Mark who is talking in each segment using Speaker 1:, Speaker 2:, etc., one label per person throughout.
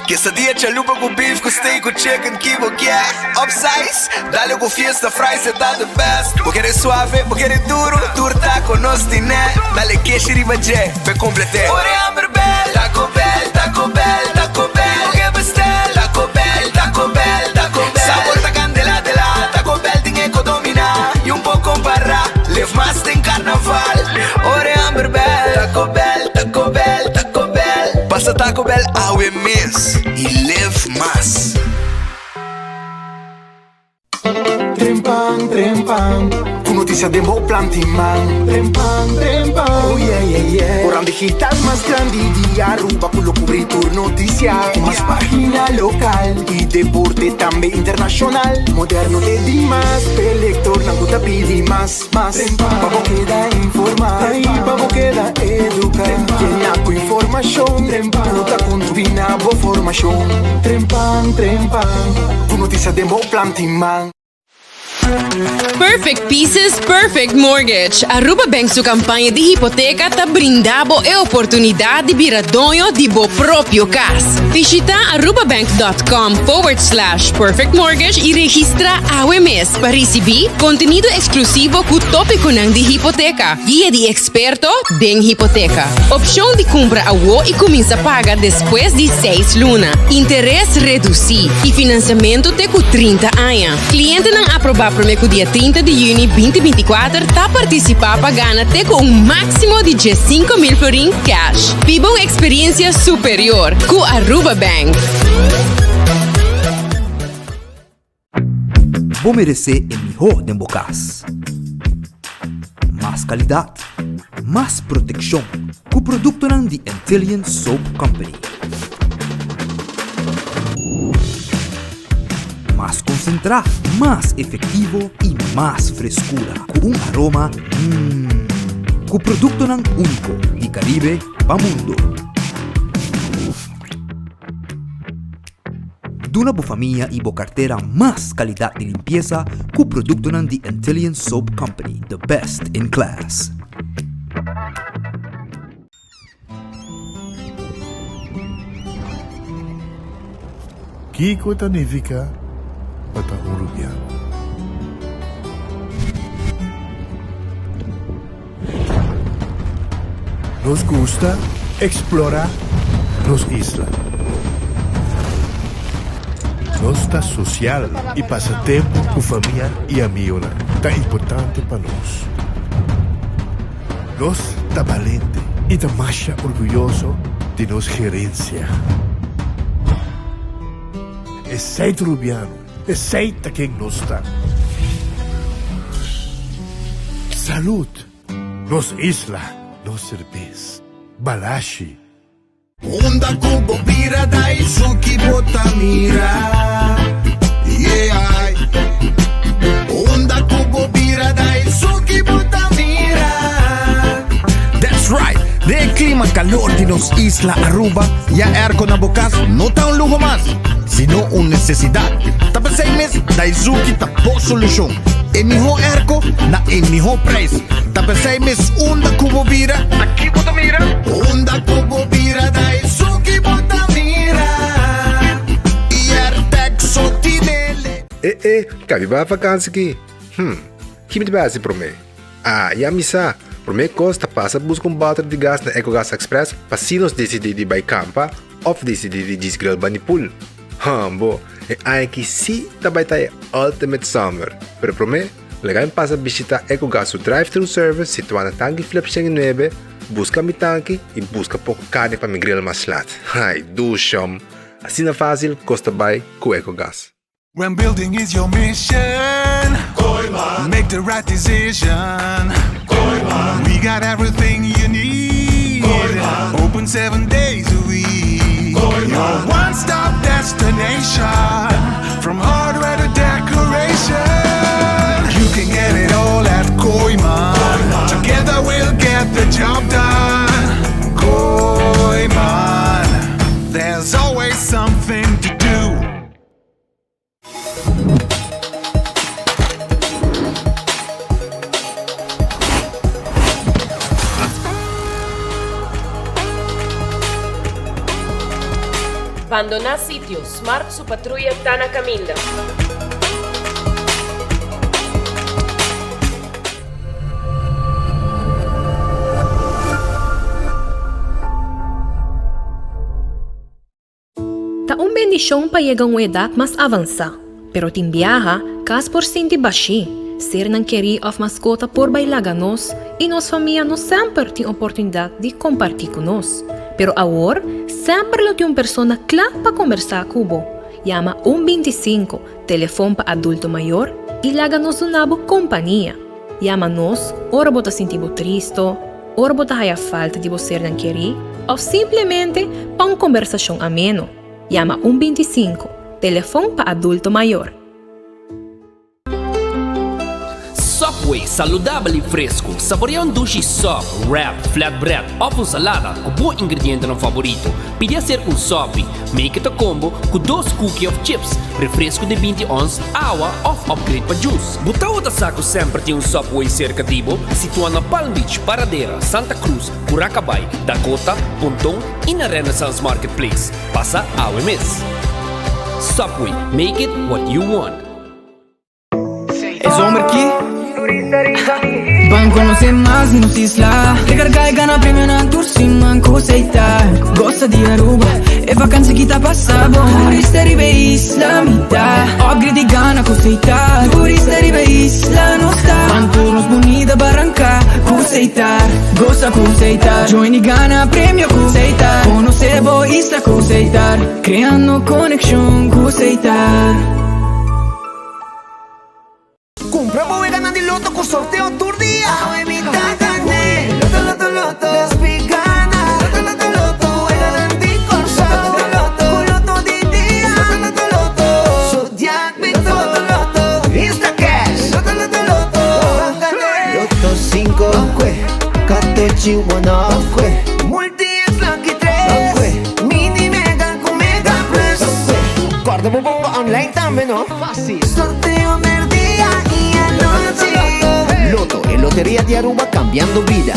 Speaker 1: Quesadilla chalupa ku beef ku steak ku chicken ki bo kier Upsize, dale ku fiesta fries e ta the best Bo kere suave, bo kere duro, tur taco nos tine Dale keshi riba dje, p'e complete Ora e hamber bel, Taco Bell, Taco Bell, Taco Bell Bo ke bestel, Taco Bell, Taco Bell, Taco Bell Sabor ta candela de la, Taco Bell tin e ko domina Y un por compara, live mas den carnaval Ora e hamber bel, Taco Bell, Taco Bell, Taco Bell Pasa Taco Bell awe mes y live mas.
Speaker 2: Trempan, trempan, ku notisia den bo planti man. Trempan, trempan, oh yeah, yeah, yeah. Koran digital mas grandi di Aruba ku lo kubri tur notisia. Ku mas pagina lokal i deporte tambe internashonal. Moderno te dimas, p'e lektornan ku ta pidi mas. Mas pa bo keda informá i pa bo keda eduká. Yena ku informashon ku ta kontribuí na bo formashon. Trempan, trempan, ku notisia den bo planti man.
Speaker 3: Perfect Pieces, Perfect Mortgage. Aruba Bank su campaña di hipoteca ta brinda bo e oportunidad di bira doño di bo propio cas. Bishita arubabank.com forward slash perfect mortgage y registra awe mes. Pa risibí kontenido eksklusivo ku tópikonan di hipoteka, guia di eksperto den hipoteka. Opshon di kumpra awo i kuminsá paga despues di seis luna, interes redusí i finansiamentu te ku 30 aña. Klientenan aprobá promé ku dia 30 di yüni 2024 ta partisipá pa gana te ku un máksimo di 15,000 florin kèsh. Biba un eksperiensia superior ku Aruba Bank!
Speaker 4: Bo meresé e mihó den bo kas. Mas kalidat, mas protekshon ku produktonan di Antillian Soap Company. Mas konsentrá, mas efektivo i mas freskura ku un aroma mmm. Ku produktonan úniko di Karibe pa mundo. Duna bo famia y bo cartera mas calidad di limpieza cu productonan di Antillian Soap Company, the best in class.
Speaker 5: Kiko ta nifica pa ta un Rubiano? Nos gusta explora nos isla. Nos ta social y pasa tempo cu famia y amigonan ta importante pa nos. Nos ta balente y ta masha orguyoso di nos gerencia. Esey ta Rubiano. Esey ta ken nos ta. Salud! Nos isla, nos serbes. Balashi.
Speaker 1: Unda ku bo bira Daisuki bo ta mira Yeah Unda ku bo bira Daisuki bo ta mira.
Speaker 6: That's right! Den e klima kalor di nos isla Aruba, ya airco na bo kas no ta un luho mas, sino un nesesidat. Ta p'esei mes Daizuki ta bo solushon, e mihó airco na e mihó preis. Ta p'esei mes unda ku bo bira, ta ki bo ta mira?
Speaker 1: Unda ku bo bira Daizuki bo ta mira. I Airtec so tinele.
Speaker 7: E e, kabi bai vakansi ki? Hm, ki mi ta bai hasi promé? Ah, ya mi sa! Promé kos ta pasa buska un bòter di gas na Ecogas Express pa si nos disidí di bai kampa òf disidí di djis grill bani pool. Hambo, e aña aki sí ta bai ta e ultimate summer! Pero promé, laga mi pasa bishitá Ecogas su drive-thru service situá na Tanki Flip 109, buska mi tanki i buska poko karni pa mi grill mas lat. Ai, dushom! Asina fásil kos ta bai ku Ecogas.
Speaker 8: When building is your mission Kooiman Make the right decision Kooiman We got everything you need Kooiman Open seven days a week Kooiman Your one-stop destination From hardware to decoration You can get it all at Kooiman Together we'll get the job done Kooiman There's always something to do
Speaker 9: Bandoná sitio, Smart su patruya ta na kaminda.
Speaker 10: Ta un bendishon pa yega un edat mas avansá, pero tin biaha kas por sinti bashí, sernan kerí òf maskota por bai laga nos i nos famia no semper tin oportunidat di kompartí ku nos. Pero awor semper lo tin un persona kla pa kombersá ku bo. Yama un 25, telefon pa adulto mayor, i laga nos duna bo kompania. Yama nos ora bo ta sinti bo tristo, ora bo ta haya falta di bo sernan kerí òf simplemente pa un kombersashon ameno. Yama un 25, telefon pa adulto mayor.
Speaker 11: Subway, saludabel i fresku. Saborea un dushi sub, wrap, flatbread òf un salada ku bo ingredientenan favorito. Pidi aser un sopi. Make it a combo ku dos cookie òf chips, refresku di 20 ons, awa òf upgrade pa juice. Bo tabata sa ku semper tin un Subway serka di bo? Situá na Palm Beach, Paradera, Santa Cruz, Curacabai, Dakota, Ponton i na Renaissance Marketplace. Pasa awe mes! Subway, make it what you want.
Speaker 12: E zomer ki Ban conoce mas di nos isla Recarga y gana premionan tur siman cu Seita Goza di Aruba, e vakantie ki ta pasa bon Turista riba e isla mi ta Upgrade y gana cu Seita Turista riba e isla nos ta Ban tur nos bunita baranca cu Seita Goza cu Seita Join y gana premio cu Seita Conoce bo isla cu Seita Creando conexion cu Seita.
Speaker 1: Cumpra bo weganan di loto cu sorteo tur dia. Awe mi ta gane. Loto, loto, loto. Despi gana. Loto, loto, loto. Weganan di Corsou. Loto, loto, Cu loto di dia. Loto, loto, loto. Zodiac Victor. Loto, loto, loto. Instacash. Loto, loto, loto. Ban gane. Loto 5. Katochi 1. Multi X Lucky 3. Mini Mega cu Mega Plus. Corda bo bomba online tambe no. Fácil. Sorteo merdia y anochi. Lotto, e loteria di Aruba cambiando bida.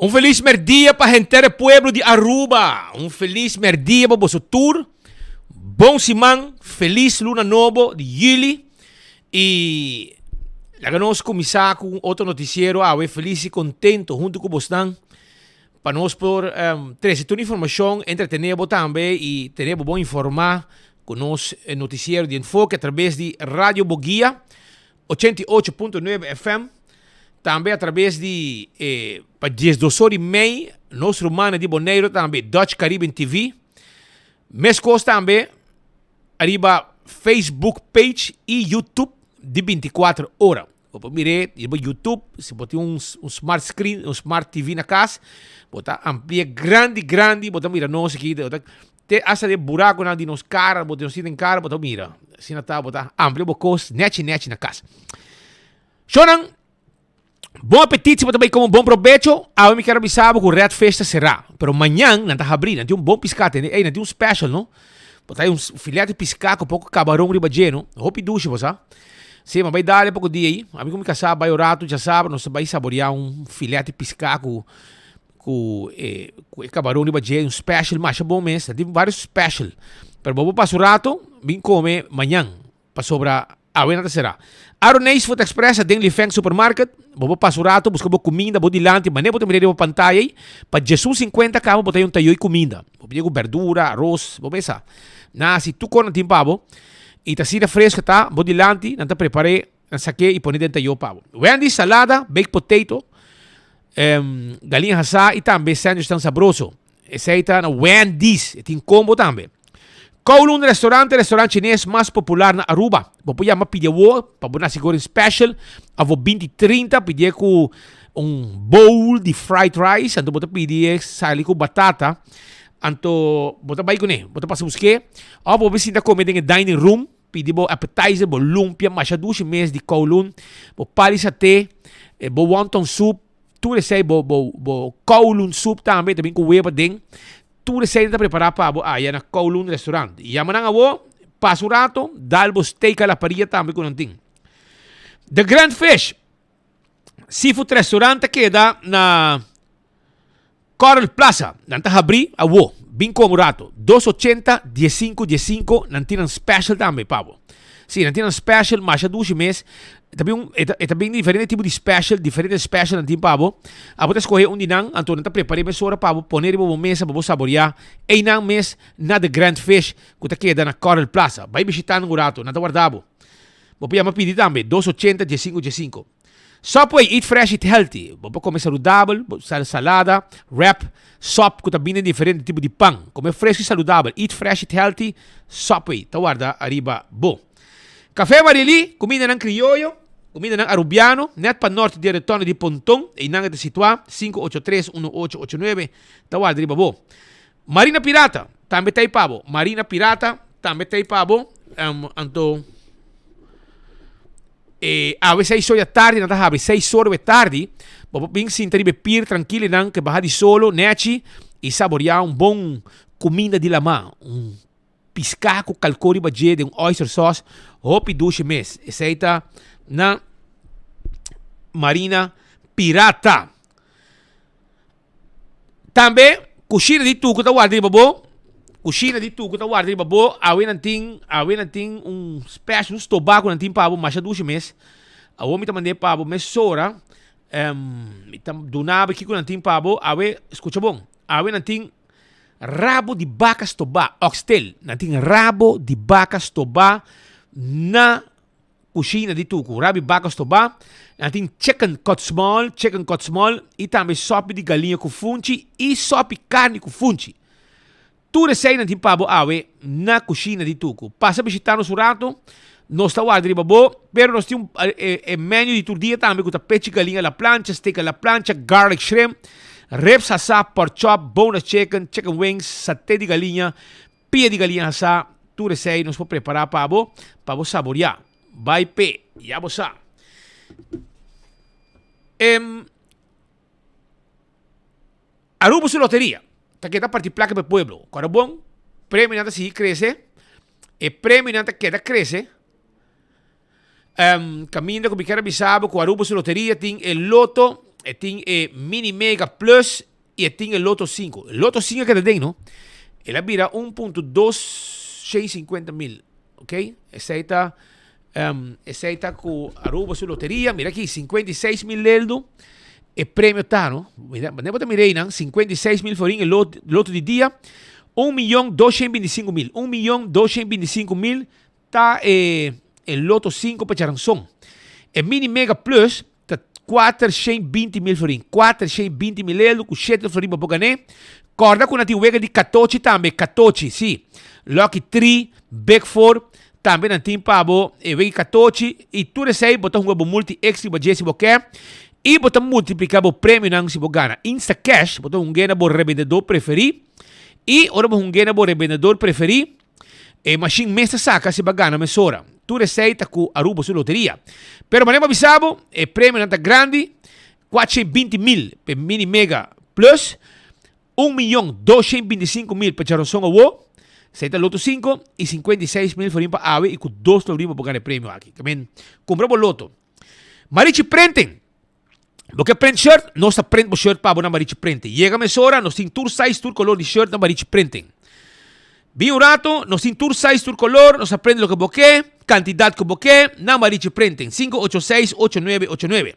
Speaker 13: Un felis merdia pa henter e pueblo di Aruba. Un felis merdia pa boso tur. Bon siman, felis luna nobo di juli. Y laga nos cuminsa cu un otro noticiero awe feliz y contento hunto cu bosnan pa nos por um, trece tur informacion, entretene bo tambe y tene bo bon informa cu nos eh, noticiero di Enfoke a través di Radio Boguia 88.9 FM, tambe a través di eh, pa 12 or y mei nos rumana di Bonaire tambe Dutch Caribbean TV. Mescos tambe Ariba Facebook page y YouTube di 24 ora. Bo por mir'é riba YouTube, si bo tin un un smart screen, un smart TV na cas, bo ta ampli'é grandi grandi, bo ta mira nos aki, bo ta te hasta den buraconan di nos cara, bo nos tin den cara, bo ta mira. Asina ta, bo ta amplia bo cos nechi nechi na cas. Shownan, Bon apetit si bo ta bai come bon probecho. Awe mi kier a bisa bo cu Red Fish ta cera, pero mañan nan ta habri, nan tin un bon pisca tende. Ey, nan tin un special no. Bo ta hay un filet di pisca cu poco cabaron riba dje no. Hopi dushi bo sa. Si, mi a bai dale poco dia ey. Ami cu mi casa bai un rato djasabra nos ta bai saborea un filet di pisca cu cu e cu e cabaron riba dje, un special masha bon mes. Nan tin varios special. Pero bo por pasa un rato bin come mañan. Pasobra awe nan ta será. Aroneis Food Express a den Lifeng Supermarket. Bo por pasa un rato buska bo kuminda bo dilanti manera bo ta mira riba pantaya ei. Pa 11 cincuenta kaba bo ta hay un tayoy kuminda. Bo pidi ku berdura, aros, bo mesa. Nan hasi tur kos nan tin pa bo y ta asina fresco ta bo dilanti nan ta prepare nan sake y pone den tayo pa bo. Wendy's salada, baked potato, galiña hasá y tambe sandwich tan sabroso. Esey ta na Wendy's. E tin combo tambe. Kowloon Restaurant, e restaurant chines mas popular na Aruba. Bo por yama pidi awor pa bo nasi goreng special avo binti trinta. Pidi cu un bowl di fried rice. Anto bo ta pidi e sali cu batata. Anto bo ta bay cune. Bo ta pasa buske. Of bo por sinta come den e dining room. Pidi bo appetizer, bo lumpia masha dushi mes di Kowloon. Bo pali sate, bo wonton soup. Tur esei bo bo bo Kowloon soup tambe ta bin ku web aden. Tur esei nan ta prepara pa bo aya na Kowloon restaurant. Yama nan awo, pasa un rato, dal bo steak a la parilla tambe ku nan tin. The Grand Fish Seafood Restaurant ta keda na Coral Plaza. Nan ta habri awo. Bin come un rato. Dos ochenta, diesinco, diesinco. Nan tin nan special tambe pa bo. Si, nan tin nan special, masha dushi mes. E ta bin un, e ta, e ta bin diferente tipo di special, diferente special nan tin pa bo. Abo ta escoge un di nan, anto nan ta prepara e mesora pa bo, pone riba bo mesa pa bo saborea. Einan mes na The Grand Fish, cu ta keda na Coral Plaza. Bai bishita nan un rato, nan ta warda bo. Bo por yama pidi tambe, dos ochenta, diesinco, diesinco. Subway, eat fresh, eat healthy. Bo por come saludabel, bo sal salada, wrap, sop cu ta bini den diferente tipo di pan. Come fresco y saludabel, eat fresh, eat healthy, Subway ta warda ariba bo. Café Marily, cumindanan crioyo, cumindanan Arubiano, net pa nort di e rotonde di Ponton, eynan e ta situa, 583 1889 ta warda riba bo. Marina Pirata, tambe ta ey pa bo. Marina Pirata, tambe ta ey pa bo. Anto e awe seis or di atardi nan ta habri seis or di tardi. Bo por bin sinta riba e pier trankil einan ke baha di solo nechi i saborea un bon kuminda di lama. Un piská ku kalkó riba dje den un oyster sauce. Hopi dushi mes. Esei ta na Marina Pirata. Tambe kushina di tuku ta warda riba bo. Kushina di tuku ta warda riba bo. Awe nan tin, awe nan tin un special, un stobá ku nan tin pa bo masha dushi mes. Awor mi ta mand'é pa bo mesora. Um, mi ta duna bo kiko nan tin pa bo. Awe, skucha bon. Awe nan tin rabo di baka stobá, oxtail. Nan tin rabo di baka stobá na Cushina di tucu, rabi baca stobá, nan tin chicken cut small, chicken cut small, y tambe sopi di galiña cu funchi y sopi carni cu funchi. Tur esey nan tin pa bo awe na Cushina di Tucu. Pasa bishita nos un rato, nos ta warda riba bo, pero nos tin un e menu di tur dia tambe cu ta pechi galiña a la plancha, steak a la plancha, garlic shrimp, ribs hasá, pork chop, boneless chicken, chicken wings, saté di galiña, Pia di galiña hasá, tur esei nos por prepará pa bo, pa bo saboriá. Bai p'e, ya bo sa. Em, Aruba su loteria ta keda parti plaka pa e pueblo. Kòrda bon, premionan ta sigui krese, e premionan ta keda krese. Em, kaminda ku mi kier a bisa bo ku Aruba su loteria tin e loto, e tin e mini mega plus I e tin e loto sinku. E loto sinku a keda den no. El a bira un punto dos shei sinkuenta mil. Ok, esei ta um, esei ta ku Aruba su loteria. Mira aki, 56 mil leldo. E premio ta no. Mira, wanneer bo ta mira einan, 56 mil florin e lot, loto di dia. 1.225.000. 1.225.000 ta e, e loto 5 pa Charanzon. E mini mega plus Ta 420 mil florin. 420 mil euro ku shete florin bo por gané. Kòrda ku nan tin wega di katochi tambe. Katochi, sí. Lucky Three, Big Four, tambe nan tin pa bo e wega di katochi. I tur esei bo ta hunga bo multi X riba dje si bo ke. I bo ta multipliká bo premionan si bo gana. Instacash, bo ta hung'é na bo rebendedor preferí. I ora bo hung'é na bo rebendedor preferí, E mashin mes ta saka si bo a gana mesora. Tur esei ta ku Aruba su loteria. Pero manera bo a bisa bo, e premionan ta grandi, 420 mil pa e Mini Mega Plus, 1.225.000 pa Djaronson awo, esei ta Loto 5, i 56 mil florin pa awe i ku dos florin bo por gana e premio aki. Ke men, kumpra bo loto. Marichi Printing. Bo ke print shirt? Nos ta print bo shirt pa bo na Marichi Printing. Yega mesora, nos tin tur size, tur color di shirt na Marichi Printing. Bin un rato, nos tin tur size, tur color, nos ta print loke bo ke, cantidad ku bo ke, na Marichi Printing. 586-8989.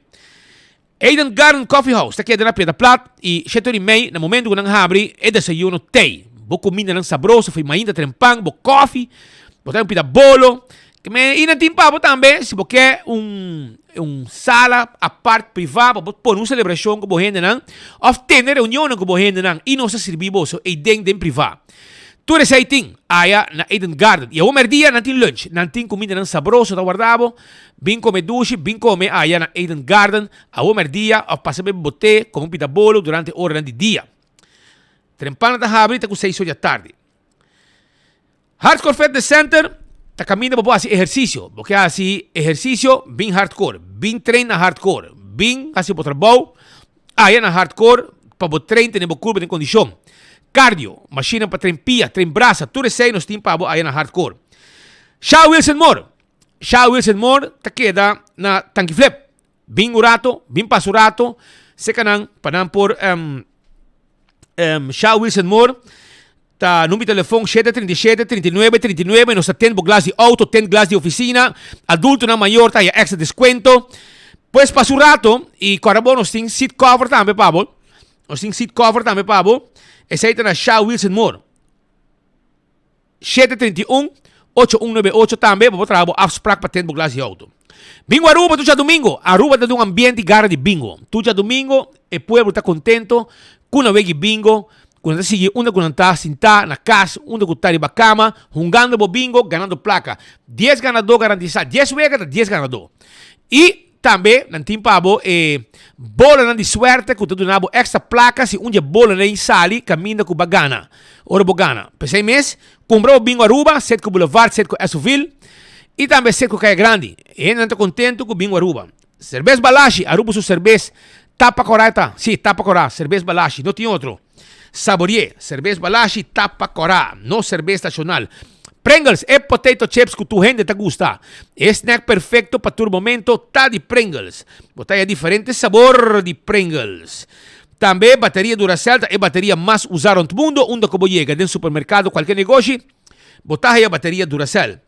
Speaker 13: Eden Garden Coffee House ta keda na Piedra Plat y shete ora y mei na momento ku nan habri e desayuno tei. Bo kumindanan sabroso for mainta trempan, bo kòfi, bo ta un pida bolo. I nan tin pa bo tambe si bo ke un un sala apart privá pa bo pone un selebrashon ku bo hendenan òf tene reunionnan ku bo hendenan i nos ta sirbi boso eiden den privá. Tur esei tin aya na Eden Garden. I awor mèrdia nan tin lunch. Nan tin kumindanan sabroso ta warda bo. Bin kome dushi, bin kome aya na Eden Garden awor mèrdia òf pasa bebe bo te, kome un pita bolo durante oranan di dia. Trempana ta habri te ku seis or di atardi. Hardcore Fitness Center ta kaminda bo por hasi ehersisio. Bo ke hasi ehersisio, bin Hardcore. Bin train na Hardcore. Bin hasi bo trabou aya na Hardcore pa bo train tene bo kurpo den kondishon. Cardio, mashinnan pa train pia, train brasa, tur esei nos tin pa bo aya na Hardcore. Sha Wilson Moore. Sha Wilson Moore ta keda na Tanki Flip. Bin un rato, bin pasa un rato, seca nan pa nan por um, um, Sha Wilson Moore ta numero di telefon 737 39 39 nos ta tent bo glas di auto, tent glas di oficina, adultonan mayor ta haya extra descuento. Pues pasa un rato y corda bo nos tin seat cover tambe pa bo. Nos tin seat cover tambe pa bo. Esey ta na Sha Wilson Moore. 731 8198 tambe bo por traha bo afsprak pa tene bo glas di auto. Bingo Aruba tur djadumingo! Aruba ta den un ambiente i gara di bingo. Tur djadumingo e pueblo ta contento cu nan wegi bingo, cu nan ta sigui unda cu nan ta sinta na cas, unda cu ta riba cama, hungando bo bingo, ganando placa. Dies ganador garantisa, dies wega ta dies ganador. I. Tambe nan tin pa bo e bolanan di suerte ku ta duna bo extra plaka si un di e bolanan ei sali kaminda ku bo a gana. Ora bo gana. P'esei mes, kumpra bo Bingo Aruba, Setco Boulevard, Setco Esoville i tambe Setco Kaya Grandi. E hendenan ta kontentu ku Bingo Aruba. Serbes Balashi, Aruba su serbes tapa kòrá e ta. Sí, tapa kòrá, serbes Balashi, no tin otro. Saborié, serbes Balashi, tapa kòrá, no serbes nashonal. Pringles, e potato chips ku tur hende ta gusta. E snack perfekto pa tur momento ta di Pringles. Bo ta haya diferente sabor di Pringles. Tambe bateria Duracell ta e bateria mas usá rònt mundu. Unda ku bo yega den supermerkado kualke negoshi, Bo ta haya bateria Duracell.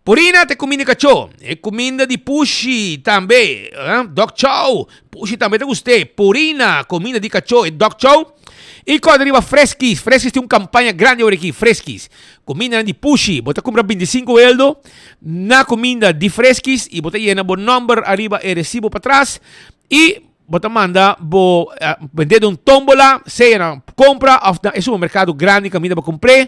Speaker 13: Purina ta e kuminda di kachó. E kuminda di pushi tambe. Dog chow. Pushi tambe ta gust'é. Purina, kuminda di kachó, e dog chow. I kòrda riba Friskies. Friskies tin un kampaña grandi awor aki. Friskies. Kumindanan di pushi. Bo ta kumpra bintisinko eldo na kuminda di Friskies i bo ta yena bo nòmber ariba e resibo patras i Bo ta manda bo bendé den un tómbola, sea na kompra òf na e supermerkado grandi kaminda bo kumpr'é.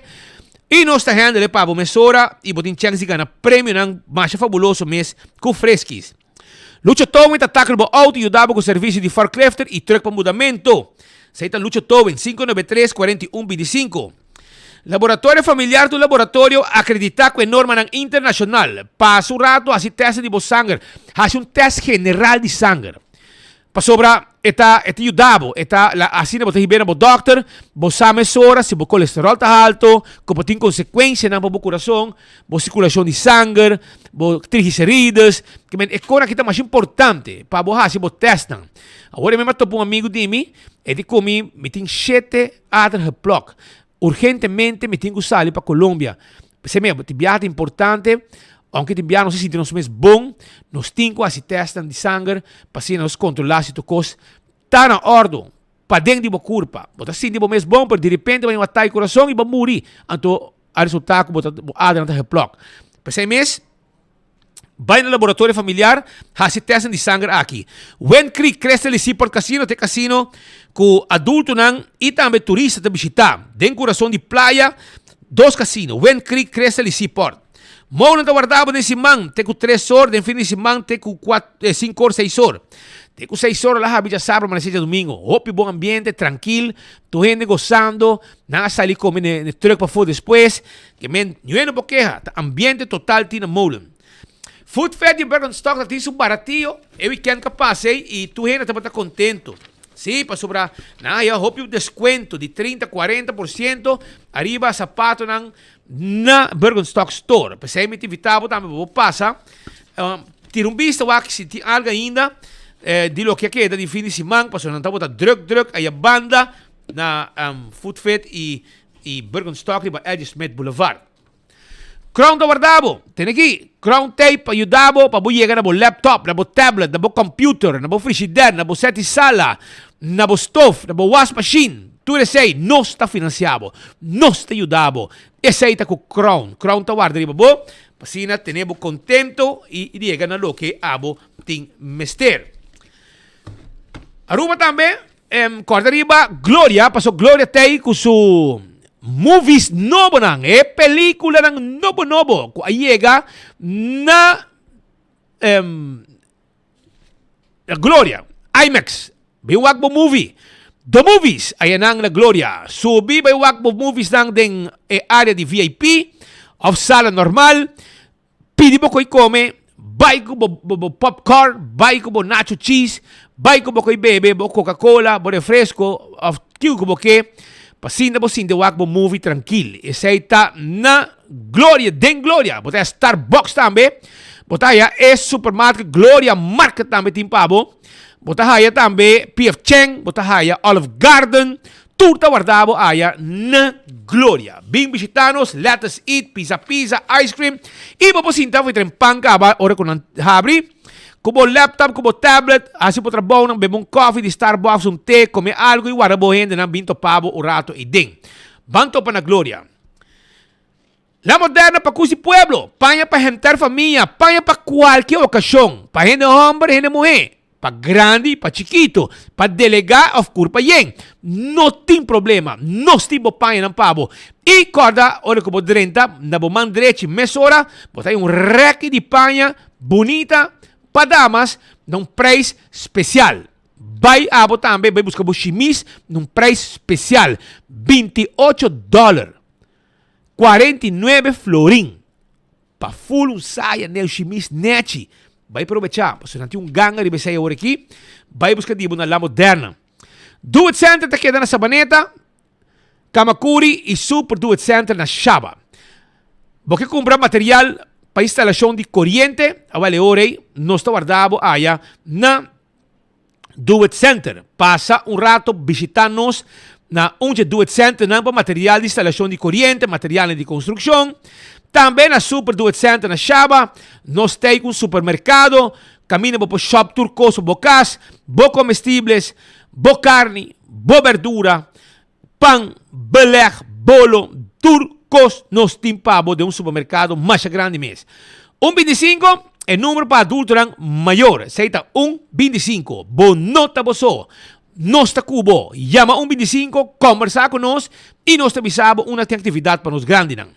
Speaker 13: I nos ta hèndel e pa bo mesora i bo tin chèns di gana premionan masha fabuloso mes ku Friskies. Lucho Towing ta takel bo outo i yuda bo ku servisio di forklifter i trùk pa mudamentu. Esei ta Lucho Towing, 593 41 25. Laboratorio Familiar ta un laboratorio akreditá ku e normanan internashonal. Pasa un ratu hasi tèst di bo sanger. Hasi un tèst general di sanger. Pasobra e ta e ta yuda bo. E ta la asina bo ta hib'é na bo dòkter, bo sa mesora si bo kolesteròl ta halto, ku por tin konsekuensianan pa bo kurason, bo sirkulashon di sanger, bo triglicerides. Ke men e kos aki ta masha importante pa bo hasi bo tèstnan. Awor e mi a topa un amigu di mi, e di ku mi, mi tin shete Ader geplok. Urgentemente mi tin ku sali pa Colombia. P'esei mi tin biaha ta importante, aunke tin biaha nos a sinti nos mes bon, nos tin ku hasi tèstnan di sanger pa asina nos kontrolá si tur kos ta na òrdu paden di bo kurpa. Bo ta sinti bo mes bon, pero direpente bo haña un atake di kurason i bo muri. Anto a resultá ku bo ta bo adernan ta geplok. P'esei mes. Bai na laboratorio familiar, hasi testen di sanger aki. Wind Creek Crystal y Seaport Casino ta e casino cu adultonan y tambe turista ta bishita. Den curason di playa, dos casino, Wind Creek Crystal y Seaport. Mounan ta warda bo den siman te cu tres or, den fin di siman te cu cinco or, seis or. Te cu seis or la habi djasabra amanecer djadomingo. Hopi bon ambiente, trankil, tur hende gozando, nan a sali come ne truck pafo despues. Ke men niue no por keha, ta ambiente total tin na Molen. Food Fair di Birkenstock ta tin su baratio e weekend ka pasa ei i tur hende tabata contento. Sí, pasobra nan a haya hopi descuento di 30, 40% ariba zapatonan na Birkenstock store. P'esei mi ta invita bo tambe pa bo pasa tira un bista wak si tin algo ainda di loke a keda di fin di siman pasobra nan tabata druk druk aya banda na Food Fair i i Birkenstock riba Eddie Smith Boulevard. Crown ta warda bo. Tene aki, Crown Tape pa yuda bo pa bo yega na bo laptop, na bo tablet, na bo computer, na bo frigider, na bo set di sala, na bo stof, na bo wasmachine. Tur esei nos ta financia bo, nos ta yuda bo. Esei ta cu Crown. Crown ta warda riba bo pa asina tene bo contento y yega na loke abo tin mester. Aruba tambe, corda riba Gloria, paso Gloria t'ey cu su movies nobonan, e peliculanan nobo nobo cu a yega na Gloria, IMAX, bin wak bo movie. The Movies, ayanan na Gloria. Subi bai wak bo moviesnan den e area di VIP of sala normal. Pidi bo koi kome, bai ku bo bo popcorn, bai ku bo nacho cheese, bai ku bo koi bebe, bo Coca-Cola, bo refresco of kico ku bo ke, pa sinta bo sinti wak bo movie trankil. Esei ta na Gloria, den Gloria. Bo ta haya Starbucks tambe. Bo ta haya e supermarket Gloria Market tambe tin pa bo. Bo ta haya tambe PF Chang, bo ta haya Olive Garden. Tur ta warda bo aya na Gloria. Bin bishita nos, let us eat, pizza pizza, ice cream. Y bo por sinta for tren pan caba ora cu nan habri. Cu bo laptop, cu bo tablet, haci bo trabounan, bebe un coffee di Starbucks, un te, come algo y warda bo hendenan bin topa bo un rato eyden. Ban topa na Gloria. La Moderna pa cusi pueblo, paña pa henter famia, paña pa cualkier ocasion, pa hende homber, hende muhe, pa grandi, pa chikito, pa delega of curpa yen. No tin problema, nos tin bo pañanan pa bo. Y corda ora cu bo drenta na bo man drechi mesora bo ta hay un reki di paña bunita pa damas na un prijs special. Bai abo tambe bai busca bo shimis na un prijs special, 28 dollar. 49 florin pa full un saya nel shimis nechi. Bai probecha, pasobra nan tin un ganga riba esei awor aki. Bai buska di bo na La Moderna. Do It Center ta keda na Sabaneta, Kamakuri y Super Do It Center na Shaba. Bo ke kumpra material pa instalashon di koriente? Awel e ora ei nos ta warda bo aya na Do It Center. Pasa un rato bishita nos na un dje Do It Centernan pa material di instalashon di koriente, materialnan di konstrukshon. Tambe na Super Do It Center na Shaba, nos ta ei ku un supermerkado kaminda bo por shop tur kos pa bo kas, bo komestibles, bo karni, bo berdura, pan, beleg, bolo, tur kos nos tin pa bo den un supermerkado masha grandi mes. Un bintisinko, e numero pa adultonan mayor, esei ta un bintisinko. Bo no ta bo so. Nos ta ku bo. Yama un bintisinko, kombersá ku nos i nos ta bisa bo unda tin aktividat pa nos grandinan.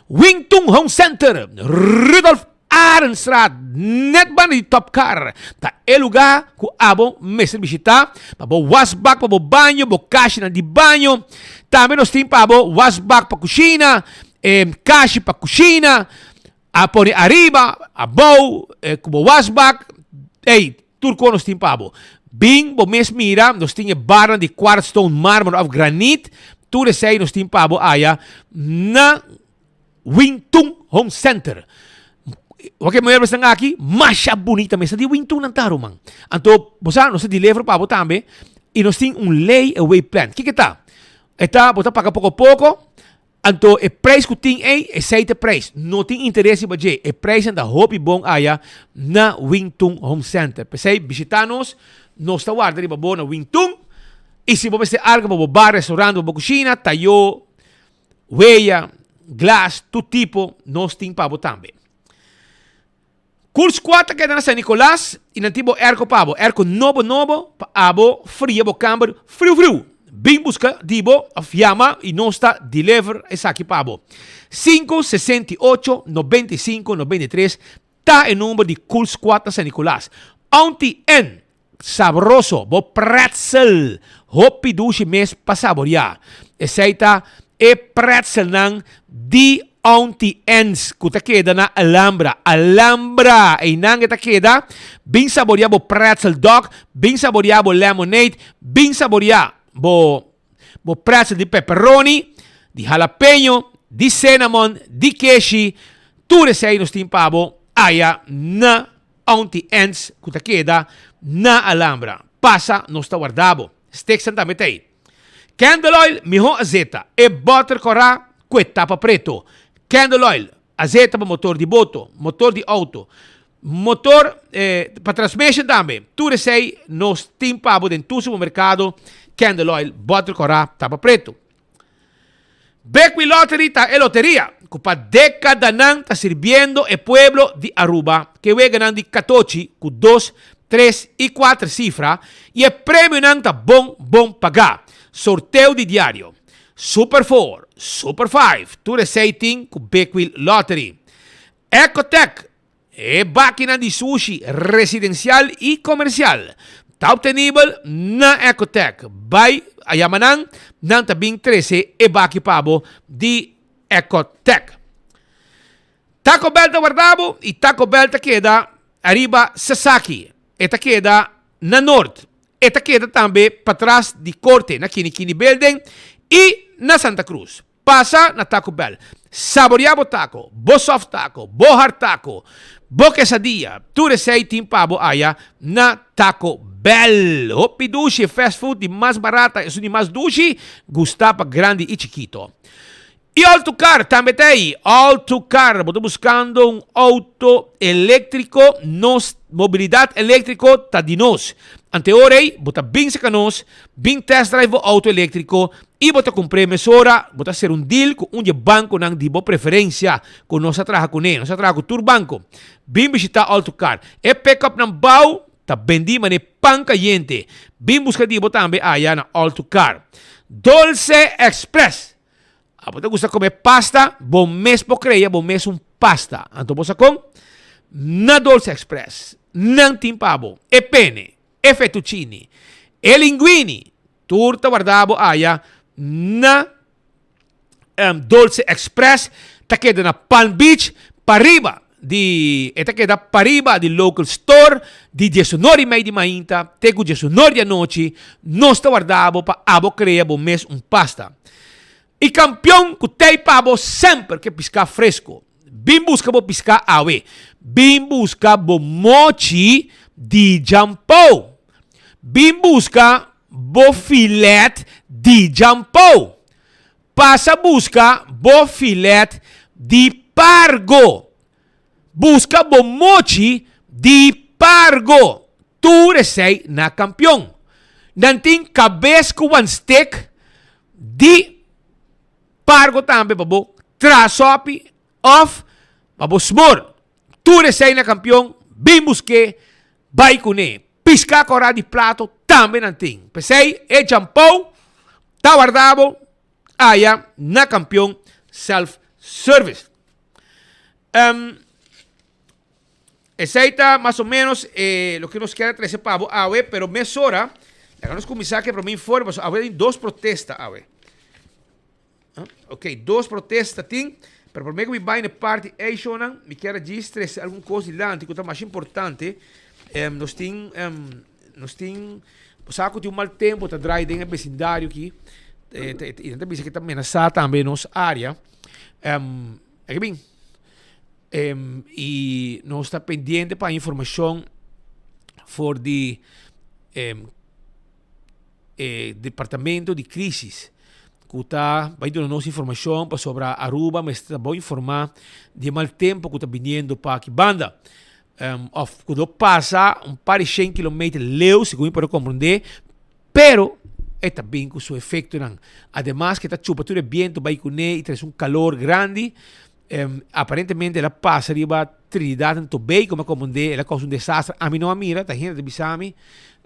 Speaker 13: Wing Tun Home Center, Rudolf Arendsstraat, net banda di Top Car, ta e lugá ku abo mester bishitá pa bo wasbak pa bo baño, bo kashinan di baño. Tambe nos tin pa bo wasbak pa kushina, kashi pa kushina, a pone ariba, abou, ku bo wasbak. Ey, tur kos nos tin pa bo. Bin bo mes mira, nos tin e barnan di quartz stone, marmer òf granit. Tur esei nos tin pa bo aya na. Wing Tun Home Center. Wak e mueblesnan aki, masha bunita mes. Ta di Wing Tun nan ta, ruman. Anto, bo sa, nos ta deliver pa bo tambe. I nos tin un lay away plan. Kiko e ta? E ta, bo ta paga poko poko, anto e prijs ku tin ei, esei ta e prijs. No tin interes riba dje. E prijsnan ta hopi bon aya na Wing Tun Home Center. P'esei, bishita nos. Nos ta warda riba bo na Wing Tun. I si bo mester algu pa bo bar, restaurant, pa bo kushina, tayo, Weya, glas, tur tipo, nos tin pa bo tambe. Cool Squad ta keda na San Nicolas y nan tin bo airco pa bo. Airco nobo nobo pa abo fria bo kamber friu friu. Bin busca di bo of yama y nos ta deliver esaki pa bo. 5 68 95 93 ta e number di Cool Squad na San Nicolas. Auntie N Sabroso, bo pretzel! Hopi dushi mes pa saboreá. Esei ta e pretzelnan di Auntie Anne's ku ta keda na Alhambra. Alhambra! Einan e ta keda. Bin saboreá bo pretzel dog, bin saboreá bo lemonade, bin saboreá bo bo pretzel di pepperoni, di jalapeño, di cinnamon, di keshi. Tur esei nos tin pa bo aya na Auntie Anne's ku ta keda na Alhambra. Pasa nos ta warda bo. Steksan tambe ta ei. Candle oil mihó azeta. E bòter kòrá ku e tapa preto. Candle oil, azeta pa motor di boto, motor di outo. Motor pa transmission tambe. Tur esei nos tin pa bo den tur supermercado. Candle Oil, boter cora, tapa preto. Bekwin Lottery ta e loteria cu pa decadanan ta sirbiendo e pueblo di Aruba cu e weganan di catochi cu dos, tres y cuater cifra y e premionan ta bon bon paga. Sorteo di diario, Super Four, Super Five, tur esey tin cu Bekwin Lottery. Ecotec, e bakinan di sushi residencial y comercial ta obtenibel na Ecotec. Bay a yama nan, nan ta bin trece e baki pa bo di Ecotec. Taco Bell ta warda bo y Taco Bell ta keda ariba Sasaki. E ta keda na Noord. E ta keda tambe patras di Corte na Kini Kini Building y na Santa Cruz. Pasa na Taco Bell. Saborea bo taco, bo soft taco, bo hard taco, bo quesadilla, tur esey tin pa bo aya na Taco Bell. Hopi dushi, e fast food di mas barata, esun di mas dushi, gusta pa grandi y chikito. Y All to Car tambe ta ey. All to Car, bo ta buscando un auto electrico, nos mobilidad electrico ta di nos. Anteor ey, bo ta bin cerca nos, bin test drive bo auto electrico I bo ta kumpr'é mesora, bo ta hacer un deal ku un di e bankonan di bo preferensia ku nos a traha kuné. Nos a traha ku tur banko. Bin bishitá Altocar. E pick-upnan bou ta bendí manera pan kayente. Bin buska di bo tambe aya na Altocar. Dolce Express! Abo ta gusta kome pasta? Bo mes por krea bo mes un pasta. Anto bo sa kon? Na Dolce Express nan tin pa bo e pene, e fettuccini, e linguini, Tur ta warda bo aya na Dolce Express ta keda na Palm Beach pariba di e ta keda pariba di local store di diesunor y mei di mainta te cu diesunor di anochi nos ta warda bo pa abo crea bo mes un pasta y campeon cu tey pa bo semper ke pisca fresco bin busca bo pisca awe bin busca bo mochi di Jampo. Bin buska bo filet di Jampo. Pasa buska bo filet di Pargo. Buska bo mochi di Pargo. Tur esei na kampion. Nan tin kabes ku wan stek di Pargo tambe pa bo traha sopi òf pa bo smor. Tur esei na kampion. Bin busk'é. Bai kuné. Piská kòrá di plato tambe nan tin. P'esei e champou ta warda bo aya na Kampion Self Service. Um, esei ta mas o menos eh, loke nos kier a trese pa bo awe, pero mesora, laga nos kuminsá ku e promé informe, pasobra awe tin dos protesta awe. Ok, dos protesta tin, pero promé ku mi bai na e parti ei shownan, mi kier a djis trese algun kos dilanti ku ta masha importante. Em, nos tin, em, nos tin, bo sa ku tin un mal tempu ta drai den e besindario aki, eh, ta, i nan ta bisa ku ta menasá tambe nos área. Em, aki bin. Em, i nos ta pendiente pa informashon for di, em, e departamento di crisis cu ta bay duna nos informacion pasobra Aruba mester ta bon informa di e mal tempo cu ta biniendo pa aki banda. Um, of cu lo pasa un par di shen kilometer leu, segun mi por a comprende, pero e ta bin cu su efectonan. Ademas cu e ta chupa tur e biento bay cune y trece un calor grandi. Um, aparentemente el a pasa riba Trinidad en Tobago, me comprende, el a causa un desastre. A mi no a mira, ta hende ta bisa mi.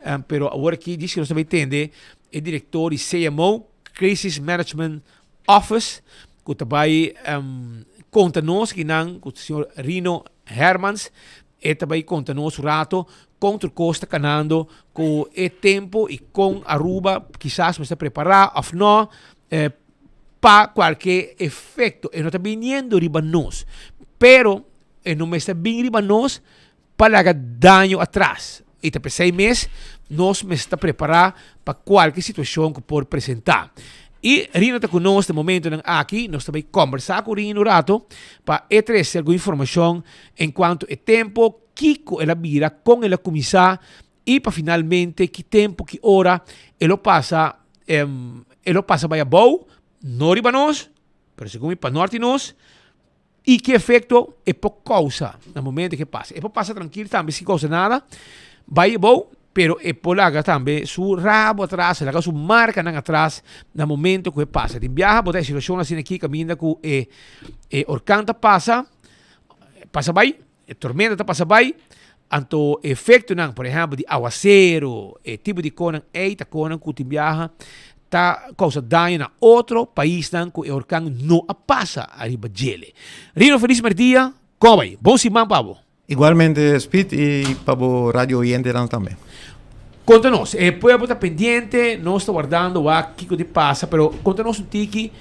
Speaker 13: Um, pero awor aki dice que nos ta bay tende e director di CMO, Crisis Management Office, cu ta bay um, conta nos kinan, cu señor Rino Hermans, e ta bay conta nos un rato con tur cos ta canando cu e tempo y con Aruba quizás mester prepara of no, eh, pa cualke efecto. E no ta biniendo riba nos, pero e no mester bin riba nos pa laga daño atras. Y ta p'esey mes nos mester ta prepara pa cualke situacion cu por presenta. Y Rino ta cu nos den momentonan aki. Nos ta bay combersa cu Rino un rato pa e trece algun informacion en cuanto e tempo, kico el a bira, con el a cuminsa y pa finalmente ki tempo, ki ora e lo pasa, e lo pasa bay abou, no riba nos, pero segun mi pa norte nos. I ki efekto e por kousa na momento ku e pasa. E por pasa trankil tambe sin kousa nada, bai abou, pero e por laga tambe su rabo atras, laga su markanan atras na momento ku e pasa. Tin biaha bo ta e situashon asina aki kaminda ku e e orkan ta pasa, pasa bai, e tormenta ta pasa bai, anto e efektonan, por ehèmpel di awaseru, e tipo di konan ei ta konan ku tin biaha ta kousa daño na otro paisnan ku e orkan no a pasa ariba djele. Rino felis merdia, kon bai? Bon siman pa bo.
Speaker 14: Igualmente Speed y pa bo radio oyentenan tambe.
Speaker 13: Konta nos, e pueblo ta pendiente, nos ta wardando wak kiko di pasa, pero konta nos un tiki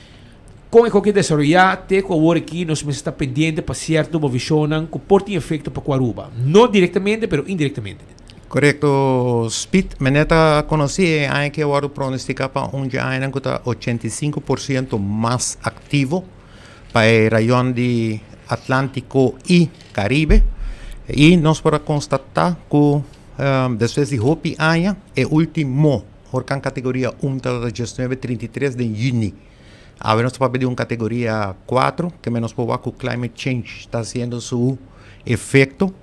Speaker 13: kon e koki a desaroyá te ku awor aki nos mester ta pendiente pa sierto movishonnan ku por tin efekto pa ku Aruba, no direktamente pero indirektamente.
Speaker 14: Korekto Speed, mi net a konosí e aña aki a wòrdu pronostika pa un dje añanan ku ta 85% mas aktivo. pa e rayon di Atlantiko i Karibe i nos por a konstatá ku despues di hopi aña e último orkan kategoria un tabata diesnuebe trinta i tres den yüni. Awe nos ta papia di un kategoria kuatro ke men nos por wak ku climate change ta hasiendo su efekto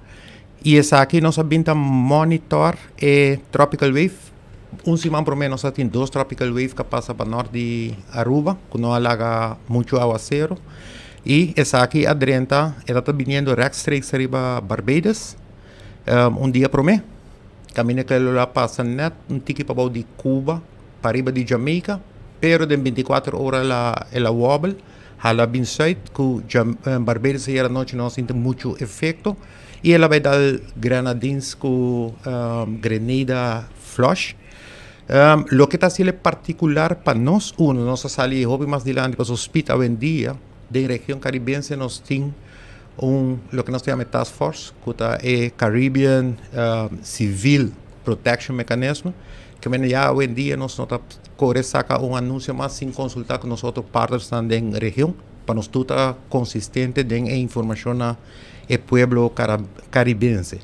Speaker 14: i esaki nos a bin ta monitor e tropical wave. Un siman promé nos a tin dos tropical wave ku a pasa pa nort di Aruba ku no a laga muchu awasero i esaki a drenta e tabata biniendo rechtstreeks riba Barbados un dia promé kaminda ku el a pasa nèt un tiki pabou di Cuba pariba di Jamaica pero den bintikuater ora el a wòbel hala bin sùit ku Barbados ayera nochi no a sinti muchu efekto. I el a bai dal Grenadines ku Grenada flush. Loke ta hasiel e partikular pa nos uno, nos a sali hopi mas dilanti pasobra spit awendia den region karibense nos tin un loke nos ta yama e task force ku ta e Caribbean Civil Protection Mechanism ke mende ya awendia nos no ta kore saka un anunsio mas sin konsulta ku nos otro partnersnan den region pa nos tur ta konsistente den e informashonnan. e pueblo karibense.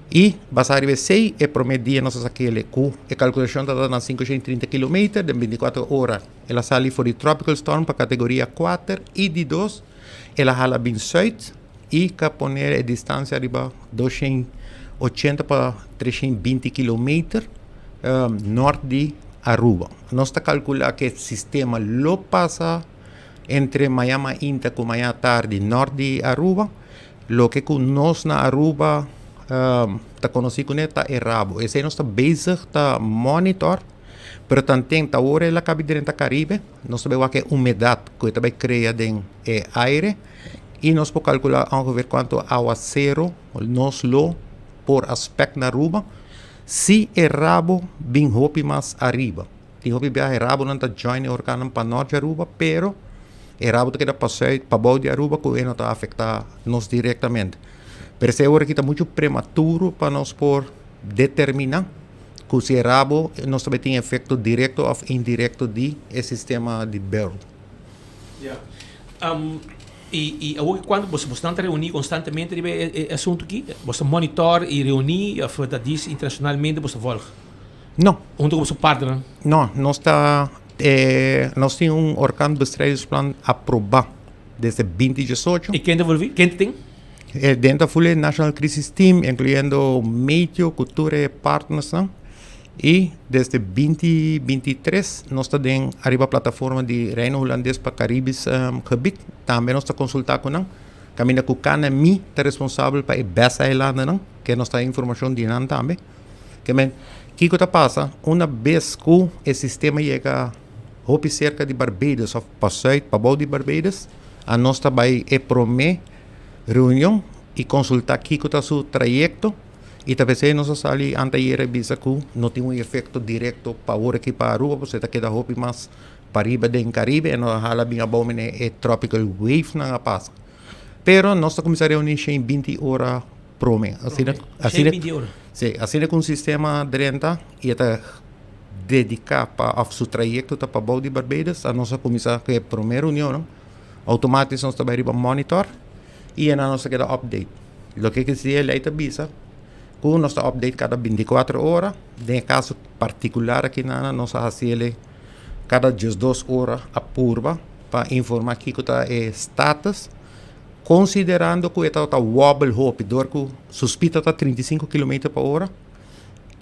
Speaker 14: I basá riba esei e promé dia nos a sak'el ku e kalkulashon tabata na 530 kilometer den 24 ora. El a sali for di tropical storm pa kategoria kuater i di dos el a hala bin sùit i ka pone e distansia riba 280 pa 320 kilometer nòrt di Aruba. Nos ta kalkulá ku e sistema lo pasa. Entre maña mainta ku maña tardi nort di Aruba, loke ku nos na Aruba ta konosí kuné ta e rabo. Esei nos ta bezig ta monitor, pero tanten ta ora el a kabi drenta Karibe, nos ta bai wak e humedat ku e ta bai krea den e aire i nos por kalkulá ongeveer kuantu awasero nos lo por a spèk na Aruba si e rabo bin hopi mas ariba. Tin hopi biaha e rabonan ta join e orkannan pa nort di Aruba, pero e rabo ta keda pa zuid, pabou di Aruba ku e no ta afektá nos direktamente. Pero esei ora aki ta muchu prematuro pa nos por determiná ku si e rabo nos ta bai tin efekto direkto òf indirekto di e sistema di Beryl.
Speaker 13: Ya. I i awor ki kuantu boso bosonan ta reuní konstantemente riba e e asuntu aki? Boso ta monitor i reuní òf ta dis internashonalmente boso ta vòlg?
Speaker 14: No.
Speaker 13: Hunto ku boso partnernan?
Speaker 14: No, nos ta nos tin un orkaanbestrijdingsplan aprobá desde binti diesocho.
Speaker 13: I ken ta envolví? Ken ta tin?
Speaker 14: Den ta full e National Crisis Team, inkluyendo Meteo ku tur e partnersnan. I desde binti 23 nos ta den ariba plataforma di Reino Hulandes pa Caribisch gebied. Tambe nos ta konsultá ku nan. Kaminda ku KNMI ta responsabel pa e BES-eilandennan, ke nos ta informashon di nan tambe. Ke men, kiko ta pasa una bes ku e sistema yega hopi serka di Barbados òf pasùit pabou di Barbados, anos ta bai e promé reunion i konsultá kiko ta su trayekto i ta p'esei nos a sali anteayer a bisa ku no tin un efekto direkto pa awor aki pa Aruba pasobra e ta keda hopi mas pariba den Karibe e no a hala bin abou mene e tropical wave nan a pasa. Pero nos ta kuminsá reuní shen binti ora. Prome. Asina, asina, sí, asina ku un sistema drenta i e ta dediká pa òf su trayekto ta pabou di Barbados, a nos a kuminsá ku e promé reunionnan. Outomátis nos ta bai riba monitor i einan nos ta keda update. Loke ke si e lei ta bisa ku nos ta update kada 24 ora, den e kaso partikular aki nan nos a hasi el kada 12 ora a purba pa informá kiko ta e status. Konsiderando ku e tabata wobble hopi dor ku su speed tabata 35 kilometer pa ora,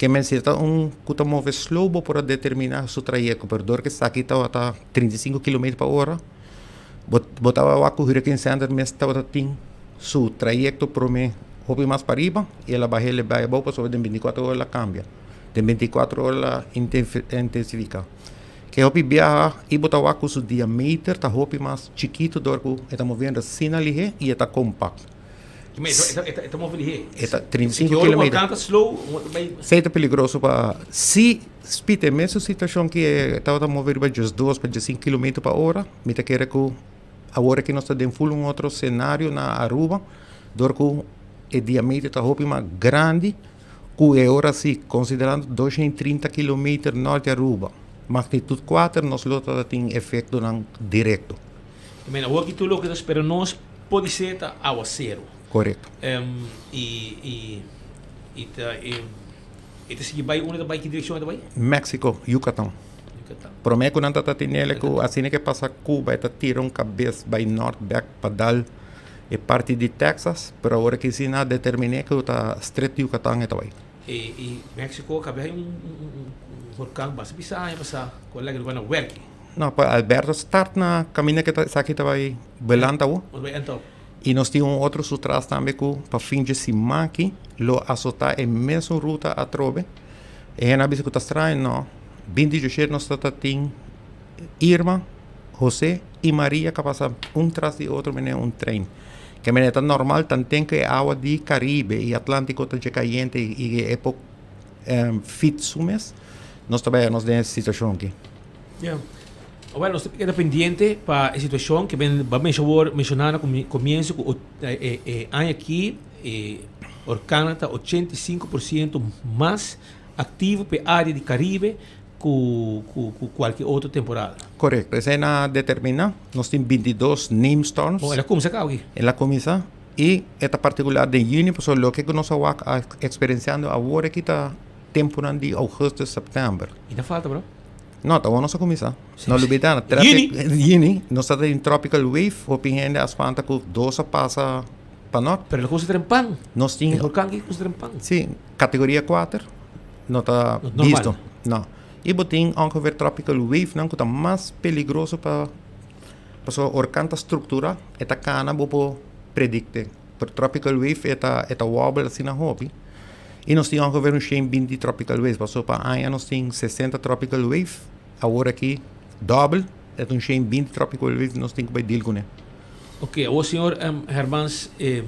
Speaker 14: ke men si e ta un ku ta move slow bo por a determiná su trayekto, pero dor ku esaki tabata 35 kilometer pa ora, bo bo tabata wak ku Hurricane Center mes tabata tin su trayekto promé hopi mas pariba i el a baha el bai abou pasobra den bintikuater ora el a kambia, den bintikuater ora el a intensifiká. Ke hopi biaha i bo ta wak ku su diameter ta hopi mas chikitu dor ku e ta moviendo asina lihé i e ta kompakt.
Speaker 13: E ta move lihé.
Speaker 14: E ta 35 kilometer.
Speaker 13: Orkan ta slow.
Speaker 14: Esei ta peligroso pa si spit e mesun situashon ku e tabata move riba diesdos pa diesinku kilometer pa ora mi ta kere ku awor aki nos ta den ful un otro senario na Aruba dor ku e diameter ta hopi mas grandi. Ku e ora si, konsiderando 230 kilometer nort di Aruba, magnitut kuater nos lo ta tin efektonan direkto.
Speaker 13: I men awor ki tur loke ta spera nos podisé ta awaseru.
Speaker 14: Korekto.
Speaker 13: I i i ta e e ta sigui bai unda ta bai ki direkshon e ta bai?
Speaker 14: Mexico, Yucatan.
Speaker 13: Yucatan.
Speaker 14: Promé ku nan ta ta tinele ku asina ke pasa Cuba e ta tira un kabes bai nort bèk pa dal E parti di Texas, pero awor aki si nan a determiné ku ta Strait Yucatan e ta bai.
Speaker 13: E i Mexico a kabia un horkan basta bisa aña pasá ku a laga lugar na wèrki.
Speaker 14: No, pa Alberto start na kaminda ke ta esaki ta bai belanta awo.
Speaker 13: Nos bai enta.
Speaker 14: I nos tin un otro su tras tambe ku pa fin dje siman aki lo asotá e mesun ruta atrobe. E hende a bisa ku ta straño, no. Binti djoshet nos ta ta tin Irma, José i Maria ka pasa un tras di otro manera un trein. Ke manera ta normal tanten ku e awa di Karibe i Atlantiko ta dje kayente i e por fit su mes, nos ta bai nos den e situashon aki.
Speaker 13: Ya. Awor nos ta keda pendiente pa e situashon ke ben bo a awor menshoná na komienso ku e e aña aki e orkannan ta 85% mas aktivo pa e área di Karibe ku ku ku kualke otro temporada.
Speaker 14: Korekto, esei nan a determiná. Nos tin bintidos name storms.
Speaker 13: Oh, el a kuminsá kaba aki.
Speaker 14: El a kuminsá i e ta partikular den yüni pasobra loke ku nos a wak a eksperensiando awor aki ta tempunan di ougùstùs, sèptèmber.
Speaker 13: I ta falta bro?
Speaker 14: No, ta awor nos a kuminsá. No lubidá,
Speaker 13: Yüni?
Speaker 14: Yüni, nos ta den tropical wave, hopi hende a spanta ku dos a pasa pa nort.
Speaker 13: Pero el a kuminsá trempan.
Speaker 14: Nos tin.
Speaker 13: E orkan aki a kuminsá trempan.
Speaker 14: Sí, kategoria kuater. No ta bisto. No. I bo tin ongeveer tropical wave nan ku ta mas peligroso pa pasobra orkan ta struktura e ta kana bo por predikte. Pero tropical wave e ta e ta wobble asina hopi. I nos tin ongeveer un shen binti tropical waves pasobra pa aña nos tin 60 tropical wave awor aki dòbel e ta un shen binti tropical wave nos tin ku bai deal kuné.
Speaker 13: Ok, awor señor Hermans e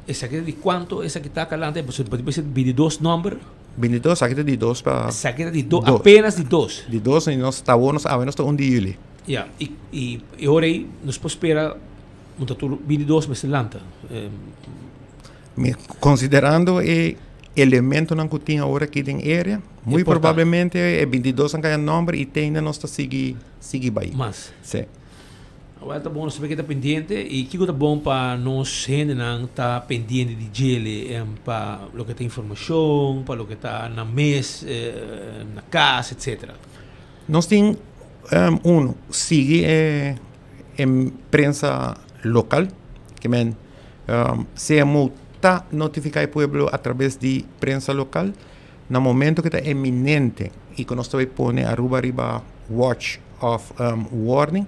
Speaker 13: Esaki ta di kuantu esaki ta kalanta? Pasobra bo ta bisa bintidos nòmber.
Speaker 14: Bintidos, esaki ta di dos pa.
Speaker 13: Esaki ta di dos, apenas di dos.
Speaker 14: Di dos i nos ta awor nos awe nos ta un di yüli.
Speaker 13: Ya, i i e ora ei nos por spera un ta tur bintidos mester lanta.
Speaker 14: Mi konsiderando e elementonan ku tin awor aki den area, muy probablemente e bintidos nan kaya nòmber i te ainda nos ta sigui sigui bai.
Speaker 13: Mas.
Speaker 14: Sí.
Speaker 13: Awor ta bon nos sabe ke ta pendiente i kiko ta bon pa nos hendenan ta pendiente di djele pa loke ta informashon, pa loke ta nan mes na kas etcetera.
Speaker 14: Nos tin uno sigui e e prensa lokal ke men CMO ta notifiká e pueblo atrabes di prensa lokal na momento ke ta eminente i ku nos ta bai pone Aruba riba watch òf warning,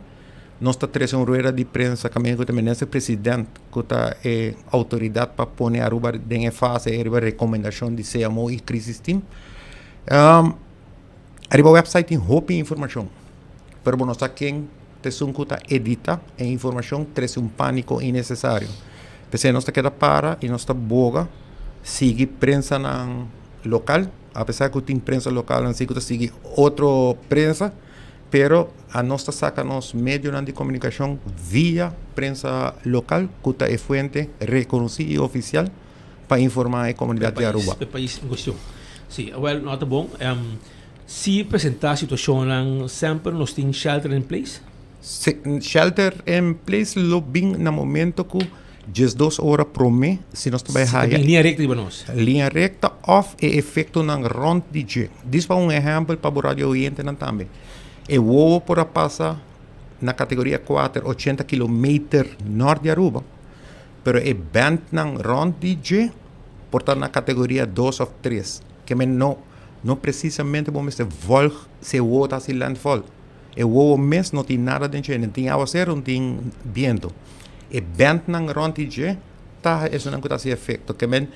Speaker 14: nos ta trese un rueda di prensa kaminda ku ta minister president ku ta e outoridat pa pone Aruba den e fase ei riba rekomendashon di CMO i crisis team. Ariba website tin hopi informashon, pero bo no sa ken ta esun ku ta edita e informashon trese un pániko innesesario. P'esei nos ta keda para i nos ta boga sigui prensanan lokal. Apesar ku tin prensa lokal ansi ku ta sigui otro prensa, pero anos ta saka nos medionan di komunikashon via prensa lokal ku ta e fuente rekonosí i ofisial pa informá e komunidat di Aruba.
Speaker 13: E pais en kuestion. Sí, awel no ta bon. Si presentá situashonnan semper nos tin shelter in place?
Speaker 14: Shelter in place lo bin na momento ku 12 ora promé si nos ta bai haya.
Speaker 13: Liña rekta riba nos.
Speaker 14: Liña rekta òf e efektonan rònt di dje. Dis pa un ehèmpel pa bo radio oyentenan tambe. E wowo por a pasa na categoria 4 80 kilometer nort di Aruba, pero e bandnan rond di dje por ta na categoria 2 of 3. Ke men no no precisamente bo mester volg si e wowo ta haci landfall. E wowo mes no tin nada den dje, no tin awacero, no tin biento. E bandnan rond di dje ta esunnan cu ta haci efecto. Ke men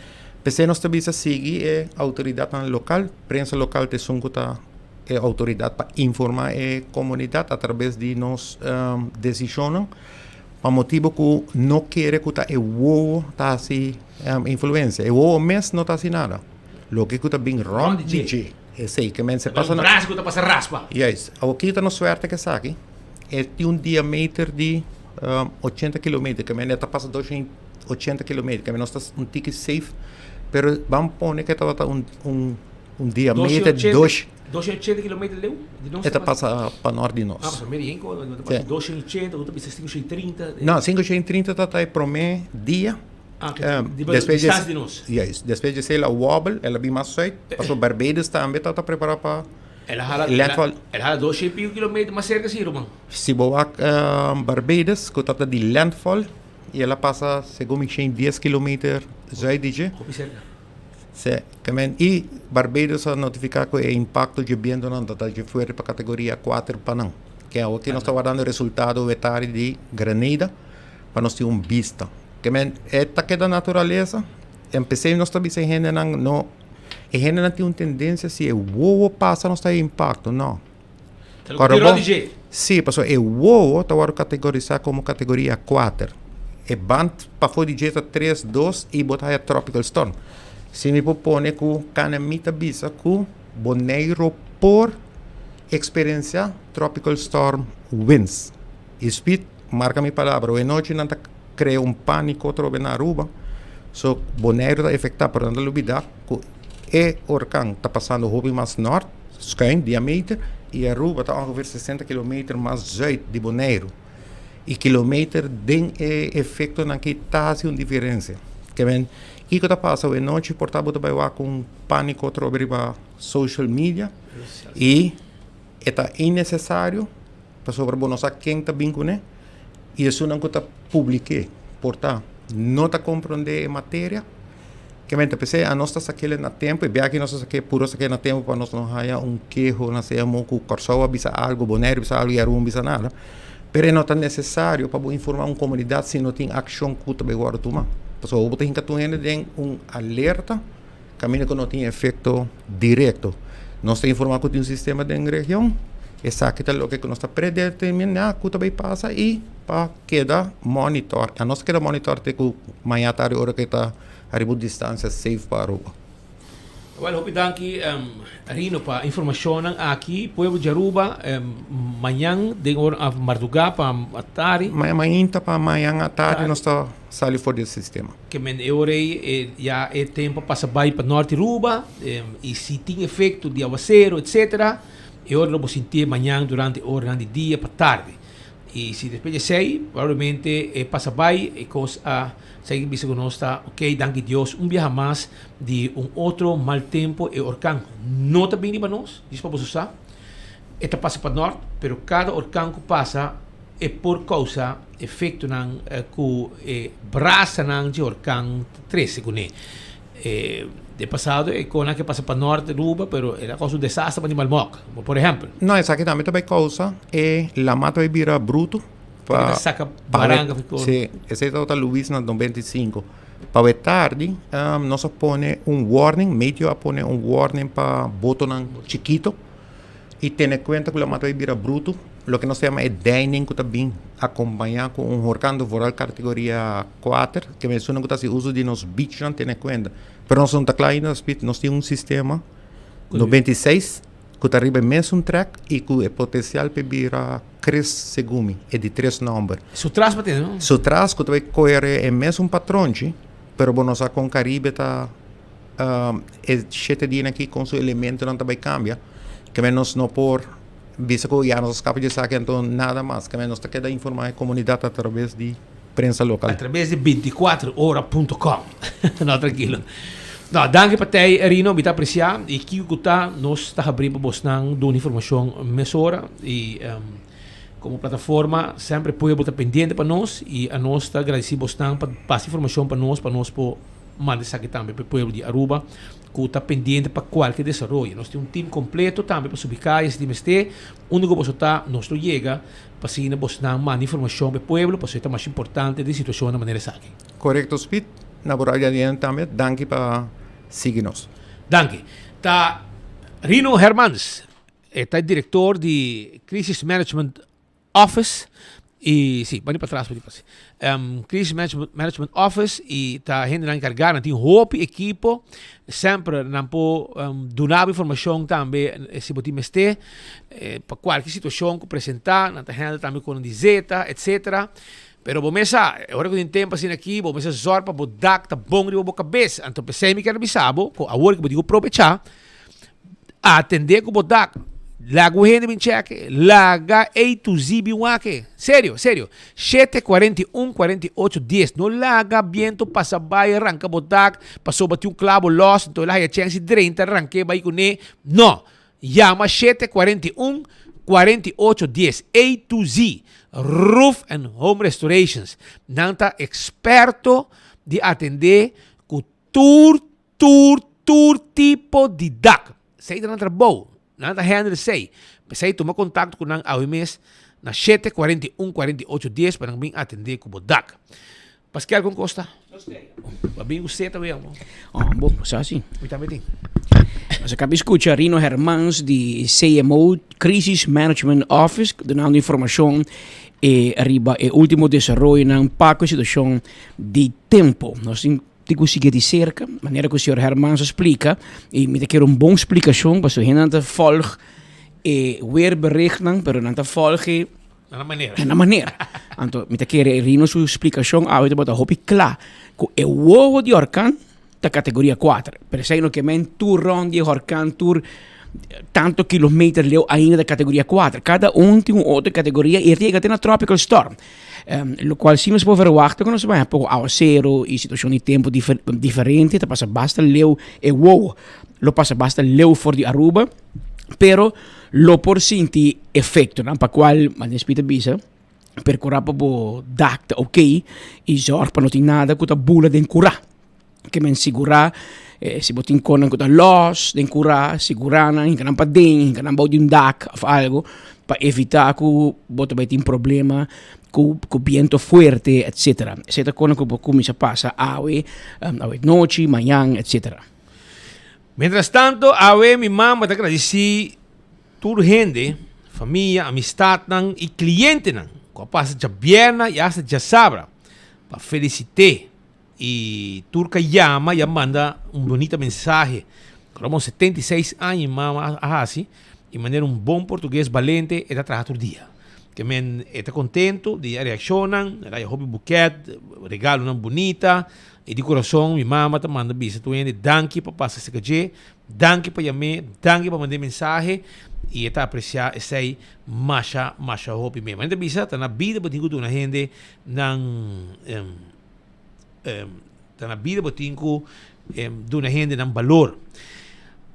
Speaker 14: p'esey nos ta bisa sigui e autoridadnan local, prensa local ta esun cu ta e autoridad pa informa e comunidad a traves di nos decisionnan pa motibo cu no kere cu ta e wowo ta haci influencia. E wowo mes no ta haci nada. Loke cu ta bin rond di dje, esey ke men se pasa
Speaker 13: na. Un brasa cu ta pasa raspa.
Speaker 14: Juist. Awor ta nos suerte cu esaki e tin un diameter di 80 kilometer, ke men e ta pasa 280 kilometer, ke men nos ta un tiki safe, pero ban pone cu e tabata un un Un diameter di dos.
Speaker 13: 280 kilometer leu
Speaker 14: di nos. E ta pasa pa nort di nos.
Speaker 13: Ah, pasa medio heen ko, ta pasa 280, otro bisa 530.
Speaker 14: No, 530 ta ta e prome dia.
Speaker 13: Ah, di distancia di nos.
Speaker 14: Juist, despues di esei el a wobble, el a bin mas zuid, pasobra Barbados tambe ta ta prepara pa
Speaker 13: El a hala, landfall. El a hala dos y pico kilometer mas cerca si, ruman.
Speaker 14: Si bo wak Barbados, ku ta ta di landfall, y el a pasa segun mi 110 kilometer zuid di dje.
Speaker 13: Hopi cerca.
Speaker 14: Se, kemen i Barbados a notifiká ku e impakto dje bientonan ta ta dje fuerte pa kategoria kuater pa nan. Ke awoki nos ta wardando e resultado wetari di Grenada pa nos tin un bista. Kemen e ta keda naturalesa, en p'esei nos ta bisa e hendenan no, e hendenan tin un tendensia si e wowo pasa nos ta e impakto, no.
Speaker 13: Ora bo,
Speaker 14: sí, pasobra e wowo ta wòrdu kategorisá komo kategoria kuater. E band pafó di dje ta tres, dos i bo ta haya tropical storm. Si mi por pone ku Kanemi ta bisa ku Boneiru por eksperensiá tropical storm winds. I speed, marka mi palabra, oe nochi nan ta krea un pániko atrobe na Aruba. So Boneiru ta efektá, pero nan ta lubidá ku e orkan ta pasando hopi mas nòrt. Schuin, diameter, i Aruba ta ongeveer 60 kilometer mas zuid di Boneiru. I kilometer den e efectonan aki ta hasi un diferencia. Ke men, kiko ta pasa awe nochi por ta bo ta bai wak un panico atrobe riba social media i e ta innecesario pasobra bo no sa ken ta bin kuné i esunnan ku ta publik'é por ta no ta komprondé e materia. Ke men ta p'esei anos ta sak'el na tempu, e biaha aki nos a sak'é puru a sak'é na tempu pa nos no haya un keho na sea mo ku Kòrsou a bisa algu, Boneiru bisa algu i Aruba bisa nada. Pero e no ta nesesario pa bo informá un komunidat si no tin akshon ku ta bai wòrdu tumá. Pasobra bo ta hinka tur hende den un alerta kaminda ku no tin efekto direkto. Nos ta informá ku tin un sistema den region, esaki ta loke ku nos ta predeterminá ku ta bai pasa i pa keda monitor. Anos ta keda monitor te ku maña tardi ora ku e ta ariba un distancia safe pa Aruba.
Speaker 13: Wel, hopi danki Rino pa informacionnan aki. Pueblo di Aruba, mañan den ora mardugá pa atari.
Speaker 14: Mañan mainta pa mañan atari nos ta sali for di e sistema.
Speaker 13: Ke men e ora ei ya e tempo a pasa bai pa norte Aruba y si tin efecto di awacero etcetera e ora lo bo sintié mañan durante oranan di dia pa tardi. Y si despues di esey probablemente e pasa bay e cos a sigui bisa cu nos ta ok danki Dios un biaha mas di un otro mal tempo e orkan no ta bini pa nos djis pa boso sa e ta pasa pa nort pero cada orkan cu pasa e por causa efectonan cu e brasanan dje orkan ta trece cune. E de pasado e konan ke pasa pa nort Aruba pero el a kousa un desastre pa di Malmok, por ehempel.
Speaker 14: No, esaki tambe ta bai kousa e lama ta bai bira bruto
Speaker 13: pa saka baranka fi kor.
Speaker 14: Sí, esei tabata Luis na 95. Pa we tardi nos a pone un warning, meteo a pone un warning pa botonan chikito i tene kuenta ku lama ta bai bira bruto, loke nos ta yama e deining ku ta bin akompañá ku un horkan, vooral kategoria kuater, ke esunnan ku ta hasi uso di nos beachnan tene kuenta. Pero nos no ta kla ainda, nos tin un sistema 96 ku ta riba e mesun trèk i ku e potensial pa e bira Chris segun mi, e di tres nòmber.
Speaker 13: Su tras pa tene, no?
Speaker 14: Su tras ku ta bai kore e mesun patronchi, pero bo no sa kon Karibe ta e shete dianan aki kon su elementonan ta bai kambia, ke men nos no por bisa ku ya nos a skapa di esaki anto nada mas, ke men nos ta keda informá e komunidat atraves di prensa lokal.
Speaker 13: Atraves di binticuatro ora punto com. No, trankilo. No, danki pa tei Rino, mi ta apresiá i kiko ku ta nos ta habrí pa bosnan duna informashon mesora i. Komo plataforma semper e pueblo ta pendiente pa nos i anos ta gradisí bosnan pa pasa informashon pa nos pa nos por manda esaki tambe pa e pueblo di Aruba ku ta pendiente pa kualke desaroyo. Nos tin un tim kompleto tambe pa subi kaya si tin mester. Unda ku boso ta nos lo yega pa asina bosnan manda informashon pa e pueblo pasobra e ta masha importante den situashonnan manera esaki.
Speaker 14: Korekto Speed, na bo radio adiente tambe danki pa sigui nos.
Speaker 13: Danki. Ta Rino Hermans. E ta e director di Crisis Management Office y si, bani patras bani pasi. Um, Crisis Management, Management Office y ta hendenan encarga, nan tin hopi equipo, semper nan por um, duna bo informacion tambe eh, si bo tin mester, eh, pa cualkier situacion cu presenta, nan ta handle tambe con di zeta, etc. Pero bo mes sa, e ora cu tin tempo asina aki, bo mester zorg pa bo dak ta bon riba bo cabes. Anto p'esey mi kier bisa bo, cu awor cu bo tin cu probecha, Atendé ku bo dak. Laga un hende bin chèke. Laga A to Z bin wak e. Serio, serio. Shete, 41, 48, 10. No laga biento pasa bai ranka bo dak pasobra tin un klabo lòs, enton el a haya chèns di drenta rank'é bai kuné. No. Yama shete, 41, 48, 10. A to Z Roof and Home Restorations. Nan ta eksperto di atendé ku tur Tur, tur tipo di dak. Esei ta nan trabou. Nan ta handle esei. P'esei tuma kontakto ku nan awe mes na shete 41 48 dies pa nan bin atendé ku bo dak. Paskel kon kos ta? Bo a bin ku seta wea mo?
Speaker 15: Oh, bo sa si.
Speaker 13: Mi tambe tin.
Speaker 15: Nos a kaba di skucha Rino Hermans di CMO, Crisis Management Office, dunando informashon e riba e ultimo desaroyonan pa ku e situashon di tempo. Nos tin Tin ku sigui di serka, manera ku señor Hermans a splika, i mi ta kere un bon splikashon, pasobra hende nan ta volg e weerberichtnan, pero nan ta volg e
Speaker 13: Na nan manera.
Speaker 15: Na nan manera. Anto mi ta kere Rino su splikashon awe tabata hopi kla, ku e wowo di orkan ta kategoria kuater, pero esei no ke men tur rònt di e orkan, tur tanto kilometer leu ainda ta kategoria kuater. Kada un tin un otro kategoria i e ta yega te na tropical storm. Lokual si nos por verwachta ku nos ta bai poko awasero i situashon di tempu diferente ta pasa basta leu e wow lo pasa basta leu for di Aruba pero lo por sinti efektonan pa kual manera Speed a bisa perkura pa bo dak ta ok i zòrg pa no tin nada ku ta bula den kura. Ke men sigurá si bo tin konan ku ta lòs den kurá, sigurá nan, hinka nan paden, hinka nan bou di un dak òf algu pa evitá ku bo ta bai tin problema ku ku biento fuerte etsetera. Esei ta konan ku por kuminsá pasa awe, awe nochi, mañan etsetera.
Speaker 13: Mientras tanto awe mi mama ta gradisí tur hende, famia, amistatnan i klientenan ku a pasa djabièrnè i asta djasabra pa felisit'é. Y tur ka yama y a manda un bonita mensahe. Como 76 aña mi mama a haci y manera un bon portugues balente e ta traha tur dia. Ke men e ta contento di e reaccionnan, el a haya hopi buket, regalonan bunita y di corazon mi mama ta manda bisa tur hende danki pa pasa esaki dje, danki pa yam'é, danki pa mand'é mensahe y e ta aprecia esey masha masha hopi mes. Manera ta bisa ta na bida bo tin cu duna hende nan. Ta na bida bo tin ku duna hendenan balor.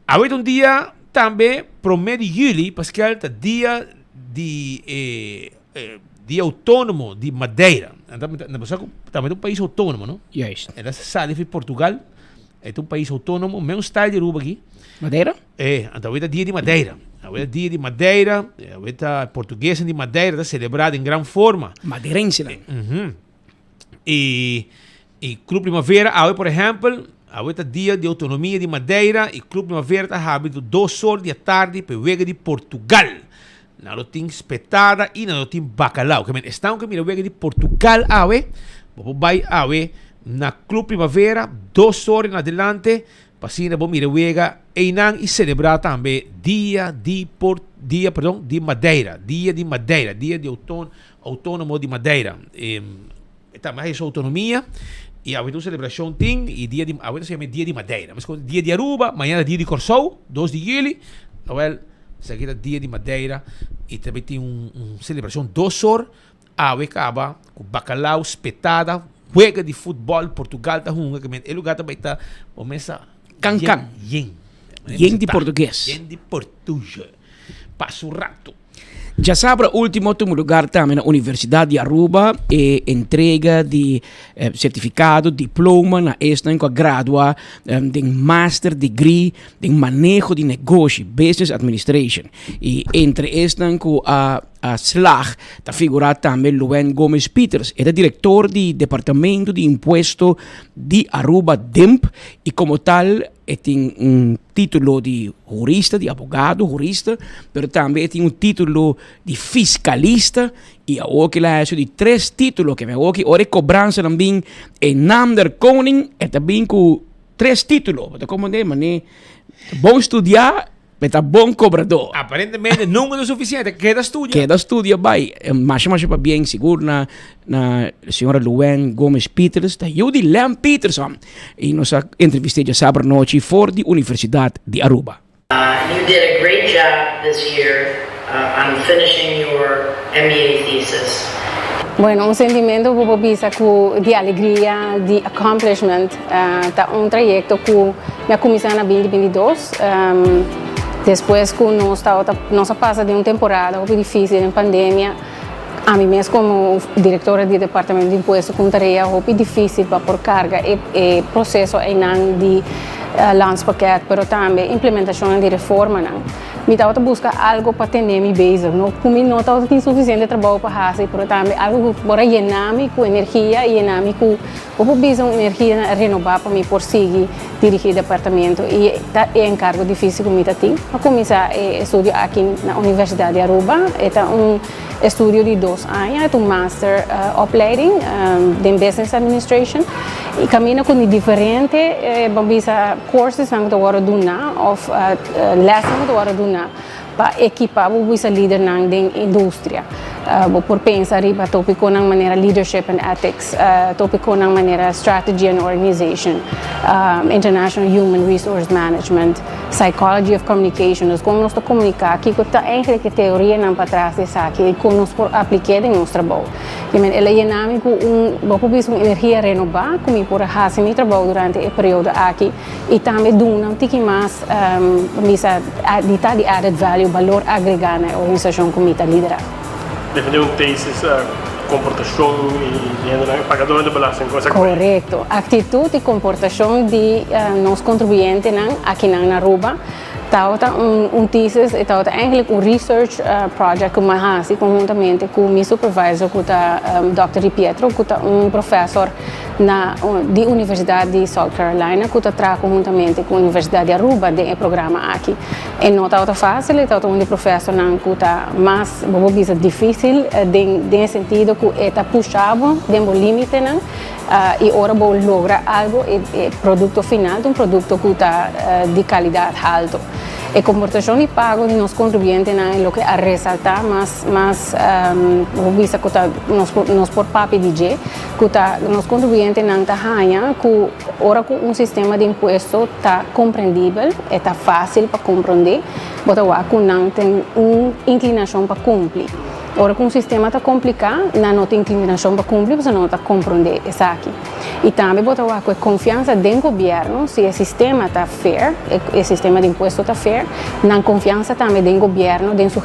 Speaker 13: Awe ta un dia tambe prome di juli, paskel ta dia di e dia outónomo di Madeira. Bo sa ku tambe ta un pais outónomo, no?
Speaker 15: Juist.
Speaker 13: El a sali fi Portugal, e ta un pais outónomo, mes style di Aruba aki.
Speaker 15: Madeira?
Speaker 13: E, anto awe ta dia di Madeira. Awe ta dia di Madeira, awe ta portuguesnan di Madeira ta selebrá den gran forma.
Speaker 15: Madeirensenan.
Speaker 13: Y y Club Primavera awe por ehempel, awe ta dia di autonomia di Madeira y Club Primavera ta habri do dos or di atardi pa e wega di Portugal. Nan lo tin spetada y nan lo tin bacalao. Ke men esnan ku mira wega di Portugal awe, bo por bai awe na Club Primavera dos or en adelante pa asina bo mira wega einan y celebra tambe dia di por dia perdon di Madeira, dia di Madeira, dia di auton Outónomo di Madeira. E tambe haya su outonomia i awe ta un selebrashon tin i dia di awe ta se yama dia di Madeira. Meskos dia di Aruba, mañana dia di Kòrsou, dos di yüli. Awèl esaki ta dia di Madeira i tambe tin un un selebrashon dos or awe kaba ku bakalau, spetada, wega di futbòl, Portugal ta hunga ke men e lugá ta bai ta bo mesa
Speaker 15: Kan kan.
Speaker 13: yen
Speaker 15: Yen di portugues.
Speaker 13: Yen di portuge. Pasa un rato.
Speaker 15: Djasabra ultimo a tuma lugar tambe na Universidad di Aruba e entrega di certificado, diploma na esnan cu a gradua den master degree den maneho di negoshi, business administration. Y entre esnan cu a slag ta figura tambe Luen Gomez Pieters. E ta director di Departamento di Impuesto di Aruba, DIMP, y como tal e tin un titulo di hurista, di abogado hurista, pero tambe e tin un titulo di fiskalista i awor ki el a hasi di tres titulo ke men awor ki ora e kobransanan bin e nam der koning e ta bin ku tres titulo. Bo ta komprende? Mane bon studiá. Pe ta bon cobrador.
Speaker 13: Aparentemente nunca ta suficiente. Keda studia.
Speaker 15: Keda studia bai. Masha masha pabien sigur na na señora Luen Gomez Pieters ta yu di Lem Peterson y nos a entrevist'é djasabra nochi for di Universidad di Aruba.
Speaker 16: You did a great job this year on finishing your MBA thesis.
Speaker 17: Bueno, un sentimento ku bo por bisa ku di alegria, di accomplishment, ta un trayekto ku mi a kuminsá na binti binti dos. Despues ku nos tabata, nos a pasa den un temporada hopi difísil den pandemia, ami mes komo direktora di departamento di impuesto ku un tarea hopi difísil pa por karga e e proseso einan di landspakket, pero tambe implementashonnan di reformanan. Mi tabata buska algo pa tene mi bezig, no ku mi no tabata tin sufisiente trabou pa hasi, pero tambe algo ku por a yena mi ku energia i yena mi ku bo por bisa un energia renobá pa mi por sigui dirigí e departamento i ta e enkargo difísil ku mi ta tin. A kuminsá e estudio aki na Universidat di Aruba. E ta un estudio di dos aña, e ta un master opleiding den Business Administration i kaminda ku di diferente bo bisa coursesnan ku ta wòrdu duna òf lèsnan ku ta wòrdu duna pa ekipá bo bisa lidernan den industria. Bo por pensa riba tópikonan manera leadership and ethics, tópikonan manera strategy and organization, international human resource management, psychology of communication, dus kon nos ta komuniká, kiko ta eigenlijk e teorianan patras di esaki i kon nos por aplik'é den nos trabou. I men el a yena mi ku un, bo por bisa un energia renobá ku mi por a hasi mi trabou durante e periodo aki i tambe duna un tiki mas, bisa, di ta di added value, balor agregá na e organisashon ku mi ta liderá.
Speaker 18: Defendé un tesis komportashon di hendenan, e pagadónan di belasting, kon esaki bai?
Speaker 17: Korekto. Aktitut i komportashon di nos kontribuyentenan akinan na Aruba tabata un tesis, e tabata eigenlijk un research project ku mi a hasi konhuntamente ku mi supervisor ku ta dòkter Di Pietro ku ta un profesor na di Universidat di South Carolina ku ta traha konhuntamente ku Universidat di Aruba den e programa aki. E no tabata fásil, e tabata un di profesornan ku ta mas, bo por bisa, difísil den den e sentido ku e ta pusha bo den bo límitenan i ora bo logra algu e e produkto final ta un produkto ku ta di kalidat haltu. E komportashon di pago di nos kontribuyentenan e loke a resaltá mas mas bo por bisa ku ta nos por nos por papia di dje ku ta nos kontribuyentenan ta haña ku Ora ku un sistema di impuesto ta komprendibel, e ta fásil pa komprondé, bo ta wak ku nan tin un inklinashon pa kumpli. Ora ku un sistema ta kompliká, nan no tin inklinashon pa kumpli pasobra nan no ta komprondé esaki. I tambe bo ta wak ku e konfiansa den gobièrnu, si e sistema ta fair, e sistema di impuesto ta fair, nan konfiansa tambe den gobièrnu, den su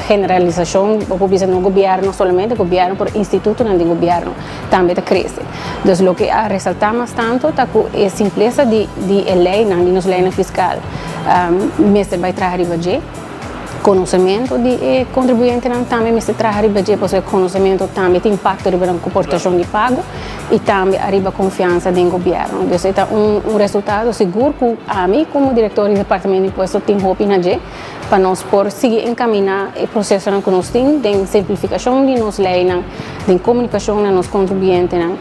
Speaker 17: generalisashon, bo por bisa no gobièrnu solamente gobièrnu, pero institutonan di gobièrnu. tambe ta crece. Dus loke a resalta mas tanto ta cu e simplesa di di e leynan, di nos leynan fiscal mester bay traha riba dje. Conocemento di e contribuyentenan tambe mester traha riba dje pasobra e conocemento tambe tin impacto riba nan comportacion di pago y tambe ariba confiansa den gobierno. Dus e ta un un resultado sigur cu ami como director di departamento di impuesto tin hopi na dje. pa nos por sigui encamina e procesonan cu nos tin den simplificacion di nos leynan, den comunicacion na nos contribuyentenan,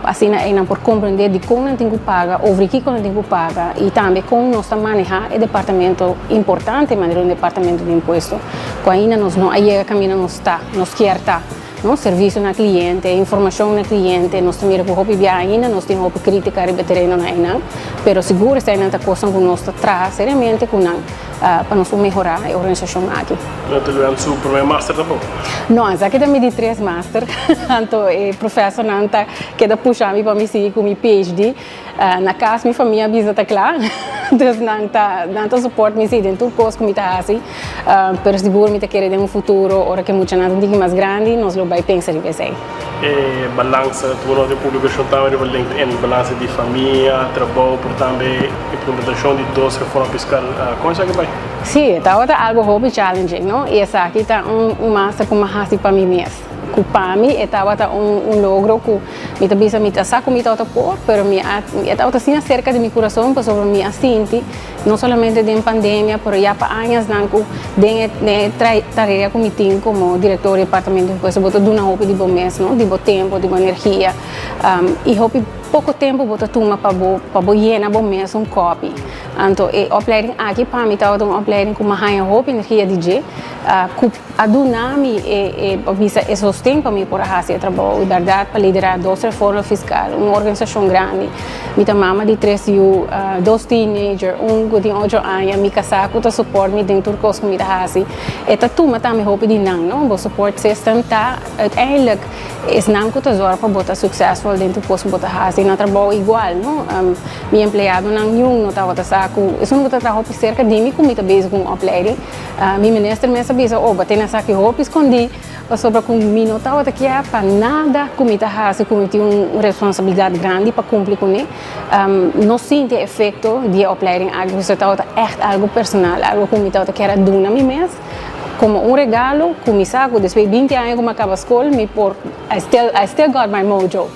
Speaker 17: asina eynan por comprende dicon nan tin cu paga, over kico nan tin cu paga y tambe con nos ta maneha e departamento importante manera un departamento di impuesto cu ainda nos no a yega caminda nos ta, nos kier ta. No, servicio na cliente, informacion na cliente, nos ta mira cu hopi bia ainda nos tin hopi critica riba e terenonan einan, pero sigur eseinan ta cosnan cu nos ta traha seriamente cu nan pa nos por mehora e organisacion aki.
Speaker 18: No ta luan su prome master tampoco?
Speaker 17: No, esaki ta mi di tres master, anto e profesornan ta keda pusha mi pa mi sigui cu mi PhD. Na cas mi famia a bisa ta cla, Dus nan ta nan ta support mi si den tur kos ku mi ta hasi. Pero sigur mi ta kere den un futuro ora ku e muchanan ta un tiki mas grandi nos lo bai pensa riba esei.
Speaker 18: E balansa tur nos den publikashon tambe riba LinkedIn, balansa di famia, trabou, pero tambe implementashon di dos reforma fiskal. Kon esaki bai?
Speaker 17: Si, e tabata algo hopi challenging, no? I esaki ta un un master ku mi a hasi pa mi mes. Ku pa mi e tabata un un logro ku mi ta bisa mi ta sa ku mi tabata por, pero mi a e tabata asina serka di mi kurason pasobra mi a sinti no solamente den pandemia pero ya pa añasnan ku den e den e tarea ku mi tin komo direktor di departamento di impuesto bo ta duna hopi di bo mes, no? Di bo tempo, di bo energia i hopi poko tempo bo ta tuma pa bo pa bo yena bo mes un kòpi. Anto e opleiding aki pa mi tabata un opleiding ku mi a haña hopi energia di dje, ku a duna mi e e pa bisa e sosten pa mi por a hasi e trabou. I bèrdat pa liderá dos reforma fiskal, un organisashon grandi. Mi ta mama di tres yu, dos teenager, un ku tin ocho aña, mi kasá ku ta support mi den tur kos ku mi ta hasi. E ta tuma tambe hopi di nan, no? Bo support system ta uiteindelijk Esnan ku ta zòrg pa bo ta suksesful den tur kos ku bo ta hasi na trabou igual, no? Mi empleadonan niun no tabata sa ku esun ku ta traha hopi serka di mi ku mi ta bezig ku un opleiding. Mi minister mes a bisa, oh, bo tene esaki hopi skondí pasobra ku mi no tabata kier pa nada ku mi ta hasi ku mi tin un responsabilidat grandi pa kumpli kuné, no sinti e efekto di e opleiding aki pasobra tabata ègt algu personal, algu ku mi tabata kier a duna mi mes. Como un regalo cu mi sa cu despues binti aña cu mi a caba scol mi por I still I still got my mojo.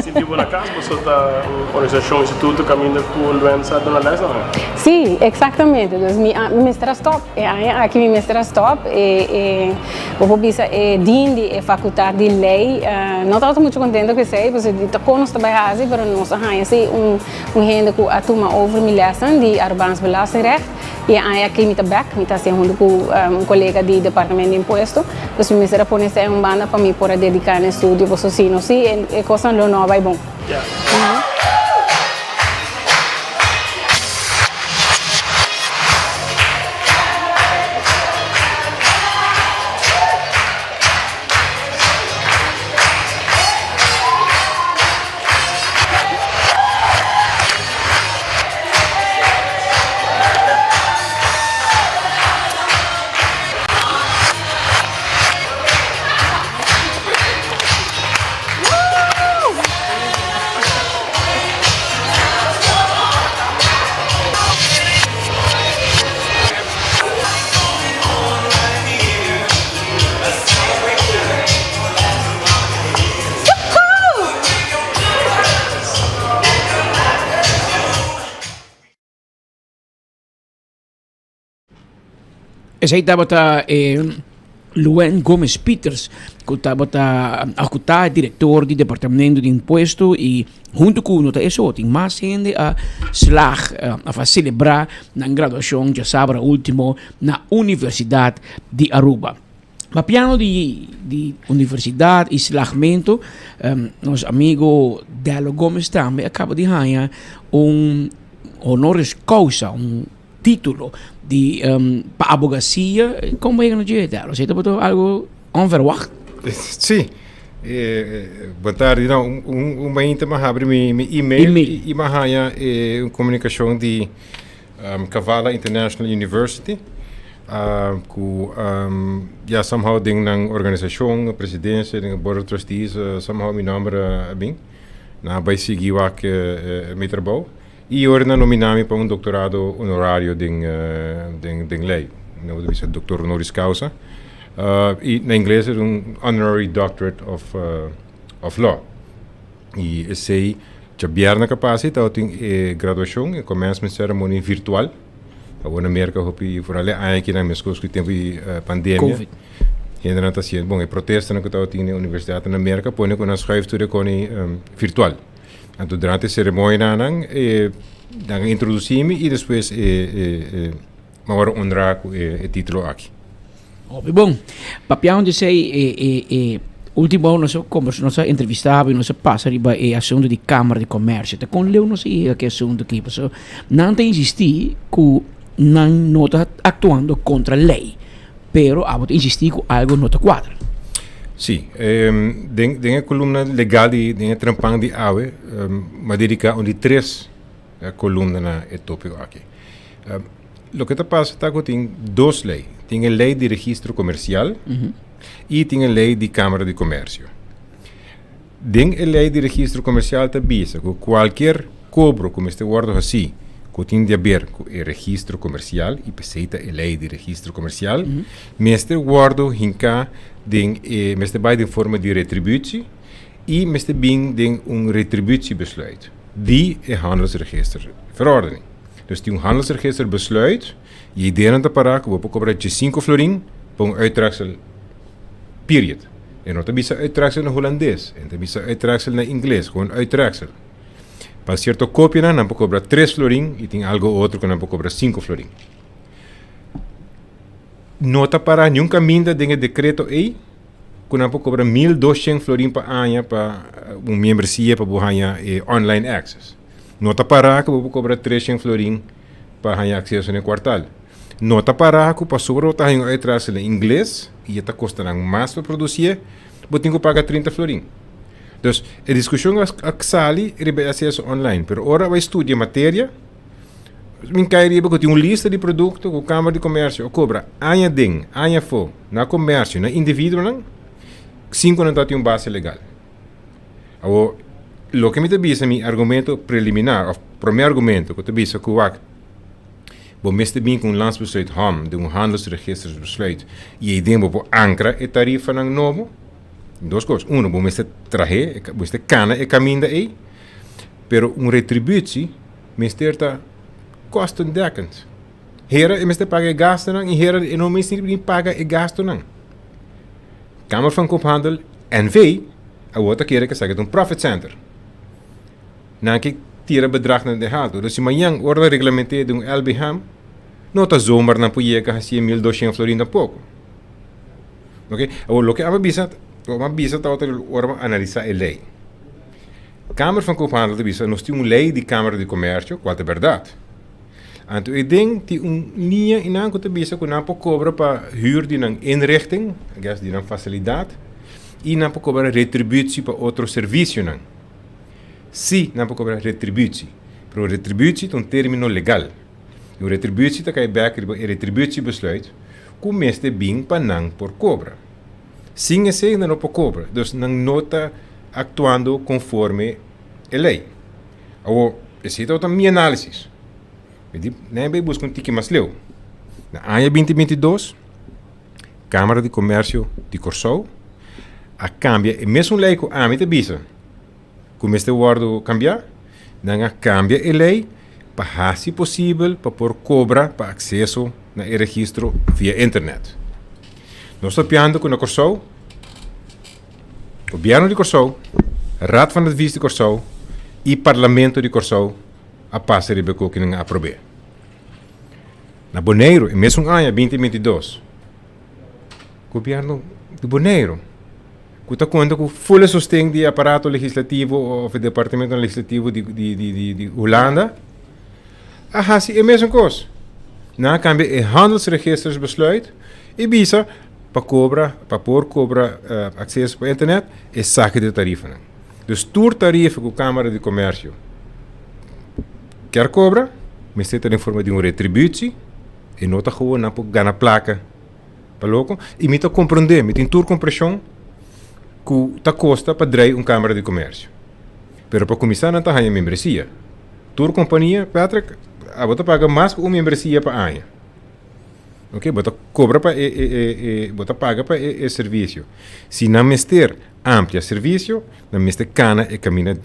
Speaker 18: Sinti bo na cas boso ta un organisacion instituto caminda cu Luen sa duna les nan?
Speaker 17: Si, exactamente. Dus mi a mi mester a stop. E aña aki mi mester a stop. E e bo por bisa e dean di e facultad di ley no tabata mucho contento cu esey pasobra di ta con nos ta bay haci pero nos a haña si un un hende cu a tuma over mi lesnan di Arubaans Belastingrecht. I e aña aki mi ta bek, mi ta hasi huntu ku un kolega di departamento di impuesto. Dus mi mester a pone esei un banda pa mi por a dediká na e studio, pasobra si no si e kosnan lo no a bai bon.
Speaker 15: Esei tabata e Luen Gomez Pieters ku tabata òf ku ta direktor di departamento di impuesto i huntu ku no ta eso tin mas hende a slag òf a selebrá nan graduashon djasabra ultimo na Universidat di Aruba. Papiando di di universidad y slagmento, nos amigo Dello Gomez tambe a caba di haña un honoris causa, un titulo di pa abogacia. Con bo yega na dje, Dello? Esey tabata algo onverwacht?
Speaker 7: Sí. Bon tardi. No, un un mainta mi a habri mi mi email y mi a haña un comunicacion di Kavala International University ku ya somehow den nan organisashon, presidensia, den board of trustees somehow mi nòmber a bin. Nan a bai sigui wak mi trabou i ora nan nominá mi pa un doktorado honorario den den lei. Nan bo ta bisa doktor honoris causa i na ingles es un honorary doctorate of law. I esei djabièrnè ku a pasa i tabatin e graduashon, e commencement ceremony virtual. Awor na Merka hopi foral e aña akinan meskos ku e tempu di pandemia.
Speaker 15: Covid.
Speaker 7: Hendenan ta hasiendo, bon e protestanan ku tabatin den universidatnan na Merka pone ku nan schuif tur e koni virtual. Anto durante e seremonianan e nan a introdusí mi i despues e e mi a wòrdu honrá ku e título aki.
Speaker 15: Hopi bon. Papiando di esei, e, e, e ultimo nos a conversa, nos a entrevista y nos a pasa riba e asunto di Camara di Comercio. Ta con leu nos a yega cu e asunto aki? Pasobra nan ta insisti cu nan no ta actuando contra ley, pero abo ta insisti cu algo no ta cuadra.
Speaker 7: Sí, den, den e columna legal di, den e trempan di awe, mi a dedica un di tres. kolumna na e tópiko aki. Loke ta pasa ta ku tin dos lei. Tin e lei di registro komersial i tin e lei di Kámara di Komersio. Den e lei di registro komersial ta bisa ku kualkier kobro ku mester wòrdu hasí ku tin di aber ku e registro komersial, i p'esei ta e lei di registro komersial, mester wòrdu hinká den e, mester bai den forma di retributie i mester bin den un retributiebesluit di e handelsregisterverordening. Dus tin un handelsregisterbesluit i eidenan ta pará ku bo por kobra djesinku florin pa un uittreksel period. E no ta bisa uittreksel na hulandes, e ta bisa uittreksel na ingles, gewoon uittreksel. Pa sierto kopianan nan por kobra tres florin i tin algo otro ku nan por kobra sinku florin. No ta pará niun kaminda den e dekreto ei ku nan por kobra 1200 florin pa aña pa un miembresia pa bo haña e online access. No ta pará ku bo por kobra 300 florin pa haña akseso na e kuartal. No ta pará ku pasobra bo ta haña un uittreksel na ingles i e ta kosta nan mas pa produsié, bo tin ku paga 30 florin. Dus, e diskushon a sali riba e akseso online, pero ora a bai studia materia, mi kai riba ku tin un lista di produkto ku Kámara di Komèrsio a kobra aña aden, aña afó, na komèrsio, na individuonan, sin ku nan ta tin un base legal. Awor, loke mi ta bisa mi argumento preliminar òf promé argumento ku ta bisa ku wak, bo mester bin ku un landsbesluit hòm den un handelsregistersbesluit i ei den bo por ankra e tarifanan nobo. Dos kos, uno, bo mester trah'é, bo mester kana e kaminda ei, pero un retributie mester ta kostendekkend. Hera e mester paga e gastunan i hera e no mester ni paga e gastunan. Kamer van Koophandel NV awor ta kere ku esaki ta un profit center. Nan ke tira bedragnan den haltu. Dus si mañan ora nan reglament'é den un LBH, no ta zomaar nan por yega hasié 1200 florin tampoko. Oke, awor loke amo bisa, loke amo bisa tabata ora bo analisá e lei. Kamer van Koophandel ta bisa nos tin un lei di Kamera di Komersio, kual ta bèrdat. Anto e den tin un liña einan ku ta bisa ku nan por kobra pa hür di nan inrichting, I guess di nan fasilidat, i nan por kobra retributie pa otro servisionan. Sí, nan por kobra retributie, pero retributie ta un término legal. I un retributie ta kai bèk riba e retributiebesluit ku mester bin pa nan por kobra. Sin esei nan no por kobra, dus nan no ta aktuando konforme e lei. Awor, esei tabata mi análisis. Mi di, nan bai buska un tiki mas leu. Na aña 2022, Kámara di Komèrsio di Kòrsou a kambia e mesun lei ku ami ta bisa ku mester wòrdu kambiá. Nan a kambia e lei pa hasi posibel pa por kobra pa akseso na e registro via internet. Nos ta piando ku na Kòrsou, Gobièrnu di Kòrsou, Raad van Advies di Kòrsou i Parlamento di Kòrsou a pasa riba e koki nan a aprob'é. Na Boneiru e mesun aña 2022, Gobièrnu di Boneiru ku ta konta ku ful e sosten di e aparato legislativo òf e departamentonan legislativo di di di di Hulanda a hasi e mesun kos. Nan a kambia e handelsregistersbesluit i bisa pa kobra, pa por kobra akseso pa internet, esaki ta e tarifanan. Dus tur tarifa ku Kámara di Komèrsio kier kobra, mester ta den forma di un retributie, e no ta gewoon nan por gana plaka pa loko. I mi ta komprondé, mi tin tur kompreshon ku ta kosta pa drei un Kámara di Komèrsio. Pero pa kuminsá nan ta haña membresia. Tur kompania, Patrick, abo ta paga mas ku un membresia pa aña. Ok, bo ta cobra pa e, e, e, e bo ta paga pa e, e servicio. Si nan mester amplia servicio, nan mester cana e camina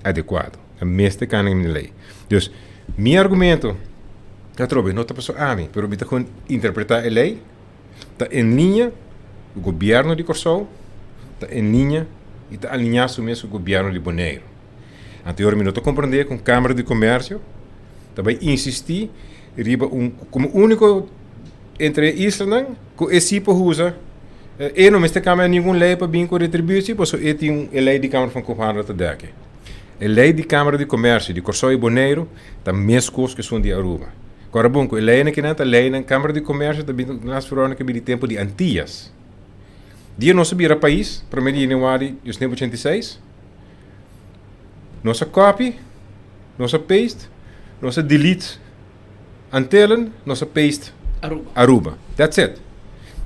Speaker 7: adecuado. Nan mester cana e camina ley. Dus, mi argumento, atrobe, no ta paso ami, pero mi ta gewoon interpreta e ley, ta en linea cu gobierno di Corsou, ta en linea y ta alinea su mes cu gobierno di Boneiru. Anterior mi no ta comprende con Camara di Comercio ta bay insisti riba un como unico entre e islanan cu e si por usa e no mester cambia ningun ley pa bin cu retributie pasobra e tin e ley di Camara van Koophandel ta dek. E ley di Camara di Comercio di Corsou y Boneiru ta mescos cu esun di Aruba. Cora bon cu e leynan kinan ta leynan Camara di Comercio ta bin las verordening cu bin di tempo di Antillas. Dia nos a bira pais prome di januari 1986 nos a copy, nos a paste. Nos a delete Antillen, nos a paste
Speaker 15: Aruba.
Speaker 7: Aruba. That's it.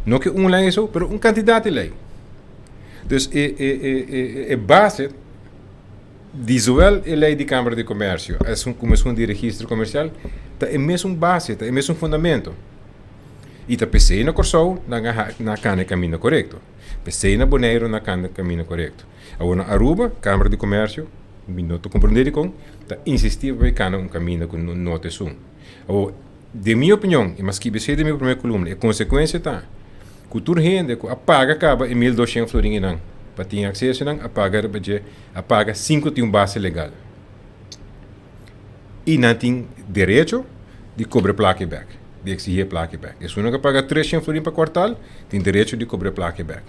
Speaker 7: No ke un lei so, pero un kantidat di lei. Dus e, e, e, e, e base di zowel e lei di Kamara di Komersio esun komo esun di Registro Komersial ta e mesun base, ta e mesun fundamento. I ta p'esei na Kòrsou nan a ha nan a kana e kaminda korekto. P'esei na Boneiru nan a kana e kaminda korekto. Awor na Aruba, Kamara di Komersio, mi no ta komprendé dikon, ta insistí pa bai kana un kaminda ku no ta esun. Awor, den mi opinion, i mi a skibi esei den mi promé kolumna, e konsekuensia ta ku tur hende ku a paga kaba e 1200 florin einan pa tin akseso einan a paga riba dje, a paga sin ku tin un base legal. I nan tin derecho di kobra e plaka ei bèk, di eksigí e plaka ei bèk. Esunnan ku a paga 300 florin pa kuartal tin derecho di kobra e plaka ei bèk.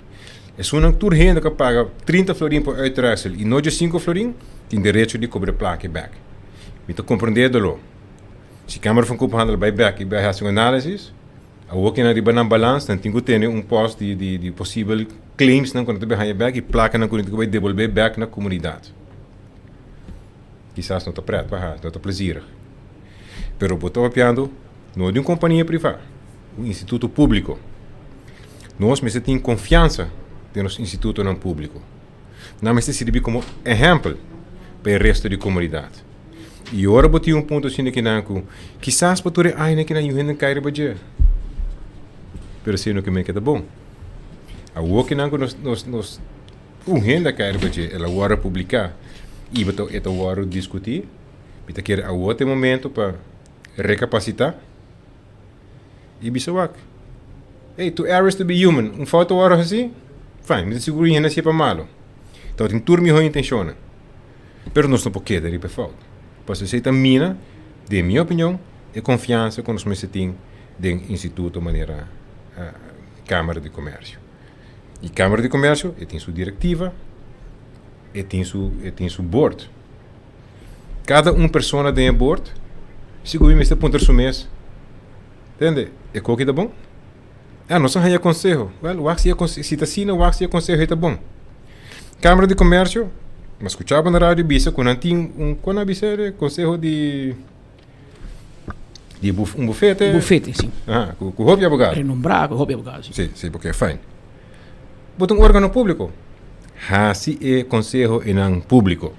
Speaker 7: Esunnan tur hende ku a paga 30 florin pa uittreksel i no dje sinku florin tin derecho di kobra e plaka ei bèk. Mi ta komprendé doló. Si Kamer van Koophandel bai bèk i bai hasi un análisis, awor ku nan riba nan balans nan tin ku tene un pòst di di di posibel claimsnan ku nan ta bai haña bèk i plakanan ku nan tin ku bai debolbé bèk na komunidat. Kisas no ta pret pa hasi, no ta plezierig. Pero bo ta papiando no di un kompania privá, un instituto públiko. Nos mester tin konfiansa den nos institutonan públiko. Nan mester sirbi komo ehèmpel pa e resto di komunidat. I ora bo tin un punto asina kinan ku kisas pa tur e añanan kinan yu hende kai riba dje, pero esei no ke men ke ta bon. Awor kinan ku nos nos nos un hende a kai riba dje, el a wòrdu publiká i bo ta e ta wòrdu diskutí, mi ta kere awor ta e momento pa rekapasitá i bisa wak, Hey, to err is to be human, un fout ta wòrdu hasí, fine, mi ta sigur un hende hasié pa malu. Tabatin tur mihó intenshonnan. Pero nos no por keda riba e fout. Pasobra esei ta mina, den mi opinion, e konfiansa ku nos mester tin den instituto manera Kamara di Komersio. I Kamara di Komersio e tin su direktiva, e tin su e tin su board. Kada un persona den e board sigur mi mester puntra su mes, Tende, e koki ta bon? Ah, nos a haña konseho. Wèl, wak si e konseho, si ta asina, wak si e konseho ei ta bon. Kamara di Komersio, mi a skucha bo na radio bisa ku nan tin un, kon nan a bisa e konseho di di buf, un bufete.
Speaker 15: Bufete, si.
Speaker 7: Aha, ku ku hopi abogado.
Speaker 15: Renombrá ku hopi abogado, si.
Speaker 7: Si, si, oké, fijn. Bo ta un órgano públiko. Hasi e konseho einan públiko.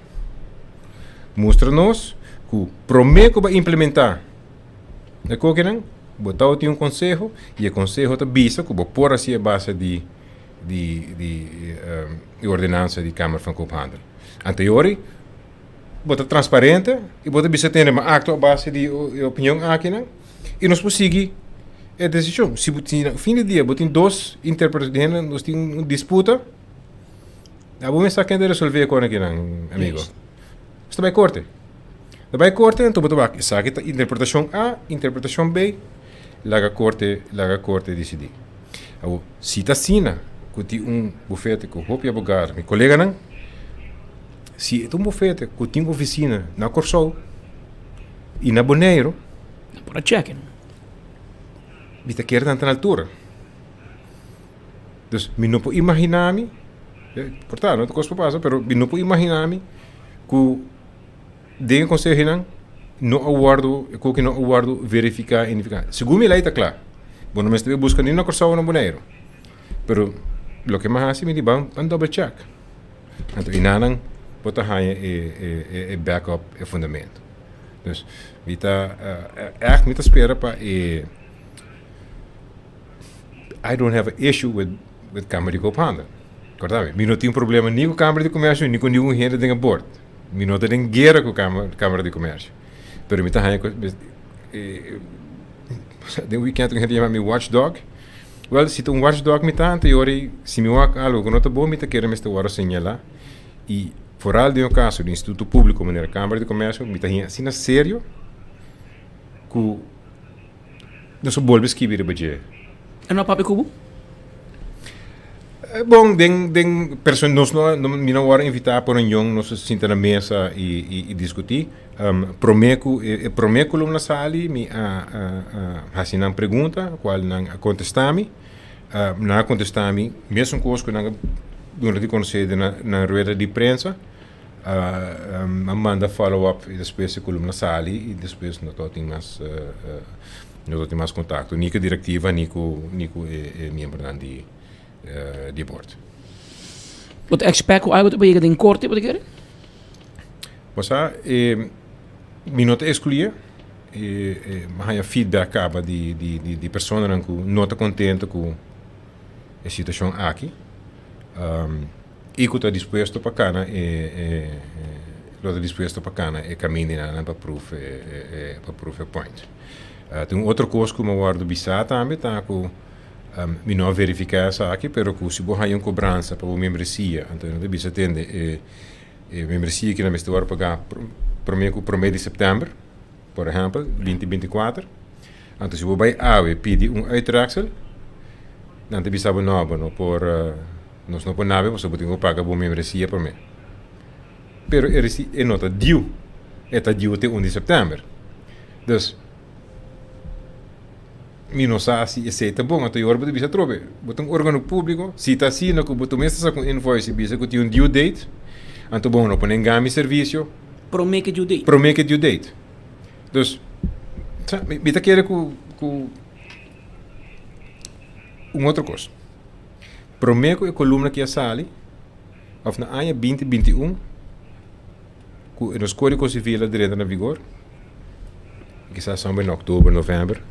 Speaker 7: Mustra nos ku promé ku bo a implementá E kokinan, bo tau tin un konseho i e konseho ta bisa ku bo por hasi e base di di di e ordenansa di Kamer van Koophandel. Anteori bo ta transparente i bo ta bisa tende ma aktua a base di e opinion akinan i nos por sigui e desishon. Si bo tin fin di dia bo tin dos interpretashon nos tin un disputa, abo mester sa ken ta resolve e kos akinan amigo. Nos ta bai korte. Ta bai korte anto bo ta wak esaki ta interpretashon A, interpretashon B, laga korte laga korte disidí. Awor, si ta asina ku tin un bufete ku hopi abogado, mi koleganan, si e ta un bufete ku tin ofisina na Kòrsou i na Boneiru,
Speaker 15: Nan por a chèk.
Speaker 7: Mi ta kere nan ta na altura. Dus mi no por imaginá mi, por ta no ta kos por pasa, pero mi no por imaginá mi ku den e konsehonan no a wòrdu, e koki no a wòrdu verifiká i nifiká. Segun mi lei ta kla, bo no mester bai buska ni na Kòrsou ni na Boneiru. Pero loke mi a hasi mi di ban ban double check. Anto enanan bo ta haña e e e backup, e fundamento. Dus mi ta ègt mi ta spera pa e. I don't have a issue with with Kamer di Koophandel. Korda mi, mi no tin problema ni ku Kamer di Komersio ni ku ningun hende den e bord. Mi no ta den guera ku Kamer Kamer di Komersio. Pero mi ta haña ku den weekend un hende yama mi watchdog. Wel, si ta un watchdog mi ta, anto yori si mi wak algo ku no ta bon mi ta kere mester wòrdu señalá. I foral den un kaso di instituto públiko manera Kamer di Komersio mi ta haña asina serio ku Nos a bolbe skibi riba dje.
Speaker 15: E no a papia ku bo?
Speaker 7: Bon, den, den perso nos no, no, mi no wòrdu invitá pa reunion, nos a sinta na mesa i, i, i diskutí. Um, promé ku e, e promé kolumna sali, mi a, a, a hasi nan pregunta, kual nan a kontestá mi. Uh, nan a kontestá mi mesun kos ku nan a duna di konosé den nan, nan rueda di prensa.
Speaker 19: A manda follow up i despues e kolumna sali i despues no tabatin mas no tabatin mas kontakto ni ku e direktiva ni ku ni ku e miembronan di di board.
Speaker 15: Bo ta expect ku algo ta por yega den korte bo ta kere?
Speaker 19: Bo sa e mi no ta eskluye e mi haña feedback kaba di di di personanan ku no ta kontento ku e situashon aki. I ku ta dispuesto pa kana e lo ta dispuesto pa kana e kamindanan pa proof e pa proof e point. Tin un otro kos ku mi a wòrdu bisá tambe ta ku mi no a verifiká esaki pero ku si bo haña un kobransa pa bo membresia anto nan ta bisa tende e e membresia ki nan mester wòrdu pagá promé ku promé di sèptèmber por ehèmpel binti 24 anto si bo bai awe pidi un uitreksel nan ta bisa bo no bo no por Nos no por nabe pasobra bo tin ku paga bo membresia promé. Pero e resi e no ta diu. E ta diu te un di sèptèmber. Dus, mi no sa si esei ta bon. Anto i ora bo ta bisa atrobe, bo ta un órgano públiko, si ta asina ku bo tu mes ta saka un invoice i bisa ku tin un due date, anto bo no por nenga mi servisio.
Speaker 15: Promé ku e due date.
Speaker 19: Promé ku e due date. Dus, sa, mi ta kere ku ku un otro kos. Promé ku e kolumna ki a sali, òf na aña 2021, ku nos Kódigo Sivil a drenta na vigor, kisas somewhere na òktober, novèmber,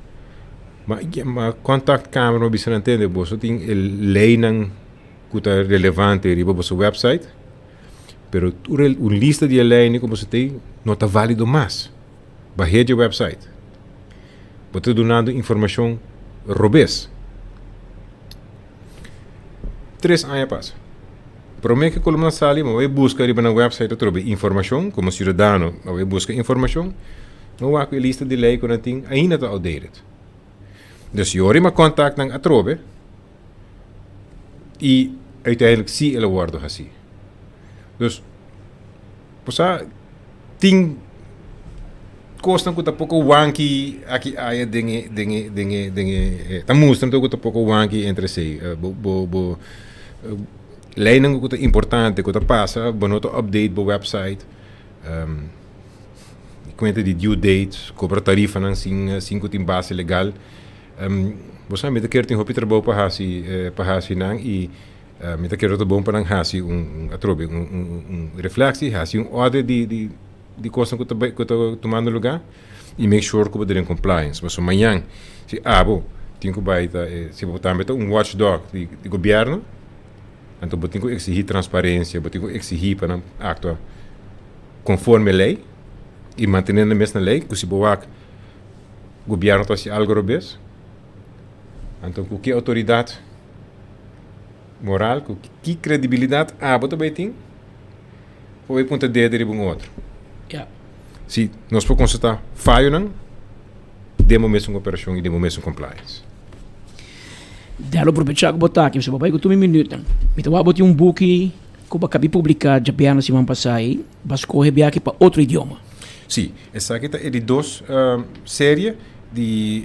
Speaker 19: ma ma kòntakt Kamer mi a bisa nan tende boso tin e leinan ku ta relevante riba boso wèpsait, pero tur e un lista di e leinan ku boso tin no ta válido mas. Bah'é dje wèpsait. Bo ta dunando informashon robes. Tres aña pasa. Promé ku e kolumna sali, mi a bai buska riba nan wèpsait atrobe informashon, komo siudadano mi a bai buska informashon, mi a wak ku e lista di lei ku nan tin ainda ta outdated. Dus i ora mi a kòntakt nan atrobe i uiteindelijk si el a wòrdu hasí. Dus. Bo sa, tin kosnan ku ta poko wanki aki aya den e, den e, den e, den e, ta mustra anto ku ta poko wanki entre esei. Bo, bo, bo leinan ku ta importante ku ta pasa, bo no ta update bo website, kuenta di due date, kobra tarifanan sin, sin ku tin base legal. Bo sa, mi ta kere tin hopi trabou pa hasi, pa hasi nan i. Mi ta kere ta bon pa nan hasi un atrobe un un reflectie, hasi un audit di di di kosnan ku ta bai ku ta tumando luga i make sure ku bo ta den compliance. Pasobra mañan si abo tin ku bai ta si bo tambe ta un watchdog di di gobierno anto bo tin ku exigi transparencia, bo tin ku exigi pa nan actua conforme ley i mantene nan mes na ley ku si bo wak gobierno ta hasi algo robes anto ku ki autoridad Moral ku ki kredibilidat abo ta bai tin pa bai punta dede riba un otro?
Speaker 15: Ja.
Speaker 19: Si nos por konstatá fayonan den bo mesun operashon i den bo mesun compliance.
Speaker 15: Dèl aprovechá ku bo ta aki, pasobra bo bai ku tur mi minütnan. Mi ta wak bo tin un buki ku bo a kabi publiká djabièrnè siman pasá ei, bo a skohe biaha pa otro idioma.
Speaker 19: Sí, esaki ta e di dos serie di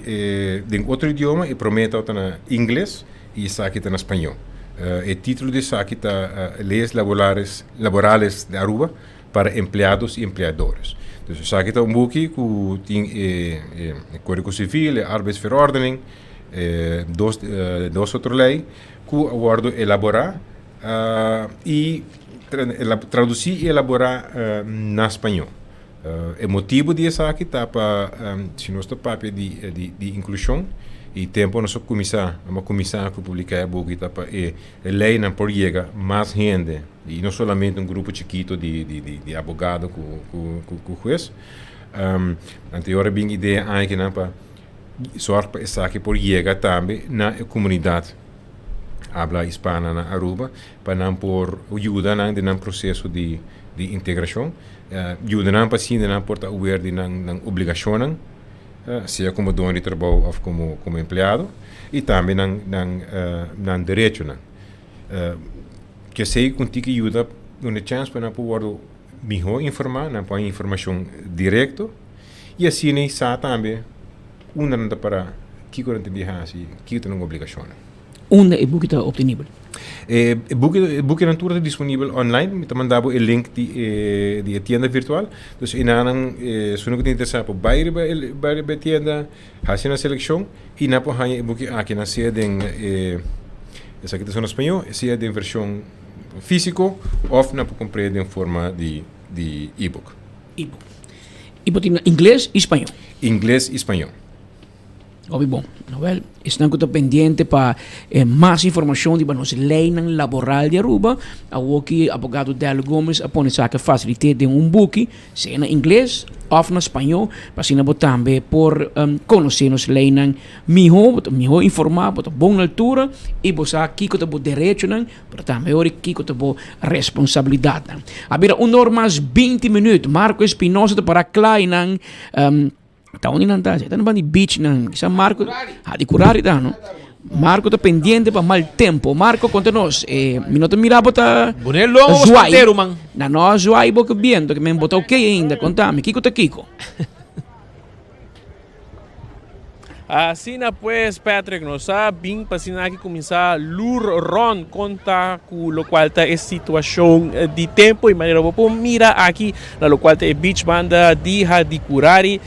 Speaker 19: den otro idioma, e promé tabata na ingles i esaki ta na spañó. E título di esaki ta Leyes Laborales Laborales de Aruba para empleados y empleadores. Dus esaki ta un buki ku tin e e Kódigo Sivil, e Arbeidsverordening, e dos dos otro lei ku a wòrdu elaborá i tradusí i elaborá na spañó. E motibu di esaki ta pa si nos ta papia di di inklushon i tempu nos a kuminsá a kuminsá ku publiká e buki ta pa e leinan por yega mas hende i no solamente un grupo chikito di di abogado ku ku hues. Anto e ora bin idea akinan pa sòrg pa esaki por yega tambe na e komunidat habla hispana na Aruba pa nan por yuda nan den nan proseso di di integrashon. Yuda nan pa asina nan por ta aware di nan nan obligashonnan, sea komo doño di trabou òf komo komo empleado, i tambe nan nan nan derechonan. Kesei ku tin ki yuda duna chèns pa nan por wòrdu mihó informá, nan por haña informashon direkto i asina e sa tambe unda nan ta pará, kiko nan tin di hasi, kiko ta nan obligashonnan.
Speaker 15: Unda e buki ta obtenibel?
Speaker 19: E buki e bukinan tur ta disponibel online. Mi ta manda bo e link di e di e tienda virtual. Dus enanan esun ku ta interesá por bai riba e bai riba e tienda, hasi nan selekshon i nan por haña e buki aki nan sea den e esaki ta sona spañó, sea den vershon físiko òf nan por kumpr'é den forma di di e-book.
Speaker 15: E-book. I bo tin na ingles i spañó?
Speaker 19: Ingles i spañó.
Speaker 15: Hopi bon. Wel, esnan ku ta pendiente pa e mas informashon riba nos leinan laboral di Aruba, awoki abogado Delio Gomez a pone esaki a fasilit'é den un buki, sea na ingles òf na spañó, pa asina bo tambe por konosé nos leinan mihó, bo ta mihó informá, bo ta bon na altura i bo sa kiko ta bo derechonan, pero tambe ora kiko ta bo responsabilidatnan. A bira un or mas binti minüt, Marco Espinosa ta para kla einan. Ta unda nan ta? Ta na banda di beach nan. Kisa Marco, ha di Curari ta no. Marco ta pendiente pa mal tempo. Marco konta nos, eh, mi no ta mira bo ta
Speaker 13: Boné lomo bo
Speaker 15: zwaai.
Speaker 13: spantero man.
Speaker 15: Na no zwaai bo ke biento, ke men bo ta oké ainda. Konta mi, kiko ta kiko?
Speaker 18: Asina pues Patrick, nos a bin pa asina aki kuminsá lur rònt konta ku lokual ta e situashon di tempu i manera bo por mira aki na lokual ta e beach banda di Hadicurari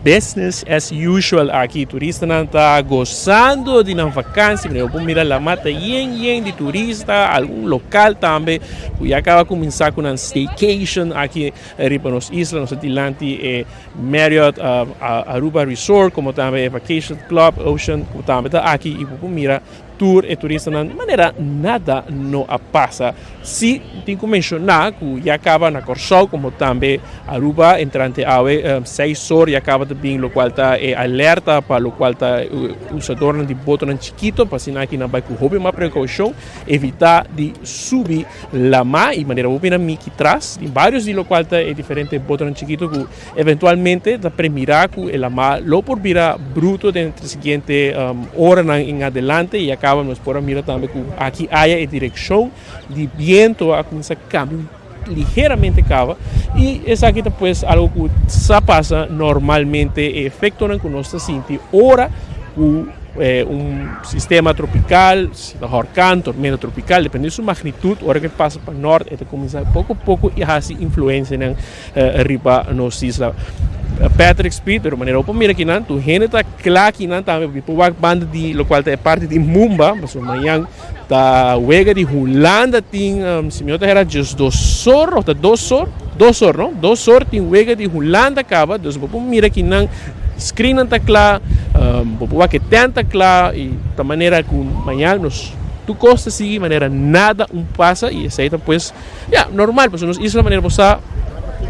Speaker 18: business as usual aki turistanan ta gosando di nan vakansi manera bo por mira lama ta yen yen di turista algun lokal tambe ku ya kaba kuminsá ku nan staycation aki riba nos isla nos ta dilanti e Marriott Aruba Resort como tambe e Vacation Club Ocean cu tambe ta aki y bo por mira tur e turistanan manera nada no a pasa. Si tin cu menciona cu ya caba na Corsou como tambe Aruba entrante awe seis or ya caba ta bin locual ta e alerta pa locual ta usadornan di botonan chikito pa asina aki nan bay cu hopi mas precaucion evita di subi Lama y manera bo mira miki tras tin varios di locual ta e diferente botonan chikito cu eventualmente ta premira cu e lama lo por bira bruto den e siguiente oranan en adelante y a caba nos por a mira tambe cu aki aya e direccion di biento a cuminsa cambia ligeramente caba y esaki ta pues algo cu sa pasa normalmente e efectonan cu nos ta sinti ora cu un sistema tropical. Si ta horkan, tormenta tropical, depende di su magnitud, ora ku e pasa pa nort e ta kuminsá poko poko i hasi influensianan riba nos isla. Patrick Speed, pero manera bo por mira akinan, tur hende ta kla akinan tambe, bo por wak banda di lokual ta e parti di Mumba, pasobra mañan ta wega di Hulanda tin, si mi no ta hera, diesdos or, òf ta dos or? Dos or, no? Dos or tin wega di Hulanda kaba, dus bo por mira akinan. Screennan ta kla, bo por wak e tent ta kla y ta manera cu mañan nos tur cos ta sigui manera nada un pasa y esey ta pues ya normal pasobra nos isla manera bo sa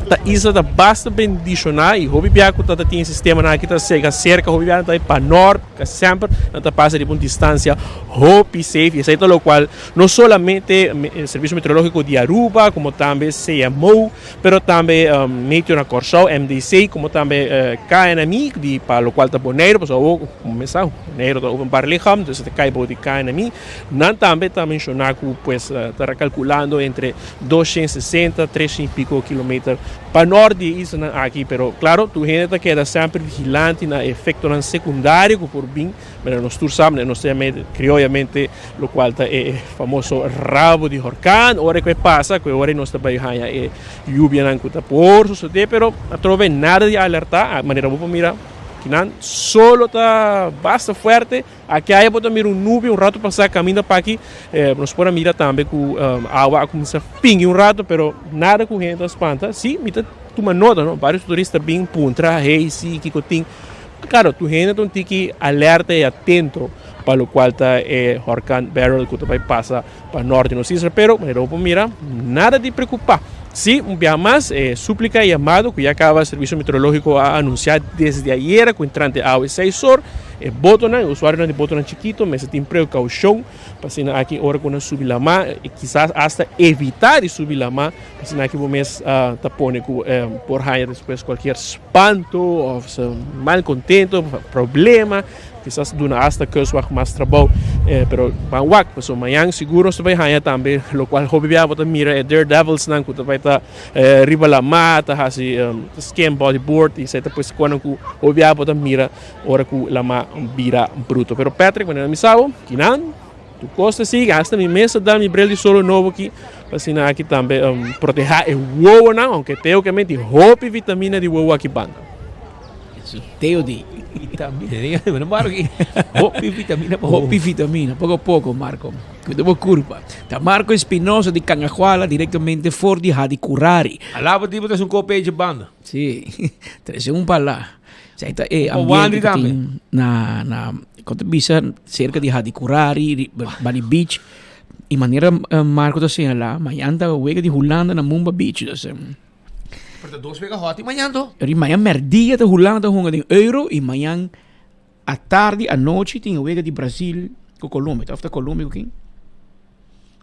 Speaker 18: ta isla ta basta bendiciona y hopi bia cu ta tin e sistemanan aki ta sega cerca hopi bia nan ta bay pa nort casi semper nan ta pasa riba un distancia hopi safe y esey ta locual no solamente Servicio Meteorologico di Aruba como tambe CMO Pero tambe Meteo na Kòrsou, MDC, komo tambe KNMI di pa lokual ta Boneiru, pasobra awor komo men sa Boneiru ta openbaar lichaam, dus e ta kai bou di KNMI. Nan tambe ta menshoná ku pues ta rekalkulando entre 260, 300 i piko kilometer pa nòrt di e islanan aki. Pero klaro tur hende ta keda semper vigilante na efektonan sekundario ku por bin. Pero nos tur sa, nos ta yam'é krioyamente lokual ta e famoso rabo di horkan. Ora ku e pasa, ku e ora nos ta bai haña e yubianan ku ta por sosodé, pero atrobe nada di alertá. Manera bo por mira kinan solo ta basta fuerte. Aki aya bo ta mira un nubia un rato pasá kaminda p'aki. Nos por a mira tambe ku awa a kuminsá pingui un rato, pero nada ku hende ta spanta. Sí, mi ta tuma nota, no? Varios turista bin puntra, hey, sí, kiko tin? Claro, tur hende ta un tiki alerta y atento pa locual ta e horcan Beryl cu ta bay pasa pa norte di nos isla, pero manera bo por mira, nada di preocupa. Si, un biaha mas, e suplica y yamado cu ya caba Servicio Meteorologico a anuncia desde ayera cu entrante awe seis or, e botonan, e usuarionan di botonan chikito mester tin precaucion pa asina aki ora cu nan subi lama y kisas hasta evita di subi lama, Asina aki bo mes ta pone ku por haña despues kualkier spanto òf mal kontento, problema, kisas duna asta kustwacht mas trabou. Pero ban wak, pasobra mañan sigur nos ta bai haña tambe lokual hopi bia bo ta mira e daredevils-nan ku ta bai ta riba lamá ta hasi skim bodyboard i esei ta pues konan ku hopi bia bo ta mira ora ku lamá bira bruto. Pero Patrick, manera mi sa bo, kinan. Tur kos ta sigui, hasta mi mes a da mi bril di solo nobo aki, pa asina aki tambe protehá e wowonan, ounke Teo ke men tin hopi vitamina di wowo aki banda.
Speaker 15: Teo di.
Speaker 13: Vitamina, hopi vitamina pa wowo.
Speaker 15: Hopi vitamina, poko poko Marco. Cuida bo curpa. Ta Marco Espinosa di Cangahuala directamente for di Hadicurari.
Speaker 13: Alaba tipo ta un kope eche banda.
Speaker 15: Si, trece un pala. Esei ta e ambiente ku tin na na kon ta bisa serka di Hadicurari, Bani Beach. I manera Marco ta señalá, mañan ta wega di Hulanda na Mumba Beach. Dus
Speaker 13: Pero ta dos wega hòt i mañan to.
Speaker 15: Ri mañan mèrdia ta Hulanda ta hunga den Euro i mañan atardi anochi tin e wega di Brasil ku Colombia. Òf ta Colombia ku ken?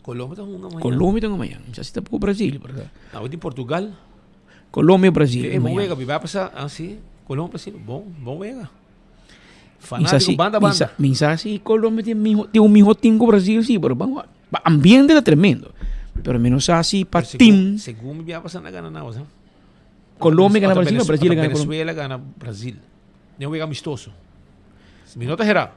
Speaker 13: Colombia ta hunga mañan.
Speaker 15: Colombia ta hunga mañan. Mi sa si ta ku Brasil, pero ta.
Speaker 13: Awe tin Portugal.
Speaker 15: Colombia Brasil
Speaker 13: E bon wega mi bai pasa ah si Colombia Brasil bon bon wega. Fanatico banda banda.
Speaker 15: Mi sa si Colombia tin miho tin un miho team ku Brasil si pero ban wak. Pa ambiente ta tremendo pero mi no sa si pa team.
Speaker 13: Segun mi bia pasa nan a gana nan sa.
Speaker 15: Colombia gana Brasil o Brasil gana
Speaker 13: Colombia? Venezuela gana Brasil. Den un wega amistoso. Mi no ta hera.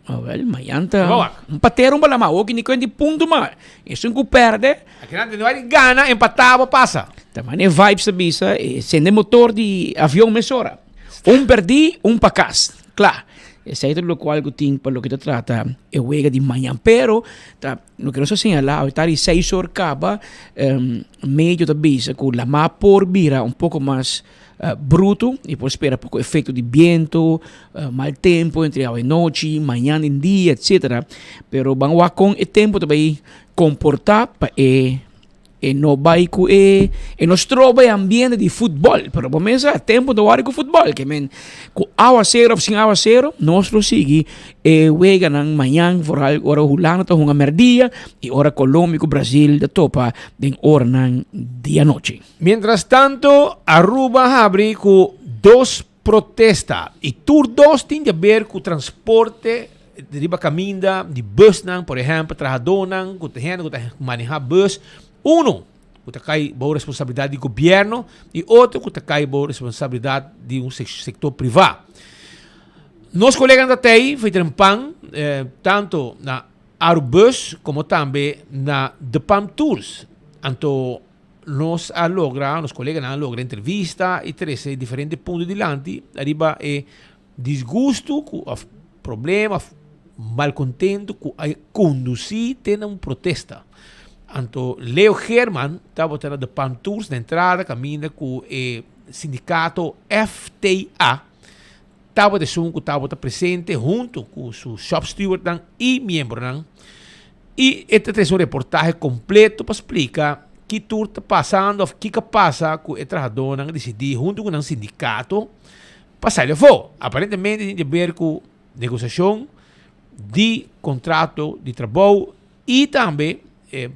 Speaker 15: Awel, mañan ta un patero un balama oki ni kuen di punto ma. Esun ku perde.
Speaker 13: Akinan no hay gana, empatá bo pasa.
Speaker 15: Ta mane vibes ta bisa, e sende motor di avion mesora. Un perdí, un pa kas. Kla. Esei ta lokual ku tin pa loke ta trata e wega di mañan. Pero ta loke nos a señalá, awe ta di seis or kaba, medio ta bisa ku lamá por bira un poko mas bruto y por spera poco efecto di biento, mal tempo entre awe nochi, mañan den dia, etcetera. Pero ban wak con e tempo ta bay comporta pa e e no bay cu e e no stroba e ambiente di futbol. Pero bo mes sa tempo ta wari cu futbol ke men cu awacero of sin awacero nos lo sigui e weganan mañan vooral ora Hulanda ta hunga merdia y ora Colombia cu Brasil ta topa den oranan di anochi.
Speaker 13: Mientras tanto, Aruba a habri cu dos protesta y tur dos tin di haber cu transporte riba caminda di busnan, por ehempel trahadornan cu ta hende cu ta maneha bus, uno cu ta cay bao responsabilidad di gobierno y otro cu ta cay bao responsabilidad di un sector priva. Nos coleganan ta tey for trempan tanto na Arubus como tambe na De Palm Tours. Anto Nos a logra, nos coleganan a logra entrevista y trece diferente punto dilanti ariba e disgusto cu of problema of malcontento cu a conduci te na un protesta. Anto Leo Geerman tabata na De Palm Tours na entrada caminda cu e sindicato FTA tabata esun cu tabata presente hunto cu su shop stewardnan y miembronan y e ta trece un reportahe completo pa splica ki tur ta pasando of kiko a pasa cu e trahadornan a dicidi hunto cu nan sindicato pa sali afo. Aparentemente tin di ber cu negociacion di contrato di trabou y tambe e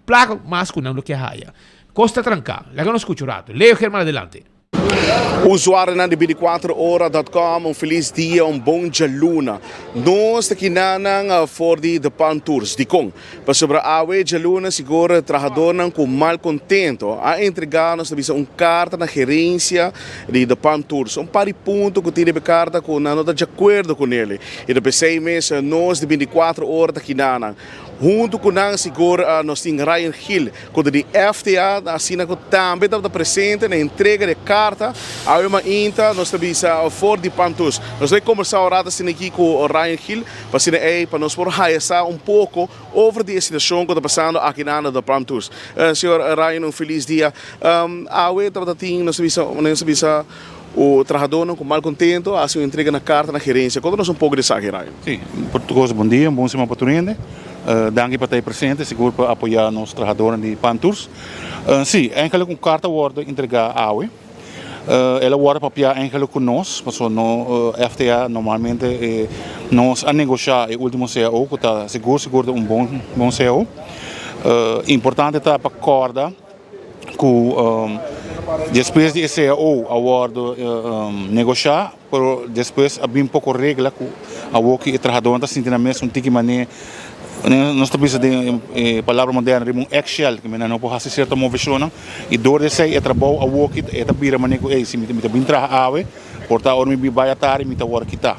Speaker 13: placa mas cu nan lo kier haya. Cos ta tranca. Laga nos scucha un rato. Leo German adelante.
Speaker 20: Usuarionan di binticuatro ora dot com un feliz dia, un bon djaluna. Nos ta kinanan for di De Palm Tours. Dikon? Pasobra awe djaluna sigur trahadornan ku malkontento a entrega nos ta bisa un karta na gerensia di De Palm Tours. Un par di punto ku tin riba e karta ku nan no ta djakuerdo ku nele. I ta p'esei mes nos di binticuatro ora ta kinanan. Huntu ku nan sigur nos tin Ryan Gil ku ta di FTA asina ku tambe tabata presente na entrega di e karta. Awe mainta nos ta bisa for di Pantus. Nos ta kombersá un rato asina aki ku Ryan Gil pa asina ei pa nos por haya sa un poko over di e situashon ku ta pasando aki na The Palm Tours. Señor Ryan un felis dia. Awe tabata tin nos ta bisa nos ta bisa U trahadónan ku mal kontento a hasi un entrega na karta na gerensia. Konta nos un poko di esaki, Ryan.
Speaker 21: Sí, por tur kos bon dia, un bon siman pa tur hende. Danki pa ta ei presente, sigur pa apoyá nos trahadónan di Pan Tours. Sí, eigenlijk un karta a wòrdu entregá awe. El a wòrdu papiá eigenlijk ku nos, pasobra no FTA normalmente nos a negoshá e último cao ku ta sigur sigur ta un bon bon cao. Importante ta pa kòrda. ku despues di e cao a wòrdu negoshá, pero despues a bin poko regla ku awor ku e trahadónan ta sinti nan mes un tiki manera, nos ta bisa den e palabra moderno riba un eggshell, ku nan no por hasi sierto moveshonnan i dor di esei e trabou awor ku e ta bira manera ku ey si mi ta bin traha awe por ta ora mi bin bai atardi mi ta wòrdu kitá.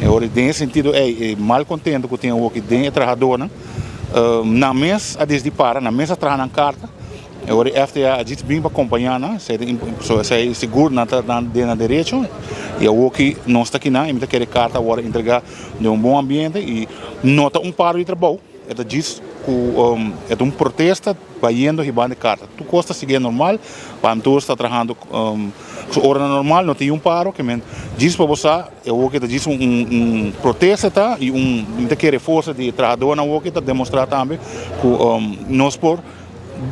Speaker 21: E ora den e sentido ei e malcontento cu tin awoki den e trahadornan, nan mes a disdi para, nan mes a traha nan carta. E ora e FTA a djis bin pa acompaña nan, esei ta so esei sigur nan ta den nan derecho y awoki nos ta kinan y mi ta kere e carta a worde entrega den un bon ambiente y no ta un paro di trabou, e ta djis cu e ta un protesta bayendo hibando e carta. Tur cos ta sigui normal, Pantours ta trahando su oranan normal, no tin un paro, ke men djis pa bo sa e awoki ta djis un protesta ta y un mi ta kere forsa di e trahadornan awoki ta demostra tambe cu nos por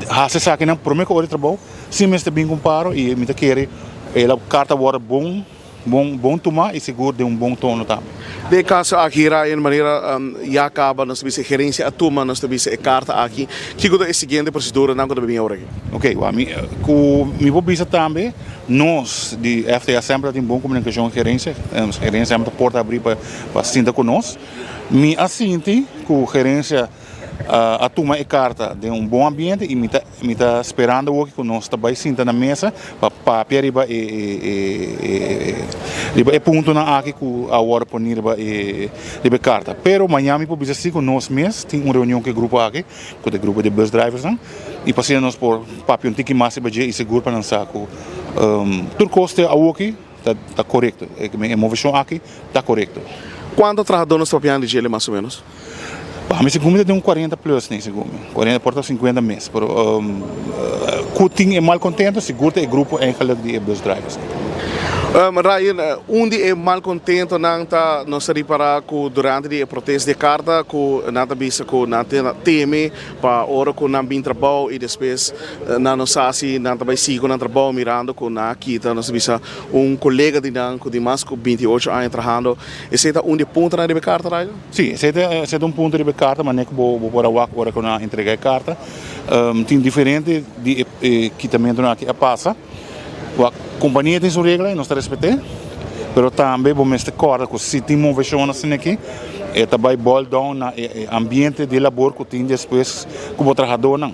Speaker 21: Hasi esakinan prome ku ora di trabou sin mester bin ku un paro i mi ta kere e la karta wòrdu bon bon bon tumá i sigur den un bon tono tambe.
Speaker 20: Den e kaso aki Ryan manera ya kaba nos ta bisa e gerensia a tuma nos ta bisa e karta aki kiko ta e siguiente proseduranan ku ta bin awor aki?
Speaker 21: Ok wak mi ku mi por bisa tambe nos di FTA semper ta tin bon komunikashon ku gerensia gerensia semper ta porta abrí pa pa sinta ku nos mi a sinti ku gerensia A tuma e karta den un bon ambiente i mi ta mi ta sperando awoki ku nos ta bai sinta na mesa pa papia riba e e riba e puntonan aki ku a wòrdu poni riba e riba e karta. Pero mañan mi por bisa si ku nos mes tin un reunion ku e grupo aki, ku ta e grupo di bus driversnan i pa asina nos por papia un tiki mas riba dje i sigur pa nan sa ku tur kos te awoki ta ta korekto, e moveshon aki ta korekto.
Speaker 20: Kuantu trahadó nos ta papiando di djele mas o ménos?
Speaker 21: Pa mi segun mi ta den un cuarenta plus ni segun mi, cuarenta por ta cincuenta mes, pero cu tin e malcontento sigur ta e grupo eigenlijk di e bus drivers.
Speaker 20: Ryan, un di e malcontentonan ta nos a ripara cu durante di e protest di e carta cu nan ta bisa cu nan ta teme pa ora cu nan bin trabou y despues nan no sa si nan ta bay sigui cu nan trabou mirando cu nan a kita nos ta bisa un colega di nan cu tin mas cu 28 aña trahando. Esey ta un di e puntonan riba e carta, Ryan?
Speaker 21: Sí, esei ta esei ta un punto riba e karta, manera ku bo bo por a wak ora ku nan a entregá e karta. Tin diferente di e e kitamentunan aki a pasa. Wak, kompania tin su regla i nos ta respet'é, pero tambe bo mester kòrda ku si tin moveshon asina aki, e ta bai bòl down na e e ambiente di labor ku tin despues ku bo trahadónan.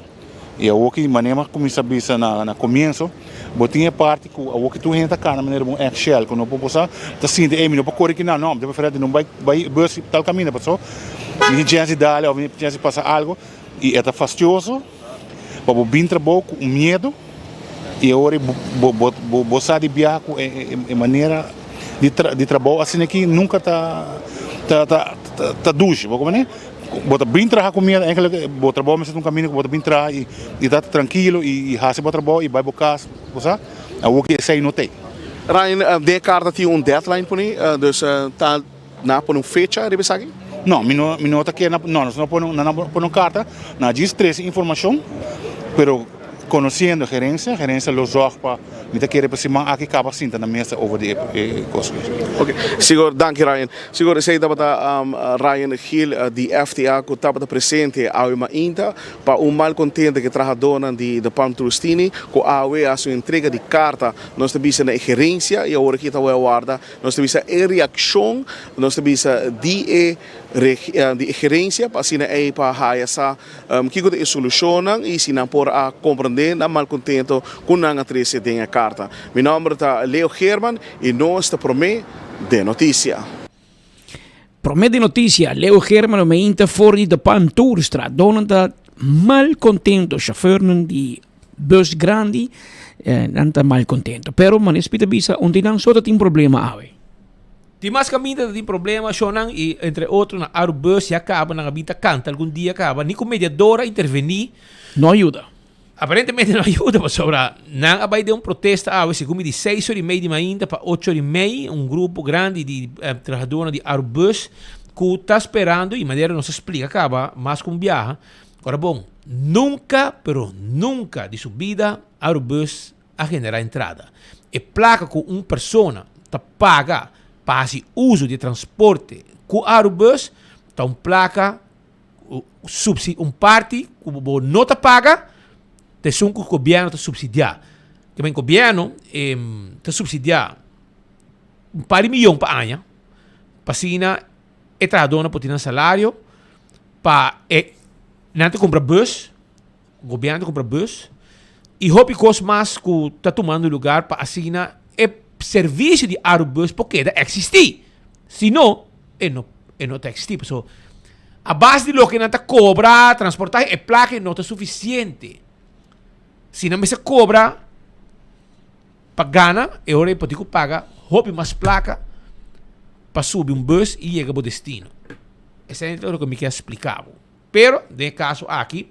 Speaker 21: I awor ki manera mi a kuminsá bisa na na komienso, bo tin e parti ku awor ki tur hende ta kana manera un eggshell ku no por por sa, ta sinti ey mi no por kore kinan, no, mi ta preferá di no bai bai bus tal kaminda paso mi tin chèns di dale òf mi tin chèns di pasa algu i e ta fastioso pa bo bin trabou ku un miedu i awor bo bo bo bo sa di biaha ku e e manera di di trabou asina aki nunka ta ta ta ta dushi, bo komprende? Bo ta bin traha ku miedu, eigenlijk bo trabou mester ta un kaminda ku bo ta bin traha i i ta trankilo i hasi bo trabou i bai bo kas, bo sa? Awor ki esei no t'ei.
Speaker 20: Ryan, den e karta tin un deadline pone, dus ta nan a pone un fecha riba esaki?
Speaker 21: No, mi no mi no ta kere no, nos no pone nan a pone un karta, nan a djis trese informashon, pero Conociendo gerencia, gerencia lo zorg pa mi ta kere pa siman aki caba sinta na mesa over di e cos aki.
Speaker 20: Ok, sigur, danki Ryan. Sigur esey tabata Ryan Gil di FTA cu tabata presente awe mainta pa un malcontento cu e trahadornan di De Palm Tours tini cu awe a haci un entrega di carta nos ta bisa na e gerencia y awor aki ta warda nos ta bisa e reaccion nos ta bisa di e di e gerencia pa asina ey pa haya sa Kiko ta e solushonnan i si nan por a komprendé nan malkontento ku nan a trese den e karta? Mi nòmber ta Leo Geerman i nos ta Promé den Notisia.
Speaker 15: Promé den Notisia, Leo Geerman lo meinta for di De Palm Toerstraat. Donan ta malkontento, shofèrnan di bus grandi nan ta malkontento. Pero manes mi ta bisa, un di nan so ta tin problema awe.
Speaker 13: Tin mas kaminda ta tin problema shownan y entre otro na Arubus ya caba nan a bin ta canta algun dia caba ni cu mediador a interveni.
Speaker 15: No a yuda.
Speaker 13: Aparentemente no a yuda pasobra nan a bay den un protesta awe segun mi di seis ora y mei di mainta pa ocho ora y mei un grupo grandi di trahadornan di Arubus cu ta sperando y manera nos a splica caba mas cu un biaha ora bon nunca pero nunca di su bida Arubus a generá entrada. E plaka ku un persona ta paga pa hasi uso di e transporte ku Arubus ta un plaka subsi un parti ku bo no ta paga ta esun ku gobièrnu ta supsidiá. Ke men gobièrnu ta supsidiá un par di miyon pa aña pa asina e trahadónan por tin nan salario pa e nan ta kumpra bus. Gobierno ta cumpra bus y hopi cos mas cu ta tumando lugar pa asina e servicio di Arubus por keda existi. Si no. E no e no ta existi paso a base di loke nan ta cobra transportahe e placa no ta suficiente. Si nan mester cobra pa gana e ora e por tin cu paga hopi mas placa pa subi un bus y yega bo destino. Esei ta loke mi kier splica bo. Pero den e caso aki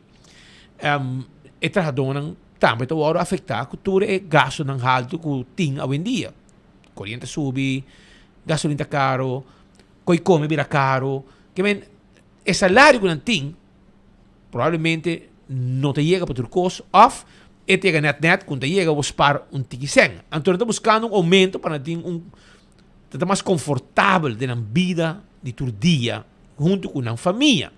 Speaker 13: e trahadornan tambe ta worde afecta cu tur e gastonan halto cu tin awendia. Coriente a subi, gasolin ta caro, coy come bira caro. Ke men e salario cu nan tin probablemente no ta yega pa tur cos of e ta yega net net cu ta yega bo spaar un tiki cen. Anto nan ta buscando un aumento pa nan tin un ta ta mas confortabel den nan bida di tur dia hunto cu nan famia.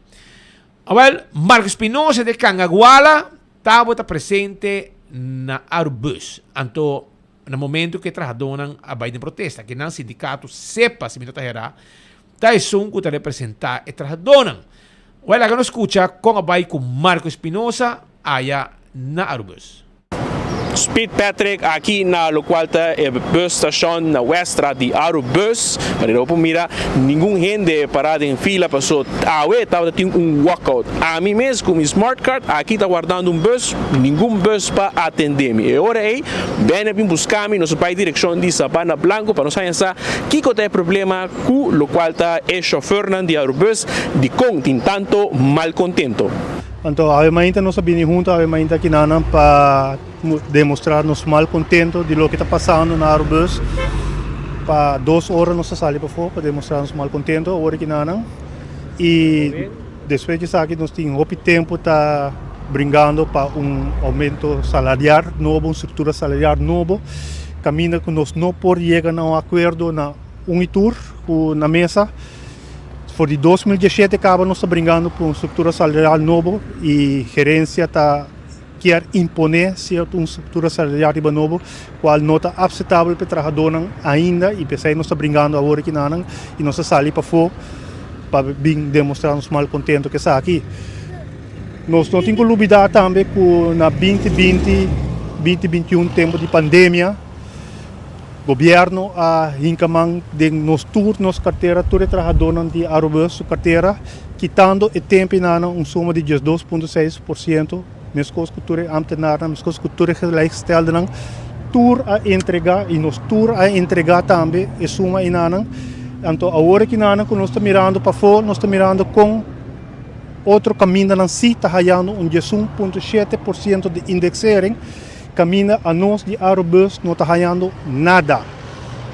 Speaker 13: Awel, Marco Espinosa de Cangaguala tabata presente na Arubus. Anto Na momento ku e trahadónan a bai den protesta, ke nan sindikato sepa, si mi no ta herá, ta esun ku ta representá e trahadónan. Wèl, laga nos skucha kon a bai ku Marco Espinosa aya na Arubus.
Speaker 18: Speed Patrick aki na lokual ta e bus station na Weststraat di Arubus. Manera bo por mira ningun hende pará den fila paso awe tabata tin un walkout. Ami mes ku mi smart card aki ta wardando un bus, ningun bus pa atendé mi. E ora ei Benny a bin buska mi, nos a bai direkshon di Sabana Blanco pa nos haña sa kiko ta e problema ku lokual ta e shòfernan di Arubus, dikon tin tanto malkontento.
Speaker 2: Anto awe mainta nos a bini hunto awe mainta akinanan pa demostra nos malkontento di loke ta pasando na Arubus. Pa dos ora nos a sali pafó pa demostra nos malkontento awor akinanan i Despues di esaki nos tin hopi tempu ta bringando pa un aumento salarial nobo, un struktura salarial nobo, kaminda ku nos no por yega na un akuerdo na un i tur ku na mesa. For di 2017 kaba nos ta bringando pa un struktura salarial nobo i gerensia ta kier imponé sierto un struktura salarial riba nobo kual no ta apsetabel pa e trahadónan ainda i p'esei nos ta bringando awor aki nanan i nos ta sali pafó pa bin demostrá nos malkontento ku esaki. Nos no tin ku lubidá tambe ku na 2020, 2021 tempu di pandemia gobièrnu a hinka man den nos tur nos kartera, tur e trahadónan di Arubus su kartera kitando e tempu einan un suma di 12.6%. Meskos ku tur e ambtenarnan, meskos ku tur e gelijkgesteldenan, tur a entregá i nos tur a entregá tambe e suma einanan. Anto awor akinanan ku nos ta mirando pafó, nos ta mirando kon otro kamindanan sí ta hayando un 11.7% di indexering, kaminda anos di Arubus no ta hayando nada.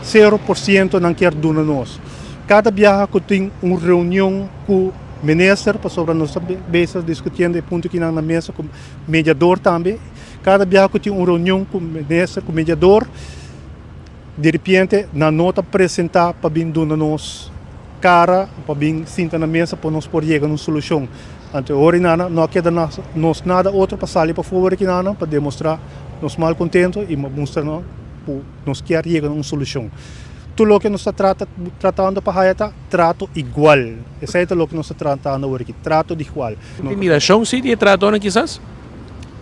Speaker 2: 0% nan kier duna nos. Kada biaha ku tin un reunion ku Minister, pasobra nos ta bezig diskutiendo e punto kinan na mesa ku mediador tambe. Kada biaha ku tin un reunion ku minister, ku mediador, diripiente nan no ta presentá pa bin duna nos kara, pa bin sinta na mesa pa nos por yega na un solushon. Anto e ora inana no a keda nos nada otro pa sali pafó ora kinana pa demostrá nos malkontento i mustra nan ku nos kier yega na un solushon. Tur loke nos ta trata tratando pa haya ta trato igual. Esei ta loke nos ta tratando awor aki, trato di igual.
Speaker 18: Intimidacion si di e trahadornan kisas?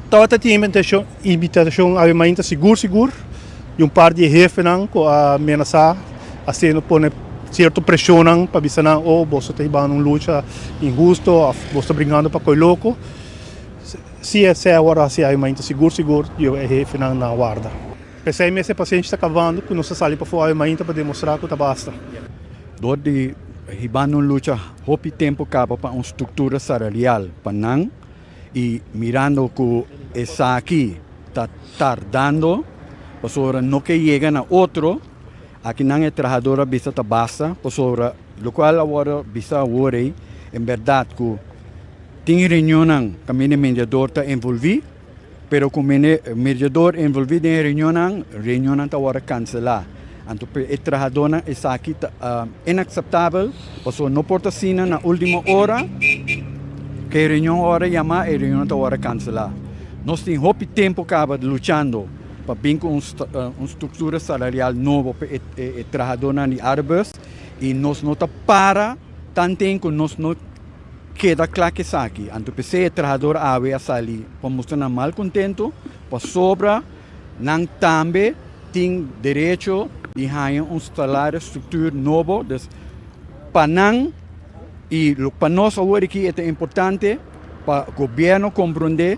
Speaker 2: Tabata tin invitacion, invitacion awe mainta sigur sigur di un par di e hefenan cu a menasa haciendo pone cierto presionnan pa bisa nan oh boso ta hibando un lucha inhusto of boso ta bringando pa coy loco. Si esei a worde haci awe mainta sigur sigur di e hefenan nan a warda. P'esei mes e pasenshi ta kabando ku nos ta sali pafó awe mainta pa demostrá ku ta basta.
Speaker 22: Dor di hibando un lucha hopi tempu kaba pa un struktura salarial pa nan i mirando ku esaki ta tardando pasobra no ke yega na otro, aki nan e trahador a bisa ta basta pasobra lokual a wòrdu bisa awor ei en bèrdat ku tin reunionnan kaminda e mediador ta envolví. Pero ku mediador envolví den e reunionnan, reunionnan ta wòrdu kanselá. Anto pa e trahadónan esaki ta inakseptabel, pasobra no por ta asina na último ora ku e reunion a wòrdu yamá, e reunion ta wòrdu kanselá. Nos tin hopi tempu kaba luchando pa bin ku un struktura salarial nobo pa e trahadónan di Arubus i nos no ta para tanten ku nos no Keda kla ku esaki. Anto p'esei e trahador awe a sali pa mustra nan malkontentu, pasobra nan tambe tin derecho di haña un salario structuur nobo. Dus Pa nan y pa nos awor aki e ta importante pa gobierno comprende,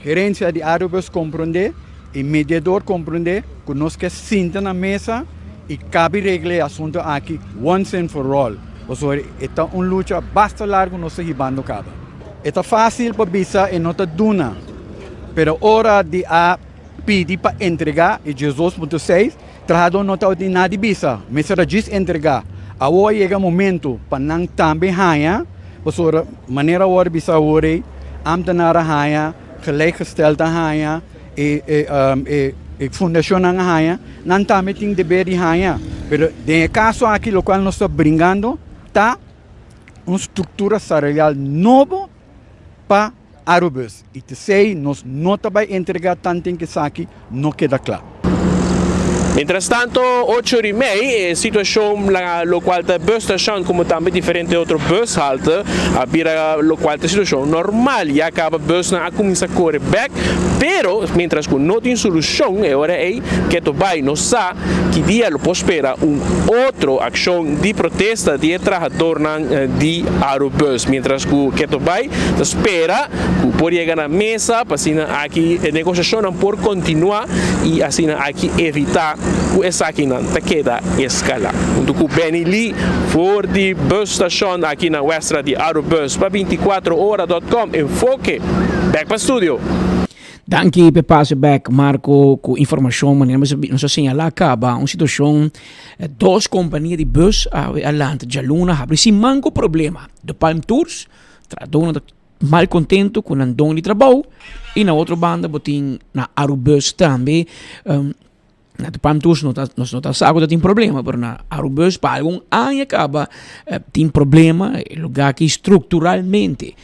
Speaker 22: gerencia di Arubus comprende y mediador comprende cu nos ke sinta na mesa y cabi regla e asunto aki once and for all. Pasobra e ta un lucha basta largo nos ta hibando caba. E ta facil pa bisa e no ta duna, pero ora di a pidi pa entrega e 12.6, Trahadó no tabatin nada di bisa, mester a djis entregá. Awor a yega momento pa nan tambe haña, pasobra manera awor a bisa awor ei, ámtenar a haña, gelijkgesteld a haña, e e e fundashonnan a haña, nan tambe tin deber di haña. Pero den e kaso aki lokual nos ta bringando ta un struktura salarial nobo pa Arubus y tesey nos no ta bay entrega tanten cu esaki no keda cla.
Speaker 18: Mientras tanto, ocho ora y mei, e situacion na locual ta busstation como tambe diferente otro bushalte a bira locual ta situacion normal. Ya caba busnan a cuminsa core bek, pero mientras cu no tin solucion e ora ey keto bay no sa ki dia lo por spera un otro accion di protesta di e trahadornan di Arubus. Mientras cu keto bay Ta spera cu por yega na mesa pa asina aki e negociacionnan por continua y asina aki evita cu esakinan ta keda escala. Hunto cu Benny Lee for di bus station aki na Westra di Arubus pa 24 ora dot com Enfoke bek pa studio.
Speaker 15: Danki p'e pase bek Marco cu informacion manera nos a señala caba un situacion dos compania di bus a lanta djaluna habri siman cu problema De Palm Tours Trahadónan ta mal kontentu ku nan don di trabou i na otro banda bo tin na Arubus tambe na de Palm Tours no ta nos no ta sa ku ta tin problema pero na Arubus pa algun aña kaba tin problema e lugá aki strukturalmente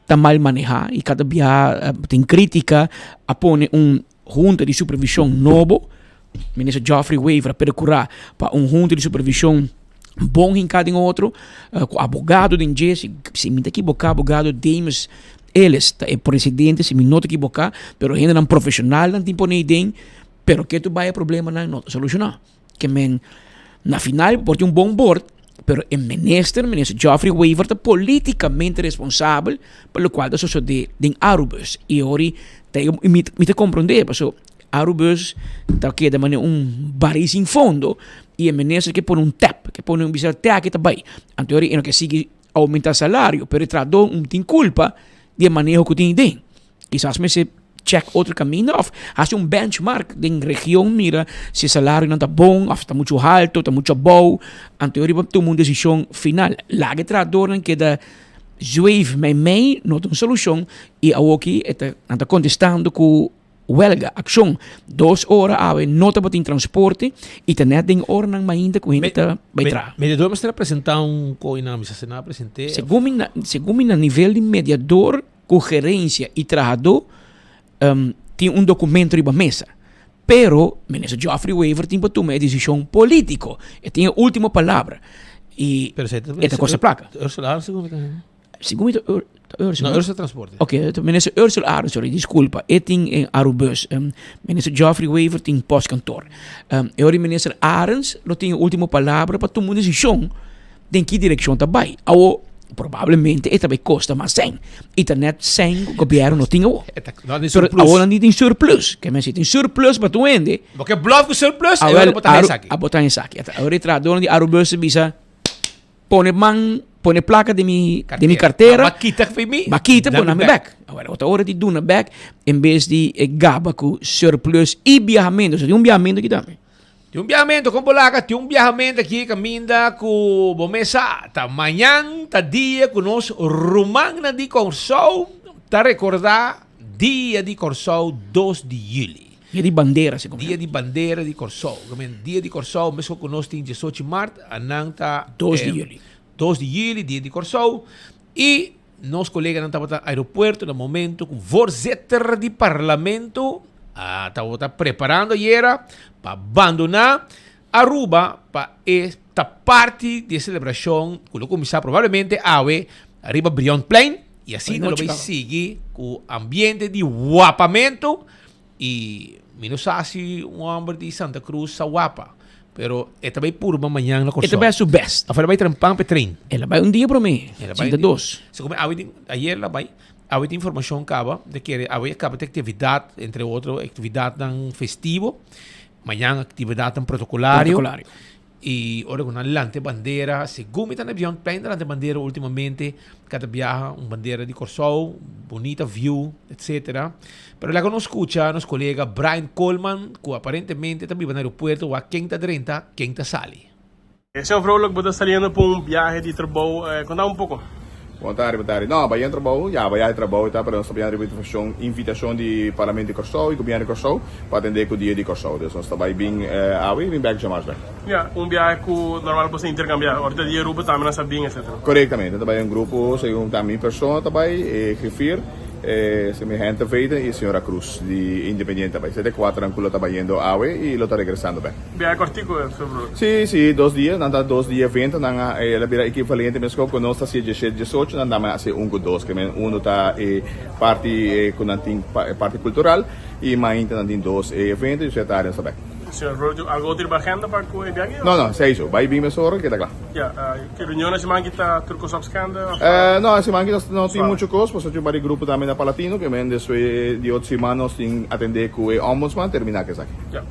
Speaker 15: ta mal manehá i kada biaha tin krítika a pone un hunta di supervishon nobo Minister Geoffrey Wever a percura pa un hunta di supervision bon hinca den otro, cu abogado den dje, si, si mi ta equivoca abogado Dames Ellis ta e presidente, si mi no ta equivoca, pero hendenan profesionalnan tin pone den, pero ke tu bay e problemanan no ta soluciona. Ke men na final por tin un bon bord, pero e minister, minister Geoffrey Wever ta politicamente responsabel pa locual ta sosode den Arubus. Y ori ta mi, mi ta comprende, paso Arubus ta keda manera un baril sin fondo y e minister ke pone un tap, ke pone un bisa te aki ta bay. Anto e no ke sigui aumenta salario, pero e trahador no tin culpa di e maneho cu tin den. Kisas mester check otro caminda of haci un benchmark den region mira si e salarionan ta bon of ta mucho halto, ta mucho abou. Anto riba tuma un decision final. Laga e trahadornan keda zweef meimei no ta un solucion y awoki e ta nan ta contestando cu Welga, akshon, dos ora awe no tabatin transporte i ta nèt den oranan mainta ku hende ta bai traha.
Speaker 13: Mediador mester a presentá un koi na misa, se nan a present'é.
Speaker 15: Segun mi na, segun mi na nivel di mediador ku gerensia i trahadó tin un dokumento riba mesa. Pero minister Geoffrey Wever tin pa tuma e desishon polítiko. E tin e último palabra i e ta kosta plaka.
Speaker 13: Ursula Arends segun mi ta.
Speaker 15: Segun mi ta Ur, ta Ursula.
Speaker 13: No, Ursula Transporte.
Speaker 15: Ok, minister Ursula Arends, sorry, disculpa. E tin eh, Arubus. Um, minister Geoffrey Wever tin postkantoor. Um, e ora minister Arends lo tin e ultimo palabra pa tuma un decision den ki direccion ta bai. Awo, probablemente e ta bai costa mas sen. I ta net sen ku gobierno no tin awo.
Speaker 13: No, tin
Speaker 15: Pero
Speaker 13: surplus.
Speaker 15: awo nan tin surplus. Ke men si tin surplus pa tu hende.
Speaker 13: Bo ke bluff ku surplus, e
Speaker 15: Awel,
Speaker 13: ora bo ta
Speaker 15: Aru,
Speaker 13: esaki.
Speaker 15: a botan esaki. Awor e trahadornan di Arubus ta bisa, Pone man, pone placa den mi, den mi cartera.
Speaker 13: Ba kita fi mi.
Speaker 15: Ba kita, pone mi back. Awor, ota ora di duna back, en bes di e gaba cu surplus y biahamento. So, tin un biahamento aki tambe.
Speaker 13: Tin un biahamento, con polaca, tin un biahamento aki caminda cu bo mes sa. Ta mañan ta dia cu nos rumannan di Corsou ta recorda Dia di Corsou dos di juli.
Speaker 15: Dia di bandera segun
Speaker 13: mi. Dia di bandera di Kòrsou. Ke men dia di Kòrsou meskos ku nos tin diesochi mart, anan ta
Speaker 15: Dos di juli.
Speaker 13: Dos di juli, dia di Kòrsou. I nos koleganan tabata aeropuerto na momento ku voorzitter di parlamento a tabata preparando ayera pa bandoná Aruba pa e ta parti di e selebrashon ku lo kuminsá probablemente awe riba Brionplein i asina lo bai sigui ku ambiente di wapamentu. Y mi no sa si un homber di Santa Cruz sa wapa. Pero e ta bai purba mañan na Kòrsou.
Speaker 15: E ta bai su best.
Speaker 13: Of el a bai trempan pa e trein.
Speaker 15: El a bai un dia promé.
Speaker 13: El a bai
Speaker 15: Sinta dos.
Speaker 13: Segun mi awe tin, ayer el a bai, awe tin informashon kaba de kere awe a kaba te aktividat, entre otro aktividatnan festivo, mañan aktividatnan protokolario.
Speaker 15: Protokolario.
Speaker 13: I ora ku nan lanta e bandera, segun mi ta na Beyond Plein ta lanta e bandera ultimamente, kada biaha un bandera di Kòrsou, bunita view, etcetera. Pero laga nos skucha nos kolega Brian Koolman ku aparentemente ta biba na aeropuerto wak ken ta drenta, ken ta sali.
Speaker 18: Señor Vrolijk, bo ta saliendo pa un biahe di trabou. Konta un poko.
Speaker 3: Bon tardi, bon tardi. No, bayan trabou, ya, bayan di trabou e ta, pero nos ta bayan riba invitashon, invitashon di Parlamento di Kòrsou i Gobièrnu di Kòrsou pa atendé ku Dia di Kòrsou. Dus nos ta bai bin awe i bin bèk djamas bèk.
Speaker 18: Ya, un biahe ku normal bo sa interkambiá. Ora ta di Aruba tambe nan sa bin, etcetera.
Speaker 3: Korektamente, ta bai un grupo, segun ta mi persona ta bai, e griffier, E señor Henteveden y señora Cruz di Independiente ta bay. Sete cuaternan cu lo ta bayendo awe y lo ta regresando bek.
Speaker 18: Biahe cortico e señor Broer?
Speaker 3: Si, si, dos dia. Nan ta dos dia evento. Nan a el a bira equivalente mesco cu nos ta hacia diesshete, diesocho, nan dame hacia un cu dos. Ke men uno ta e parti cu nan tin e parti cultural y mainta nan tin dos e evento y usted tarde nos ta bek.
Speaker 18: Señor Broer, tin algo otro riba agenda pa cu e biahe?
Speaker 3: No, no, esey so. Bay bin mesora keda cla.
Speaker 18: Ya, ki reunion e siman ki ta tur kos op skende of?
Speaker 3: No, e siman ki nos no tin mucho kos, pasobra tin un par di grupo tambe na Palatino, ke men despues di otro siman nos tin atende ku e ombudsman, termina ku esaki.
Speaker 18: Ya.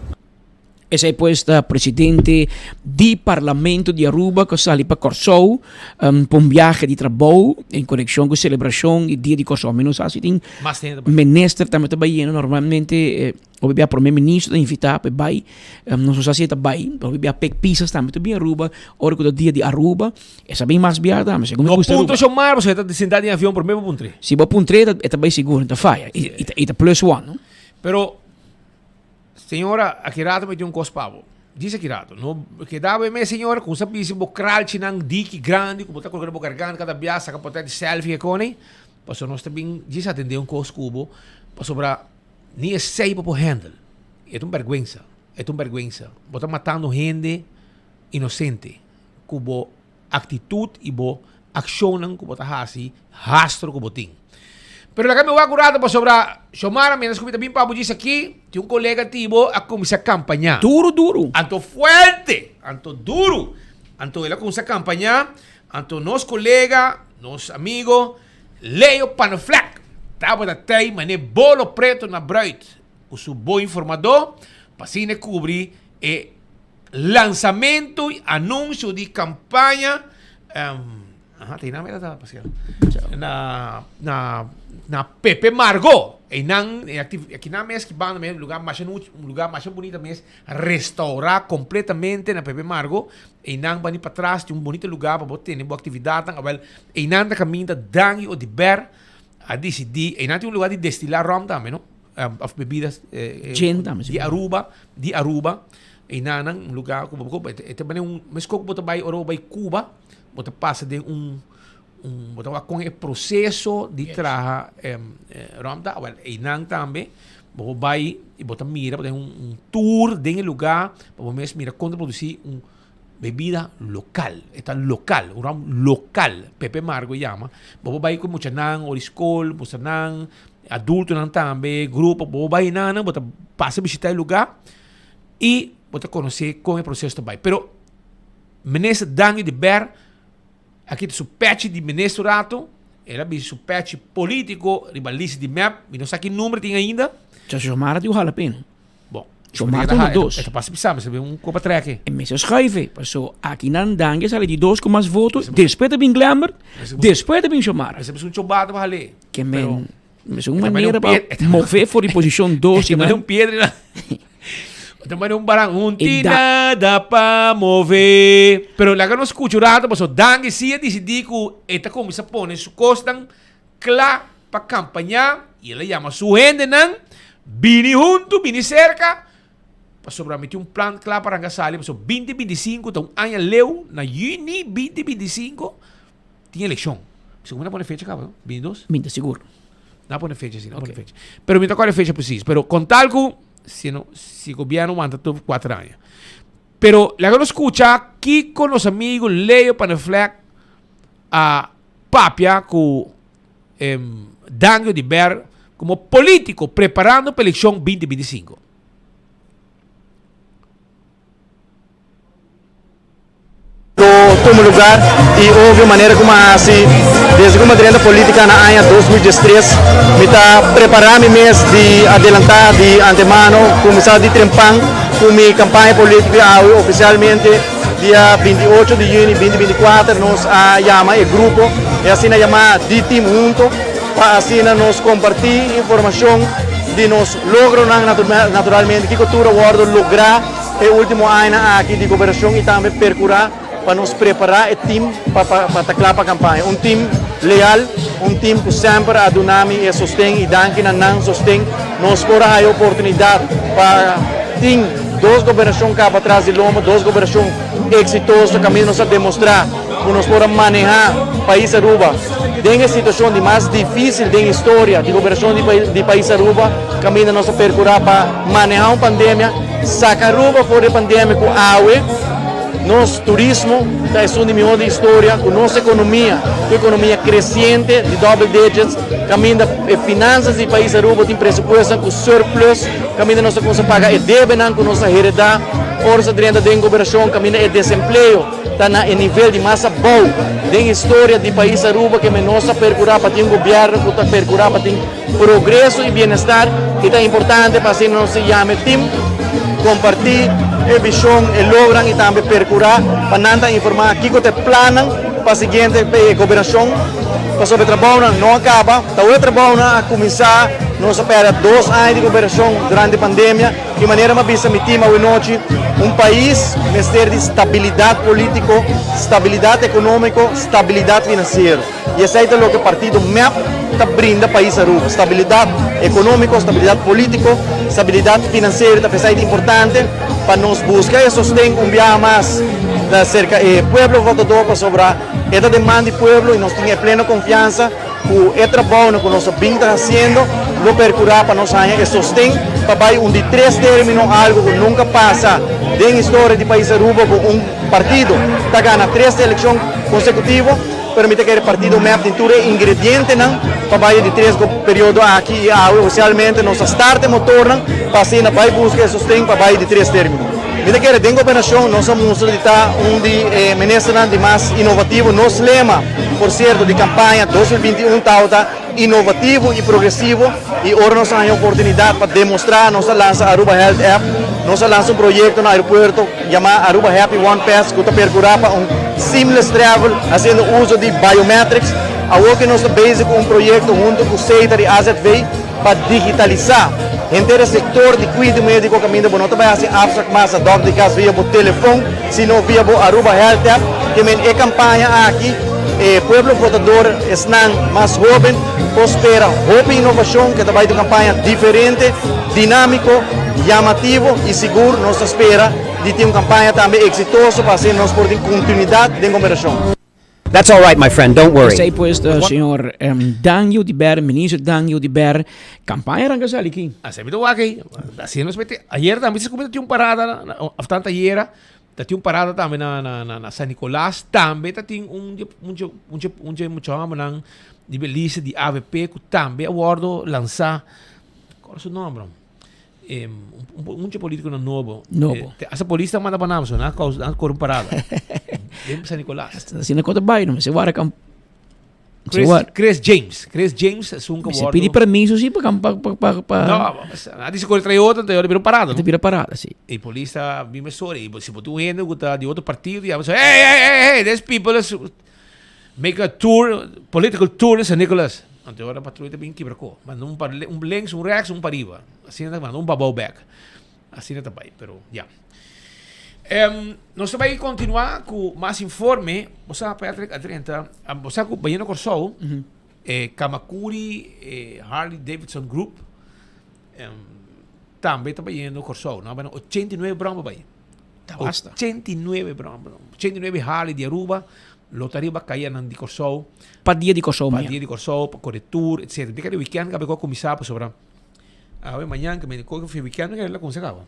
Speaker 15: Esei pues ta presidente di Parlamento di Aruba ku a sali pa Kòrsou pa un biahe di trabou en konekshon ku selebrashon di Dia di Kòrsou. Mi no sa si tin minister tambe ta bai yendo normalmente. Hopi bia prome ministro ta invita pa e bai, nos no sa si e ta bai, pero hopi bia Pek Pisas tambe ta bin Aruba, ora ku ta dia di Aruba, e sa bin mas bia tambe, segun mi
Speaker 13: No
Speaker 15: gusta
Speaker 13: puntra
Speaker 15: Aruba.
Speaker 13: Shomar pasobra e ta sinta den avion prome bo puntr'e.
Speaker 15: Si bo puntr'e e ta bai sigur, e ta faya, i ta i ta plus one no.
Speaker 13: Pero señora aki rato mi tin un kos pa bo, djis aki rato, no keda bo e mes señora ku sa bisti bo kralchinan diki grandi ku bo ta koloka den bo garganta kada bia saka potrèt di selfie e kone, pasobra nos ta bin djis atende un kos ku bo, pasobra. Ni esey bo por handle. E ta un berguensa. E ta un berguensa. Bo ta matando hende inocente cu bo actitud y bo accionnan cu bo ta haci, hastro cu bo tin. Pero laga mi wak un rato pasobra Xiomara, mientras cu mi ta bin pa bo djis aki, tin un colega ti bo a cuminsa campaña.
Speaker 15: Duro, duro.
Speaker 13: Anto fuerte, anto duro. Anto el a cuminsa campaña, anto nos colega, nos amigo, Leo Panneflek tabata tei man'e bolo preto na bruid ku su bo informadó pa asina e kubri e lansamentu i anunsio di kampaña aha ta einan mira ta pasia na na na Pepe Margo einan e akinan mes ki banda mes lugar masha un lugar masha bunita mes restaurá kompletamente na Pepe Margo Einan bani patras tin un bonito lugar pa bo tene bo actividadnan. Awel, einan ta caminda Dangui Odiber a dicidi, einan tin un lugar di destila rom tambe, no? Of bebidas
Speaker 15: Gin tambe,
Speaker 13: di Aruba, di Aruba. Einan nan un lugar cu bo por, e ta bani un, mesco cu bo ta bay ora bo bay Cuba, bo ta pasa den un, un, bo ta wak con e proceso di traha rom ta. Awel, einan tambe bo por bay y bo ta mira, bo ta un, un tour den e lugar pa bo mes mira con ta produci un bebida local. E ta local, un rom local, Pepe Margo yama. Bo por bay cu muchanan ora di scol, muchanan, adultonan tambe, grupo, bo por bay nan, bo ta pasa bishita e lugar y bo ta conoce con e proceso ta bay. Pero Minister Dangui de Ber a kita su pechi di minister un rato, el a bisti su pechi politico riba lista di mep, mi no sa ki number tin ainda.
Speaker 15: Cha Xiomara tin un jalapeno.
Speaker 13: Bon.
Speaker 15: Xiomara ta uno dos.
Speaker 13: E ta pasa bisa, mester bin un kopa treke.
Speaker 15: E mester schuiven, paso aki nan Dangui a sali di dos ku mas voto, despues ta bin Glenbert, despues ta bin Xiomara.
Speaker 13: Mester bisa un chobata pa hal'é.
Speaker 15: Ke men, mester un manera pa move for di posishon dos.
Speaker 13: E ta un piedra. E ta un baran, un tin nada pa move. Pero laga nos skucha un rato, paso Dangui si a disidí ku e ta kuminsá pone su kosnan kla pa kampañá i el a yama su hendenan bini huntu, bini serka, pasobra mi tin un plan kla pa ranka sali, pasobra binti binti sinku ta un aña leu, na yüni binti binti sinku tin elekshon. Segun mi ta pone fecha kaba, no? Binti dos?
Speaker 15: Mi ta sigur.
Speaker 13: No a pone fecha si, no a pone fecha. Pero mi ta kòrda e fecha presis. Pero kon tal ku si no, si gobièrnu wanta tur kuater aña. Pero laga nos skucha kiko nos amigu Leo Panneflek a papia ku Dangio di Ber komo polítiko preparando pa elekshon binti binti sinku.
Speaker 4: tuma lugar y obvio manera cu mi a haci desde cu mi a drenta politica na aña 2013 mi ta prepara mi mes di adelanta di antemano cuminsa di trempan cu mi campaña politico y awe oficialmente dia 28 di juni 2024 nos a yama e grupo e asina yama D-Team Hunto pa asina nos comparti informacion di nos logronan naturalmente kico tur a wordo logra E ultimo añanan aki di gobernacion y tambe percura pa nos prepara e team pa pa ta cla pa campaña. Un team leal, un team cu semper a duna mi e sosten y danki na nan sosten nos por a haya oportunidad pa tin dos gobernacion caba tras di lomba, dos gobernacion exitoso caminda nos a demostra cu nos por a maneha pais Aruba den e situacion di mas dificil den historia di gobernacion di pais Aruba caminda nos a percura pa maneha un pandemia. Saca Aruba for di e pandemia cu awe nos turismo ta esun di mihor di historia, cu nos economia, cu economia creciente di double digits, caminda e finanzas di pais Aruba tin presupuestonan cu surplus, caminda nos ta cuminsa paga e debenan cu nos a hereda ora nos a drenta den gobernacion, caminda e desempleo ta na e nivel di mas abou den historia di pais Aruba, keme nos ta percura pa tin un gobierno cu ta percura pa tin Progreso y bienestar y ta importante pa asina nos yama e team, comparti e vision, e logran y tambe percura pa nan ta informa kico ta e plannan pa siguiente gobernacion pasobra e trabounan no a caba, ta ora e trabounan a cuminsa, nos a perde dos aña di gobernacion durante pandemia y manera mi a bisa mi team awenochi un pais mester di stabilidad politico, stabilidad economico, stabilidad financiero. Y esey ta loke partido mep ta brinda pais Aruba, stabilidad economico, stabilidad politico, stabilidad financiero. Ta pesey ta importante pa nos busca e sosten un biaha mas cerca e pueblo votador, pasobra e ta demanda di pueblo y nos tin e pleno confiansa cu e trabounan cu nos a bin ta haciendo lo percura pa nos haya e sosten pa bay un di tres termino, algo cu nunca pasa den historia di pais Aruba cu un partido ta gana tres eleccion consecutivo. Pero mi ta kere partido mep tin tur e ingredientenan pa bai e di tres periodo aki y awe oficialmente nos a start e motornan pa asina bai busca e sosten pa bai di tres termino. Mi ta kere den gobernacion nos a mustra di ta un di e ministernan di mas inovativo. Nos lema por cierto di campaña 2021 tabata inovativo y progresivo y ora nos a haña oportunidad pa demostra nos a lansa Aruba Health App, nos a lansa un proyecto na aeropuerto yama Aruba Happy One Pass cu ta percura pa un seamless travel haciendo uso di biometrics. Awor cu nos ta bezig cu un proyecto hunto cu CETA y AZV pa digitalisa henter e sector di cuido medico caminda bo no ta bay haci afspraak mas na dokter di cas via bo telefon sino via bo Aruba Health App. Ke men e campaña aki e pueblo votador esnan mas hoben por spera hopi innovacion ke ta bay ta un campaña diferente, dinamico, llamativo y sigur nos ta spera di tin un campaña tambe exitoso pa asina nos por tin continuidad den gobernacion.
Speaker 5: That's all right my friend, don't worry.
Speaker 15: Esey pues ta señor Dangui Oduber, minister Dangui Oduber, campaña ranca sali aki.
Speaker 13: Así mi ta wak ey. Así nos mete. Ayer tambe se cuminsa tin un parada, of tanto ayera, ta tin un parada tambe na na na na San Nicolas. Tambe ta tin un dje un dje un dje un dje mucha hombernan di Belize di AVP cu tambe a wordo lansa. Cual su nomber? Eh, un un politiconan nobo.
Speaker 15: Nobo.
Speaker 13: Eh, hasta polis ta manda pa nan, so nan causa nan corre un parada. Den San Nicolas.
Speaker 15: Asina cu ta bay, no mester wara cam.
Speaker 13: Chris, Chris James. Chris James es un que
Speaker 15: Se pidi permiso sí pa pa pa pa pa.
Speaker 13: No, a dice corre trae otro, te bira parada.
Speaker 15: Te bira parada, sí.
Speaker 13: E polis ta bime sorry, e si bo un hende cu ta di otro partido, ya hey hey hey hey, this people is make a tour, political tour in San Nicolas. Anto ora patrulla ta bin kibra ko. Manda un pa un links, un rechts, un pa riba. Asina ta manda un pa abou bek. Asina ta bai, pero ya. Um, nos ta bai continua ku mas informe. Bo sa Patrick a drenta, bo sa ku bayendo Kòrsou, mm -hmm. eh, Kamakuri eh, Harley Davidson Group um, tambe ta bayendo Kòrsou. No, bueno, 89 brommer bai.
Speaker 15: Ta basta.
Speaker 13: 89 brommer. 89 Harley di Aruba. Lo ta riba kayanan di Kòrsou.
Speaker 15: Pa dia di Kòrsou
Speaker 13: Pa dia di Kòrsou, pa kore tour, etcetera. Di kada weekend kabe ku a kuminsá pasobra awe mañan ke mi kohe fin weekend mi la kuminsá kaba.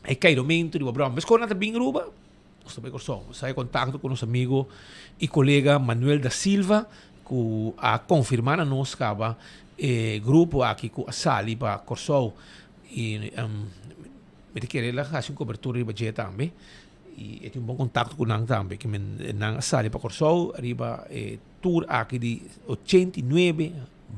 Speaker 13: E kairomentu riba bròma. Meskor nan ta bin Aruba, nos ta bai Kòrsou. Nos a haña kontakto ku nos amigo i kolega Manuel da Silva ku a konfirmá na nos kaba e grupo aki ku a sali pa Kòrsou i mi ta kere el a hasi un kobertura riba dje tambe. I e tin un bon kontakto ku nan tambe. Ke men nan a sali pa Kòrsou riba e tour aki di 89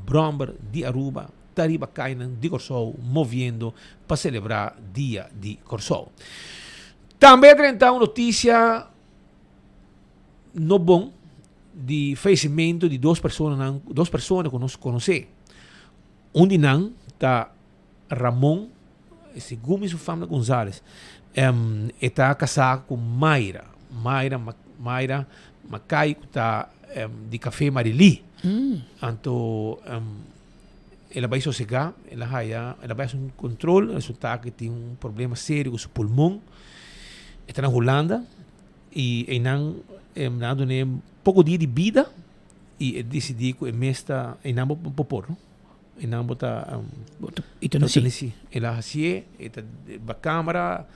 Speaker 13: bròmber di Aruba ta riba kainan di Kòrsou moviendo pa selebrá Dia di Kòrsou. Tambe a drenta un notisia no bon di fayesimentu di dos personanan, dos persona ku nos konosé. Un di nan ta Ramon, segun mi su fam ta Gonzales, e ta kasá ku Mayra, Mayra, Mayra Makai ku ta di Café Marilí. Anto el a bai sosegá, el a haya, el a bai hasi un kontrol, resultá ku e tin un problema serio ku su pulmon. E ta na Hulanda i einan nan a dun'é poko dia di bida i e disidí ku e mes ta einan bo por no. E nan bo ta eutanasi. El a hasié, e ta ba cámara,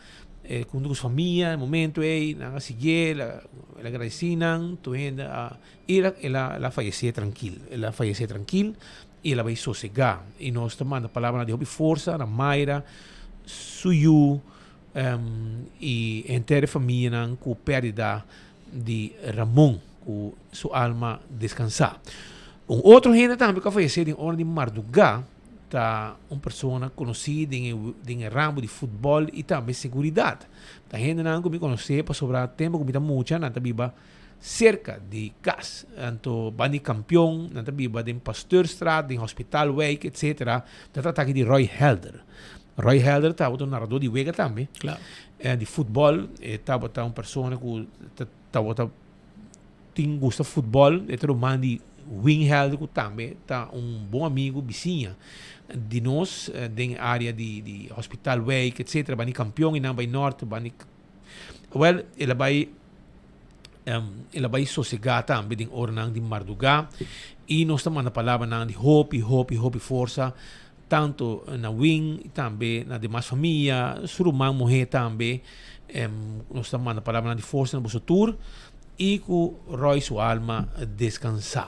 Speaker 13: e hunto cu su famia, e momento ey, nan a siguié, el a el a agradeci nan, tur hende a, y el a el a el a fayecé trankil, el a fayecé trankil y el a bay sosega. Y nos ta manda palabranan di hopi forsa na Mayra, su yu, y henter e famianan cu perdida di Ramon cu su alma descansa. Un otro hende tambe cu a fayece den ora di marduga ta un persona conoci den e den e ramo di futbol y tambe seguridad. Ta hendenan cu mi conoce pasobra tempo cu mi ta mucha nan ta biba cerca di cas. Anto ban di Campeon, nan ta biba den Pasteurstraat, den Hospitaalwijk etc. Ta trata aki di Roy Helder. Roy Helder tabata un narador di wega tambe.
Speaker 15: Claro.
Speaker 13: Di futbol. E tabata un persona cu tabata tin gusta futbol. E ta ruman di Win Helder cu tambe ta un bon amigo, bisiña di nos den e area di Hospitaalwijk etcetera. Bani Campeon y nan bay Noord, bani. Wel, el a bay el a bay sosega tambe den oranan di marduga y nos ta manda palabranan di hopi, hopi, hopi forsa tanto na Win y tambe na demas famia, su ruman muhe tambe. Nos ta manda palabranan di forsa na boso tur y cu Roy su alma descansa.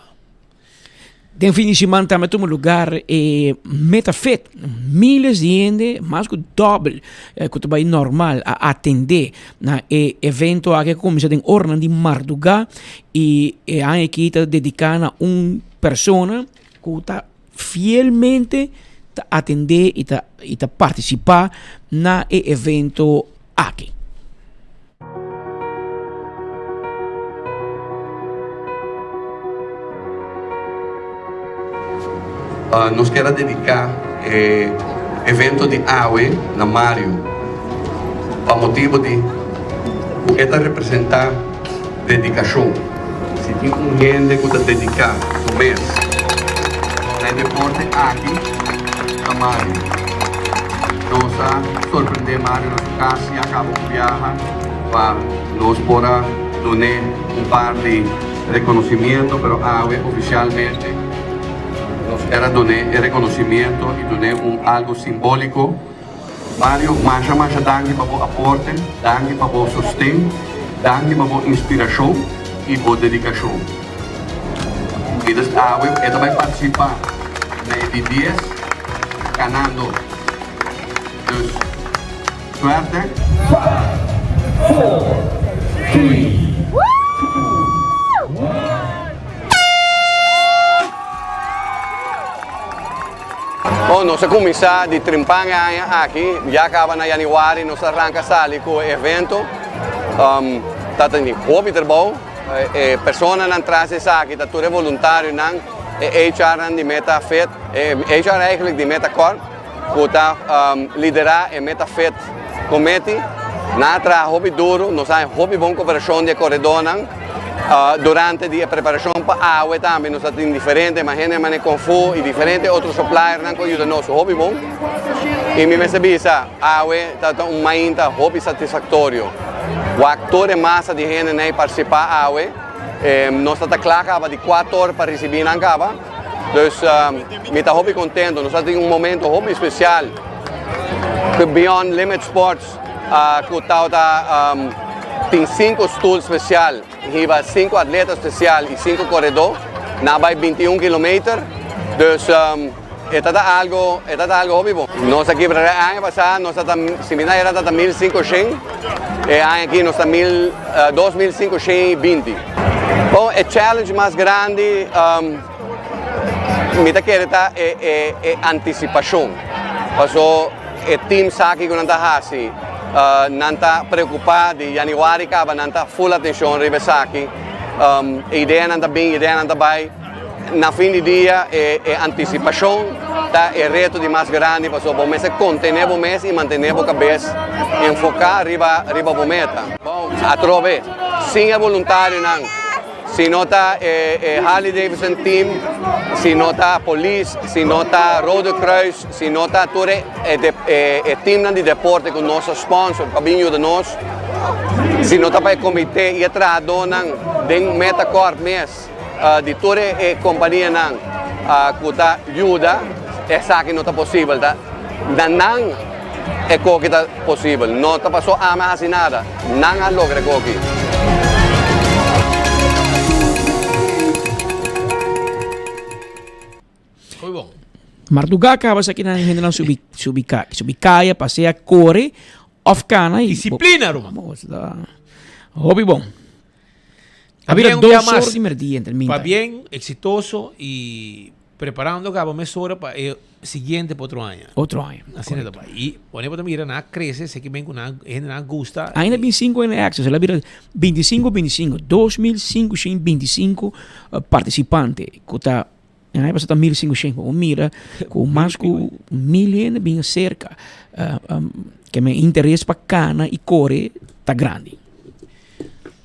Speaker 15: Den fin di siman tambe a tuma lugar e Metafit. Miles di hende, mas ku dòbel ku ta bai normal, a atendé na e evento aki ku kuminsá den oranan di mardugá i e aña aki ta dediká na un persona ku ta fielmente ta atendé i ta i ta partisipá na e evento aki.
Speaker 6: Nos kier a dedica e evento di awe na Mario pa motibo di cu e ta representa dedicacion. Si tin un hende cu ta dedica su mes na e deporte aki ta Mario. Nos a sorprende Mario na su cas y a caba un biaha pa nos por a dun'e un par di reconocimiento, pero awe oficialmente nos kier a dun'e e reconocimiento y dun'e un algo simbolico. Mario, masha masha danki pa bo aporte, danki pa bo sosten, danki pa bo inspirashon i bo dedikashon. I dus awe e ta bai partisipá na e di dies kanando. Dus suerte!
Speaker 8: Five, four, three, two, one.
Speaker 6: Bon, nos a kuminsá di trimpan e aña aki, ya kaba na yanüari nos a ranka sali ku e evento. Ta teni hopi trabou, e personanan tras di esaki ta tur e voluntarionan, e HR-nan di Meta Fit, e HR eigenlijk di Meta Corp ku ta liderá e Meta Fit Committee. Nan a traha hopi duru, nos a haña hopi bon koperashon di e koredónan. Durante di e preparashon pa awe tambe nos a tin diferente ma hende mane Konfu i diferente otro suppliernan ku a yuda nos hopi bon. I mi mester bisa awe ta ta un mainta hopi satisfaktorio. Wak tur e masa di hende nei partisipá awe. Nos ta ta kla kaba di kuator pa risibí nan kaba. Dus mi ta hopi kontento. Nos a tin un momento hopi spesial ku Beyond Limit Sports. Ku tabata tin sinku stul spesial, hiba sinku atleta spesial i sinku koredó. Nan a bai binti un kilometer. Dus E ta ta algo, e ta ta algo hopi bon. Nos a kibra e aña pasá, nos ta ta, si mi ta era ta ta 1500, e aña aki nos ta mil, 2520. Bon, e challenge mas grandi mi ta kere ta e, e, e antisipashon. Paso e team sa kiko nan ta hasi, nan ta preokupá di yanüari kaba nan ta full atenshon riba esaki. E ideanan ta bin, ideanan ta bai. Na fin di dia e e antisipashon ta e reto di mas grandi pasobra bo mester kontené bo mes i mantené bo kabes enfoká riba riba bo meta. Bon, atrobe, sin e boluntarionan, si no ta e e Harley Davidson team, si no ta polis, si no ta Rode Kruis, si no ta tur e e e teamnan di deporte ku nos a sponsor pa bin yuda nos, si no ta pa e komité i e trahadónan den Metacorp mes, Di tur e kompanianan ku ta yuda esaki no ta posibel. Ta na nan e koki ta posibel. No ta paso ami a hasi nada. Nan a logra e koki.
Speaker 15: Mardugá kaba esaki nan hendenan subi subi subi kaya pasea kore òf kana.
Speaker 13: Disiplina ruman.
Speaker 15: Hopi bon. A bira dos or di merdia entre minta.
Speaker 13: Pabien, exitoso y preparando caba mesora pa e siguiente pa otro aña.
Speaker 15: Otro aña.
Speaker 13: Asina ta bai. Y wanneer bo ta mira nan a crece, seki ben cu nan hende nan a gusta.
Speaker 15: Ainda bin cinco en access, el a bira 25 25, 2525 participante cu ta en aña pasa ta 1500, bo mira cu mas cu mil hende bin acerca. Ke men interes pa cana y core ta grandi.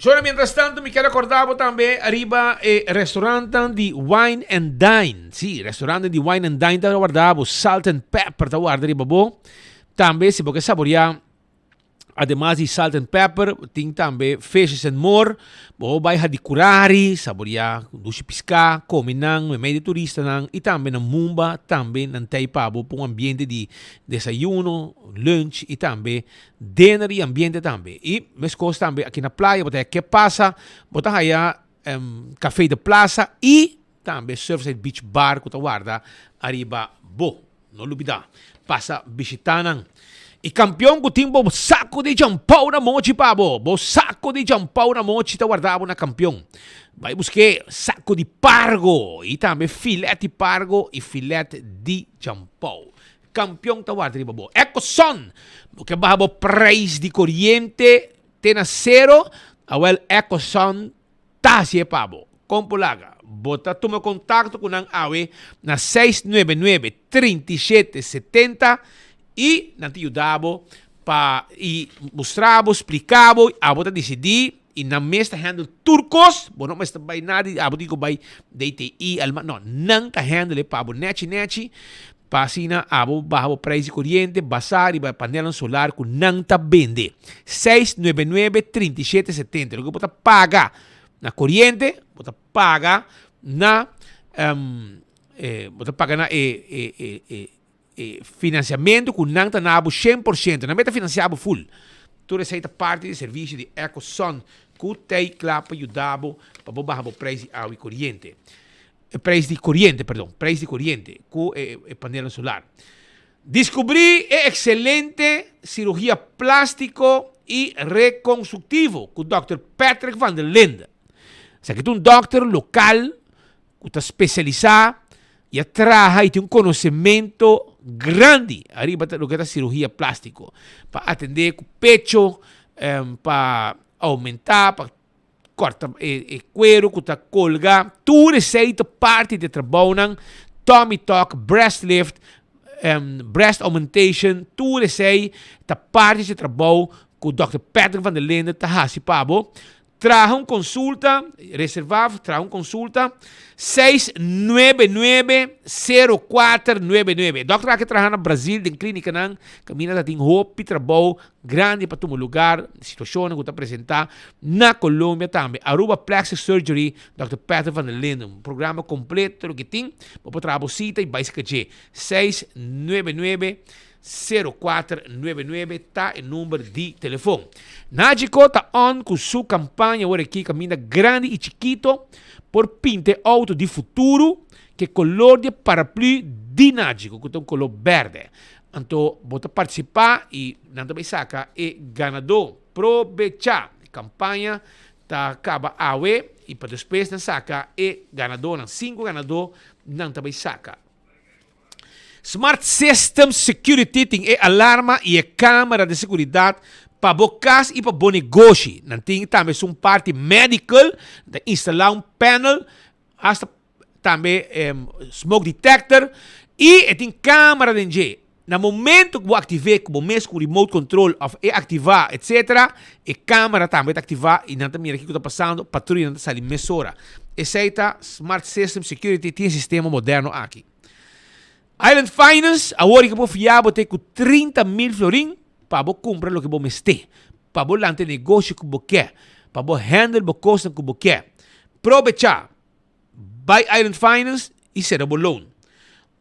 Speaker 13: Shona, mientras tanto mi kier acorda bo tambe ariba e restaurantnan di Wine and Dine. Sí, restaurantnan di Wine and Dine ta warda bo. Salt and Pepper ta warda riba bo. Tambe si bo ke saborea, ademas di Salt and Pepper, tin tambe Fishes and More. Bo bai Hadicurari, saborea dushi piská, kome nan meimei di turistanan i tambe na Mumba tambe nan ta ei pa bo pa un ambiente di desayuno, lunch i tambe Dinner y ambiente tambe. Y meskos tambe aki na playa bo ta haya ke pasa, bo ta haya Café de Plaza y tambe Surfside Beach Bar ku ta warda ariba bo. No lubida pasa bishita nan. Y kampion ku tin bo sako di jampou na mochi pa bo. Bo sako di jampou na mochi ta warda bo na kampion. Bai busk'é sako di pargo y tambe filet di pargo y filet di jampou. Kampion ta warda riba bo. Ecoson! Bo ke baha bo prijs di koriente te na sero? Awel Ecoson ta hasié pa bo. Kon por laga? Bo ta tuma kontakto ku nan awe na 699 37 70 i nan ta yuda bo pa i mustra bo, splika bo, abo ta disidí i nan mes ta handle tur kos. Bo no mester bai nada di abo tin ku bai DTI, alma, no, nan ta handle e pa bo nèchi nèchi. Pa asina abo baha bo prijs di koriente basá riba e panelnan solar ku nan ta bende. 699 37 70 Loke bo ta paga na koriente, bo ta paga na bo ta paga na e e e e e finansiamentu ku nan ta na bo 100%. Nan mester ta finansiá bo full. Tur esei ta parti di servisio di Ecosun ku t'ei kla pa yuda bo pa bo baha bo prijs di awa i koriente. E prijs di koriente, perdon, prijs di koriente ku e e panelnan solar. Diskubrí e ekselente sirugia plástiko i rekonstruktivo ku dòkter Patrick van der Linde. Esaki ta un dòkter lokal ku ta spesialisá i a traha i tin un konosementu grandi ariba loke ta sirugia plástiko pa atendé ku pecho, pa oumentá, pa Corta e cuero cu ta colga. Tur esey ta parti di e trabounan. Tummy tuck, breast lift, breast augmentation, tur esey ta parti di e trabou cu Dòkter Patrick van der Linden ta haci pa bo. Traha un consulta, reserva, traha un consulta, 699 0499. E dòkter aki traha na Brazil den clinicanan, caminda ta tin hopi trabou Grandi pa tuma lugar situacionnan cu ta presenta na Colombia tambe. Aruba Plastic Surgery, Dòkter Patrick van der Linden. Un programa completo loke tin. Bo por traha bo cita y bay sca dje. 699. 0499 ta e number di telefon. Nagico ta on cu su campaña awor aki caminda grandi y chikito por pinta e auto di futuro cu e color di e paraplu di Nagico cu ta un color berde. Anto bo ta participa y nan ta bay saca e ganador. Probecha! E campaña ta caba awe y pa despues nan saca e ganadornan. Cinco ganador nan ta bay saca. Smart System Security tin e alarma y e camera di seguridad pa bo cas y pa bo negoshi. Nan tin tambe esun parti medical, nan ta instala un panel, hasta tambe smoke detector y e tin camera den dje. Na momento cu bo active cu bo mes cu remote control of e activa etc. E camera tambe ta activa y nan ta mira kico ta pasando, patruyanan ta sali mesora. Esey ta Smart System Security tin e sistema moderno aki. Island Finance awor ke por fia bo te ku 30,000 florin pa bo kumpra loke bo mester, pa bo lanta e negoshi ku bo ke, pa bo handle bo kosnan ku bo ke. Probecha! Bai Island Finance i sera bo loan.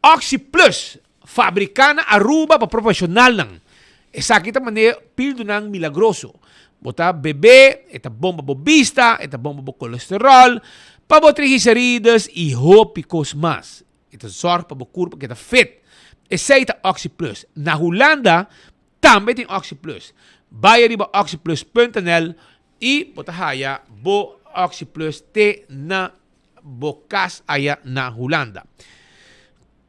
Speaker 13: Oxi Plus, fabriká na Aruba pa profeshonalnan. Esaki ta manera pildunan milagroso. Bo ta bebe, e ta bon pa bo bista, e ta bon pa bo kolesteròl, pa bo triglicerides i hopi kos mas. E ta zorg pa bo kurpa keda fit. Esei ta Oxi Plus. Na Hulanda tambe tin Oxi Plus. Bai ariba oxiplus.nl i bo ta haya bo Oxi Plus te na bo kas aya na Hulanda.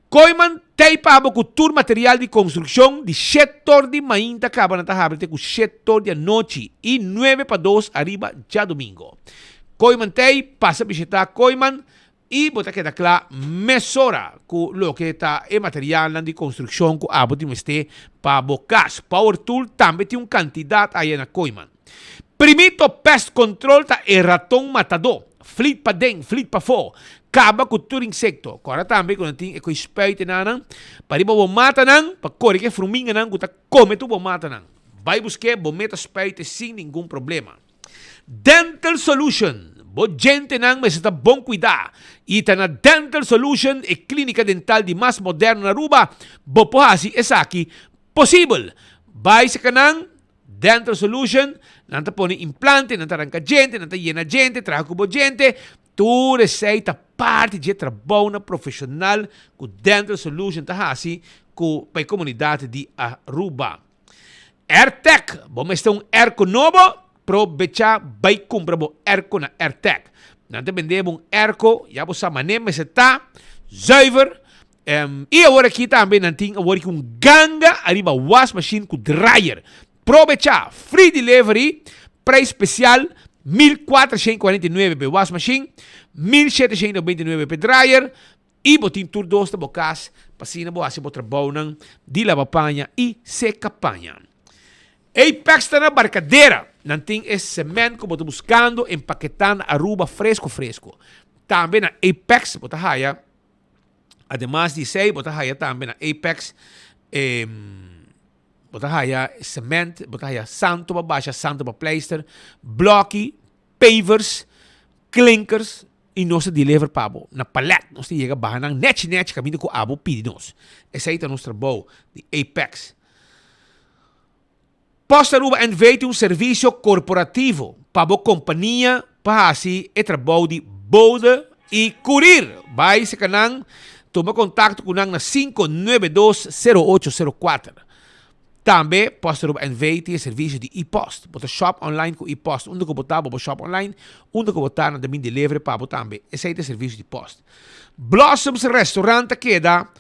Speaker 13: Kooiman tei pa bo ku tur material di konstrukshon di shetor di mainta kaba nan ta habri te ku shetor di anochi i nuebe pa dos ariba djadumingo. Kooiman tei pasa bishita Kooiman I bo ta keda kla mesora ku loke ta e materialnan di konstrukshon ku abo tin mester pa bo kas. Power tool tambe tin un kantidat aya na Kooiman. Primito Pest Control ta e raton matadó. Flit paden, flit pafó. Kaba ku tur insekto. Kòrda tambe ku nan tin e koi spuit enanan pa riba bo matanan pa kore ku e fruminganan ku ta kome tur bo matanan. Bai busk'é bo meta spuit sin ningun problema. Dental Solution, Bo djentenan mester ta bon kuidá i ta na Dental Solution, e klínika dental di mas moderno na Aruba, bo por hasi esaki posibel. Bai seka nan, Dental Solution, nan ta pone implante, nan ta ranka djente, nan ta yena djente, traha ku bo djente, tur esei ta parti dje trabounan profeshonal ku Dental Solution ta hasi ku pa e komunidat di Aruba. Airtec, Bo mester un airco nobo? Probecha bai cumpra bo airco na Airtec. Nan ta bende bo un airco, ya bo sa mane mester ta, zuiver. Y awor aki tambe nan tin awor aki un ganga ariba wasmachine cu dryer. Probecha, free delivery, prijs special, 1449 pe wasmachine, 1799 pe dryer. I bo tin tur dos na bo kas pa asina bo hasi bo trabounan di laba paña i seka paña. Apex ta na Barcadera. Nan tin e cement ku bo ta buskando empaketá na Aruba fresco fresco. Tambe na Apex bo ta haya, ademas di esei bo ta haya tambe na Apex e bo ta haya cement, bo ta haya santo pa basha, santo pa pleister, bloki, pavers, klinkers. I nos ta deliver pa bo na palet. Nos ta yega baha nan nechi nechi kaminda ku abo pidi nos. Esei ta nos trabou di Apex. Post Aruba NV tin un servisio korporativo pa bo kompania pa hasi e trabou di bode i kurir. Bai seka nan, tuma kontakto ku nan na 592 0804. Tambe Post Aruba NV tin e servicio di e-post. Bo ta shop online cu e-post. Unda cu bo ta, bo por shop online. Unda cu bo ta, nan ta bin delivery pa bo tambe. Esey ta e servicio di post. Blossoms Restaurant ta keda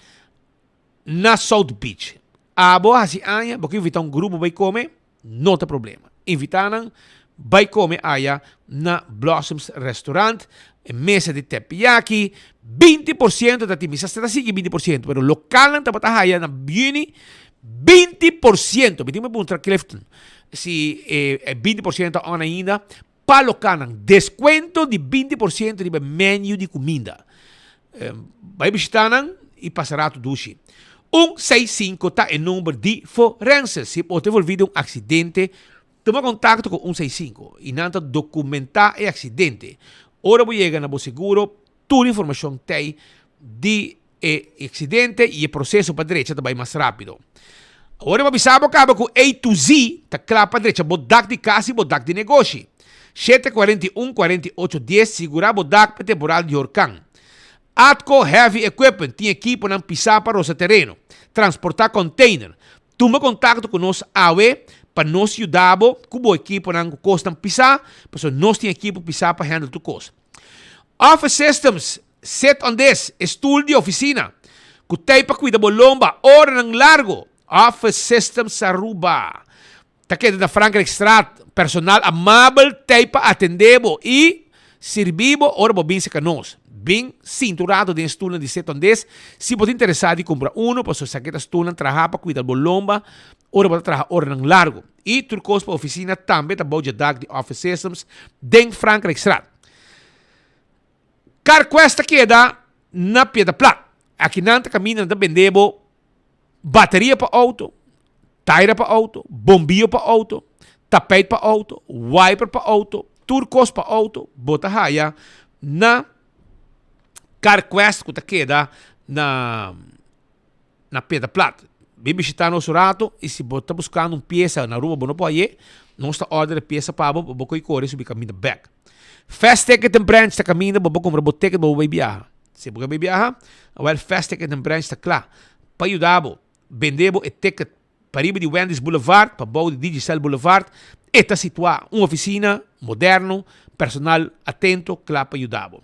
Speaker 13: na South Beach. Abo haci aña, bo ke invita un grupo bay come? No ta problema. Invita nan bay come aya na Blossoms Restaurant. E mesa di teppanyaki, 20% ta tin, mi sa si ta sigui 20%, pero localnan tabata haya na juni 20%. Mi tin mi puntra Clifton si e 20% ta on ainda pa localnan. Descuento di 20% riba e menu di cuminda. Bai bishita nan y pasa rato dushi. Un seis sinku ta e number di forense. Si bo ta envolvi den un accidente, tuma contacto cu un seis sinku y nan ta documenta e accidente. Ora bo yega na bo seguro, tur informacion t'ey di e accidente y e proceso pa drecha ta bai mas rapido. Awor bo bisa bo kaba ku A to Z ta kla pa drecha bo dak di kas i bo dak di negoshi. 7 41 48 10 Sigurá bo dak pa e temporada di horkan. Atco Heavy Equipment tin ekiponan pisá pa rosa tereno, transportá container. Tuma kontakto ku nos awe pa nos yuda bo ku bo ekiponan ku kosnan pisá, pasobra nos tin ekipo pisá pa handle tur kos. Office Systems, Sit on this, e stul di ofisina ku t'ei pa kuida bo lomba oranan largu. Office Systems Aruba ta keda na Frankrijkstraat. Personal amabel t'ei pa atendé bo i sirbi bo ora bo bin serka nos. Bin sinta un rato den e stulnan di Sit on this si bo ta interesá di kumpra unu, pasobra esaki ta stulnan trahá pa kuida bo lomba ora bo ta traha oranan largu. I tur kos pa ofisina tambe ta bou dje dak di Office Systems den Frankrijkstraat. Carquest ta keda na Piedra Plat. Aki nan ta kaminda nan ta bende bo bateria pa auto, taira pa auto, bombio pa auto, tapijt pa auto, wiper pa auto, tur kos pa auto bo ta haya na Carquest ku ta keda na na Piedra Plat. Bin bishita nos un rato y si bo ta buscando un pieza na Aruba bo no por haye, nos ta order e pieza pa bo pa bo coy core subi caminda bek. Fast Ticket and Branch ta caminda bo por cumpra bo ticket pa bo bay biaha. Si bo ke bay biaha, awel Fast Ticket and Branch ta cla pa yuda bo bende bo e ticket pariba di Wendy's Boulevard pa bou di Digicel Boulevard. E ta situa un oficina moderno, personal atento cla pa yuda bo.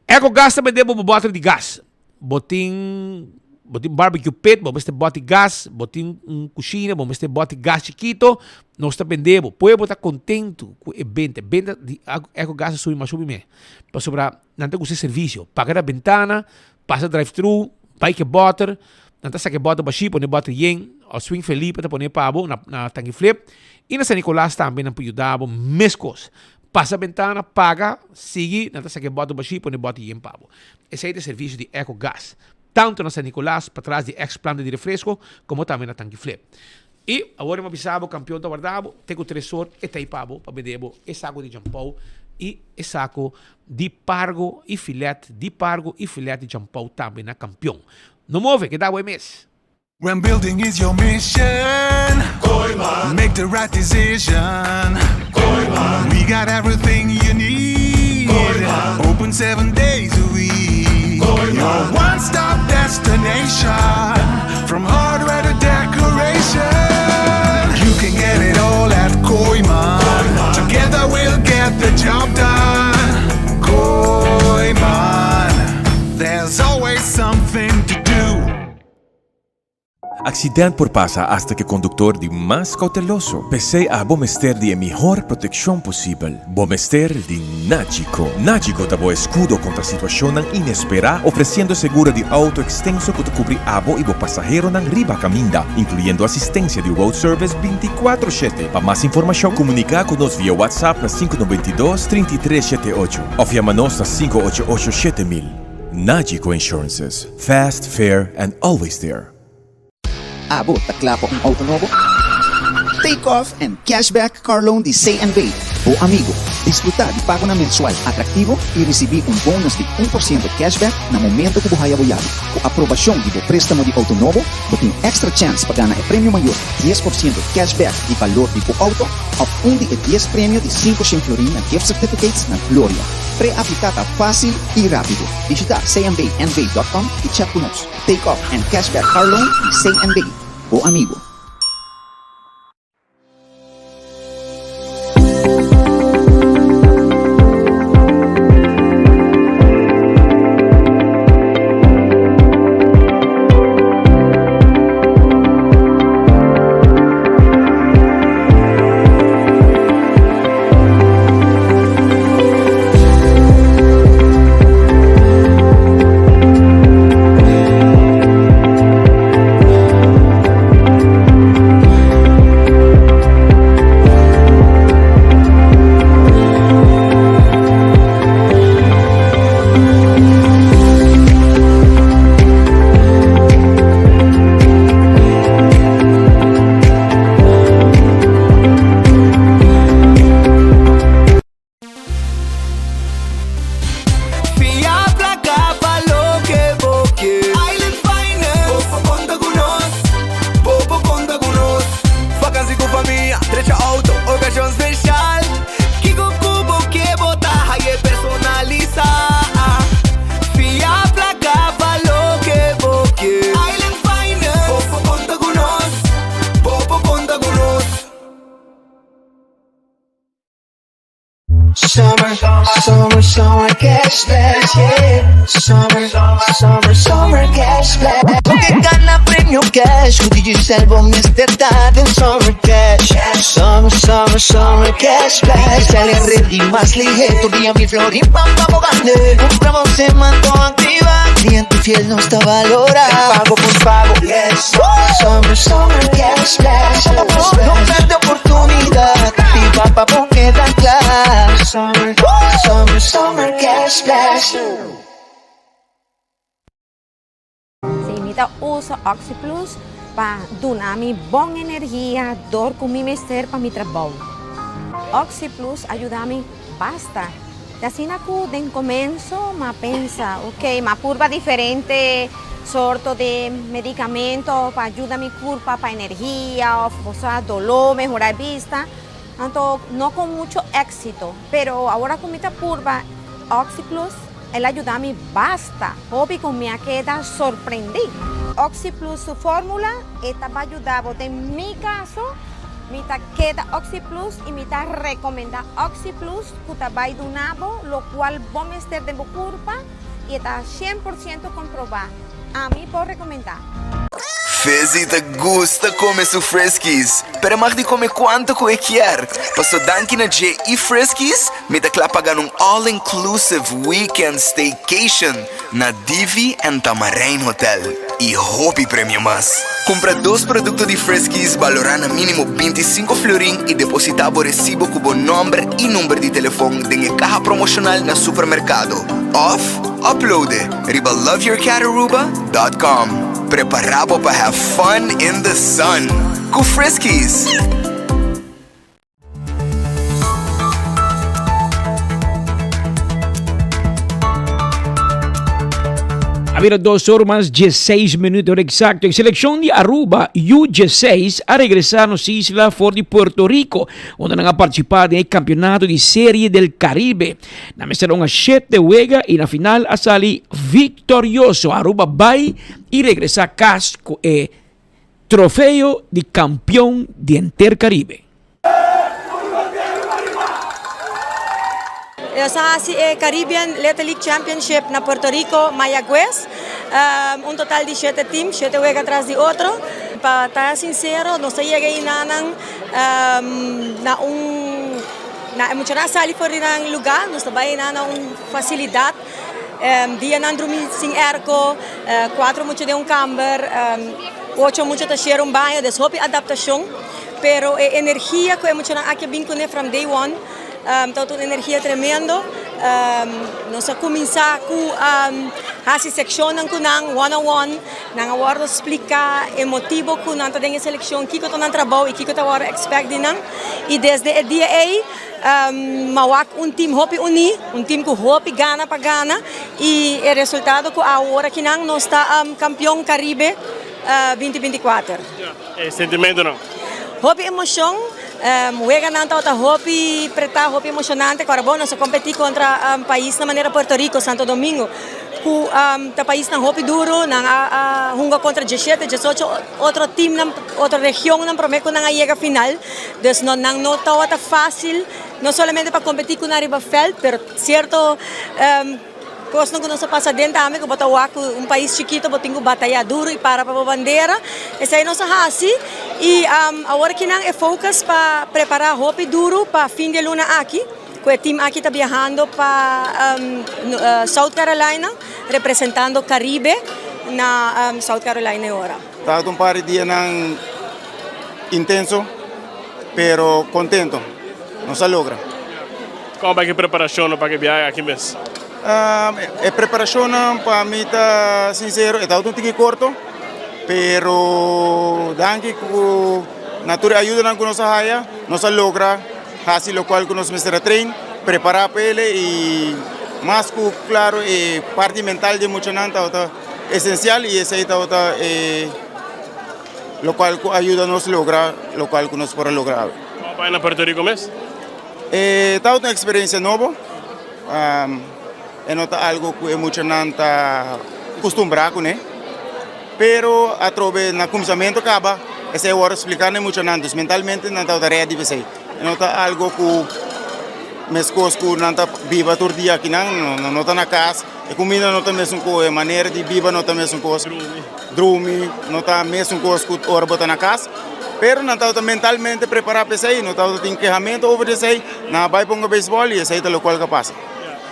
Speaker 13: Ecogas ta bende bo bo bòter di gas. Bo tin bo tin barbecue pit, bo mester bòt di gas, bo tin un kushina, bo mester bòt di gas chikito, nos ta bende bo. Pueblo ta kontentu ku e benta. E benta di Ecogas a subi masha hopi me. Pasobra nan ta gusta e servisio. Paga na bentana, pasa drive thru, bai ku e bòter, nan ta saka e bòter bashí, pone e bòter yen, òf Swing Felipe ta pone pa bo na na Tanki Flip. I na San Nicolas tambe nan por yuda bo meskos. Pasa bentana, paga, sigui, nan ta saka e bòter bashí i pone bòter yen pa bo. Esei ta e servisio di Ecogas, tantu na San Nicolas, patras di ex planta di refresco, komo tambe na Tanki Flip. I awor mi a bisa bo, kampion ta warda bo, te ku tres or e ta ei pa bo pa bende bo e sako di djampou i e sako di pargo i filet di pargo i filet di djampou tambe na kampion. No move, keda bo ei mes!
Speaker 9: When building is your mission, Kooyman. Make the right decision. Kooyman. We got everything you need. Kooyman. Open seven days a week. Kooyman. Your one-stop destination. From hardware to decoration. You can get it all at Kooyman. Kooyman. Together we'll get the job done. Kooyman. There's always something to do.
Speaker 10: Accident por pasa hasta cu e conductor di mas cauteloso. P'esey abo mester di e mihor proteccion posibel. Bo mester di Nagico. Nagico ta bo escudo contra situacionnan inespera, ofreciendo seguro di auto extenso cu ta cubri abo y bo pasaheronan riba caminda, incluyendo asistencia di road service binticuatro shete. Pa mas informacion, comunica cu nos via WhatsApp na sinku noventa i dos, trinta i tres shete ocho of yama nos na sinku ocho ocho shete mil. Nagico Insurances. Fast, fair and always there.
Speaker 23: Abo ta kla pa un auto nobo? Take off and cashback car loan di CNB, bo amigo. Disfruta di pagonan mensual atractivo y ricibi un bonus di 1% cashback na momento cu bo haya bo yabi. Cu aprobacion di bo prestamo di auto nobo, bo tin extra chance pa gana e premio mayor 10% cashback di balor di bo auto of un di e dies premio di 500 florin na gift certificates na Gloria. Pre-aplica ta facil y rapido. Bishita cnbnv.com y chat cu nos. Take off and cashback car loan di CNB, bo amigo.
Speaker 1: Summer, summer, summer cash splash, yeah. Summer, summer, summer cash splash. Bo ke gana premio cash ku Digicel bo mester ta den Summer Cash. Summer, summer, summer cash splash. Digicel e red di mas lihe tur dia mi florin pa pa bo gane. Un promoción manto activa, cliente fiel nos ta valora. Pago por pago, yes. Summer, summer cash splash. No perde oportunidad, activa pa bo keda cla. Summer, summer, summer cash splash.
Speaker 11: Si, mi ta usa OxyPlus pa duna mi bon energia dor cu mi mester pa mi trabou. OxyPlus a yuda mi basta. Ta asina cu den comenso m'a pensa, ok, m'a purba diferente sorto di medicamento pa yuda mi curpa pa energia of bo sa dolor, mehora e bista, anto no con mucho exito. Pero awor cu mi ta purba OxyPlus, El a yuda mi basta hopi ku mi a keda sorprendí. OxyPlus su fórmula e ta ba yuda bo. Den mi kaso mi ta keda OxyPlus i mi ta rekomendá OxyPlus ku ta bai duna bo lokual bo mester den bo kurpa i e ta 100% komprobá. Ami por rekomendá.
Speaker 12: Fizzy ta gusta come su Friskies, pero e mag di come cuanto cu e kier, paso danki na dje y Friskies mi ta cla pa gana un all inclusive weekend staycation na Divi and Tamarijn Hotel y hopi premio mas. Cumpra dos producto di Friskies balora na minimo 25 florin y deposita bo recibo cu bo nomber y number di telefon den e caha promocional na supermercado of upload e riba loveyourcataruba.com. Prepara bo pa have fun in the sun cu Friskies!
Speaker 15: A bira dos or mas 16 minuut hora exacto. E seleccion di Aruba U16 a regresa nos isla for di Puerto Rico, unda nan a participa den e campeonato di Serie del Caribe. Nan mester a hunga shete wega y na final a sali victorioso. Aruba bay y regresa cas cu e trofeo di campeon di henter Caribe.
Speaker 24: Nos a hasi e Caribbean Little League Championship na Puerto Rico, Mayagüez. Un total di shete team, shete wega tras di otro. Pa ta sincero, nos a yega einanan na un, na e muchanan a sali for di nan lugar, nos ta bai einan na un facilidad. Dianan drumi sin airco, cuatro mucha den un camber, ocho mucha ta share un baño, des hopi adaptacion. Pero e energia cu e muchanan aki a bin cune from day one ta un energia tremendo. Nos a cuminsa cu haci seccionnan cu nan one on one, nan a wordo splica e motibo cu nan ta den e seleccion, kico ta nan trabou y kico ta wordo expect di nan. Y desde e dia ey m'a wak un team hopi uni, un team cu hopi gana pa gana y e resultado cu awor akinan nos ta campeon Caribe 2024.
Speaker 18: E sentimentonan?
Speaker 24: Hopi emocion, weganan tabata hopi preta, hopi emocionante. Kòrda bo, nos a competi contra paisnan manera Puerto Rico, Santo Domingo, cu ta paisnan hopi duro. Nan a hunga contra diesshete, diesocho otro teamnan, otro regionnan prome cu nan a yega final. Dus no, nan no tabata facil, no solamente pa competi cu nan riba veld, pero cierto Kosnan ku nos a pasa den tambe ku bo ta wak ku un pais chikito bo tin ku bataya duru i para pa bo bandera. Esei nos a hasi i awor kinan e focus pa prepara hopi duru pa fin di e luna aki ku e team aki ta biahando pa South Carolina representando Caribe na South Carolina e ora.
Speaker 25: Tabata un par di dianan intenso pero contento nos a logra.
Speaker 18: Kon bai ku e preparashonnan pa e biahe aki mes?
Speaker 25: E preparashonnan pa mi ta sinsero e tabata un tiki korto pero danki ku na tur e ayudanan ku nos a haya nos a logra hasi lokual ku nos mester a train prepara pa el i mas ku klaro e parti mental di e muchanan tabata esensial i esei tabata e lokual ku a yuda nos logra lokual ku nos por a logra awe.
Speaker 18: Kon bai na Puerto Rico mes?
Speaker 25: E tabata un experiencia nobo, e no ta algo cu e muchanan ta custumbra cune, pero atrobe na cuminsamento caba esey a worde splica na e muchanan, dus mentalmente nan tabata ready pa esey. E no ta algo cu. meskos ku nan ta biba tur dia akinan, nan no ta na kas, e kuminda no ta mesun kos, e manera di biba no ta mesun kos, drumi no ta mesun kos ku ora bo ta na kas, pero nan tabata mentalmente prepará pa esei, no tabata tin kehamentu over di esei, nan a bai ponga beisbòl i esei ta lokual ku a pasa.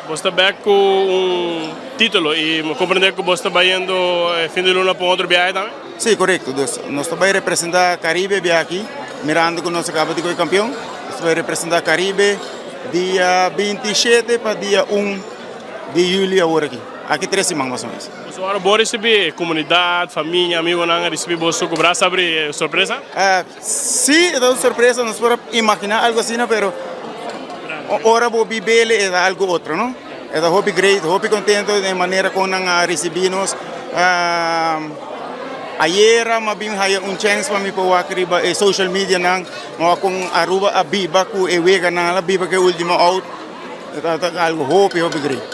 Speaker 18: Bos ta bek ku un título i mi komprendé ku bos ta bayendo e fin di luna pa un otro biahe tambe?
Speaker 25: Sí, korekto. Dus nos ta bai representá Karibe bia aki, mirando ku nos a kaba di koe kampion. Nos ta bai representá Karibe dia 27 pa dia 1 di yüli awor aki. Aki tres siman mas o ménos.
Speaker 18: Boso ora bo risibí e komunidat, famia, amigonan a risibí boso ku brasa abrí, e sorpresa?
Speaker 25: Sí, e ta un sorpresa, nos por a imaginá algo asina, pero ora bo bibel e ta algo otro, no? E ta hopi great, hopi contento den manera con nan a ricibi nos. Ayera mi a bin haya un chance pa mi por wak riba e social media nan, mi wak con Aruba a biba cu e weganan, a biba cu e ultimo out. E ta algo hopi, hopi great.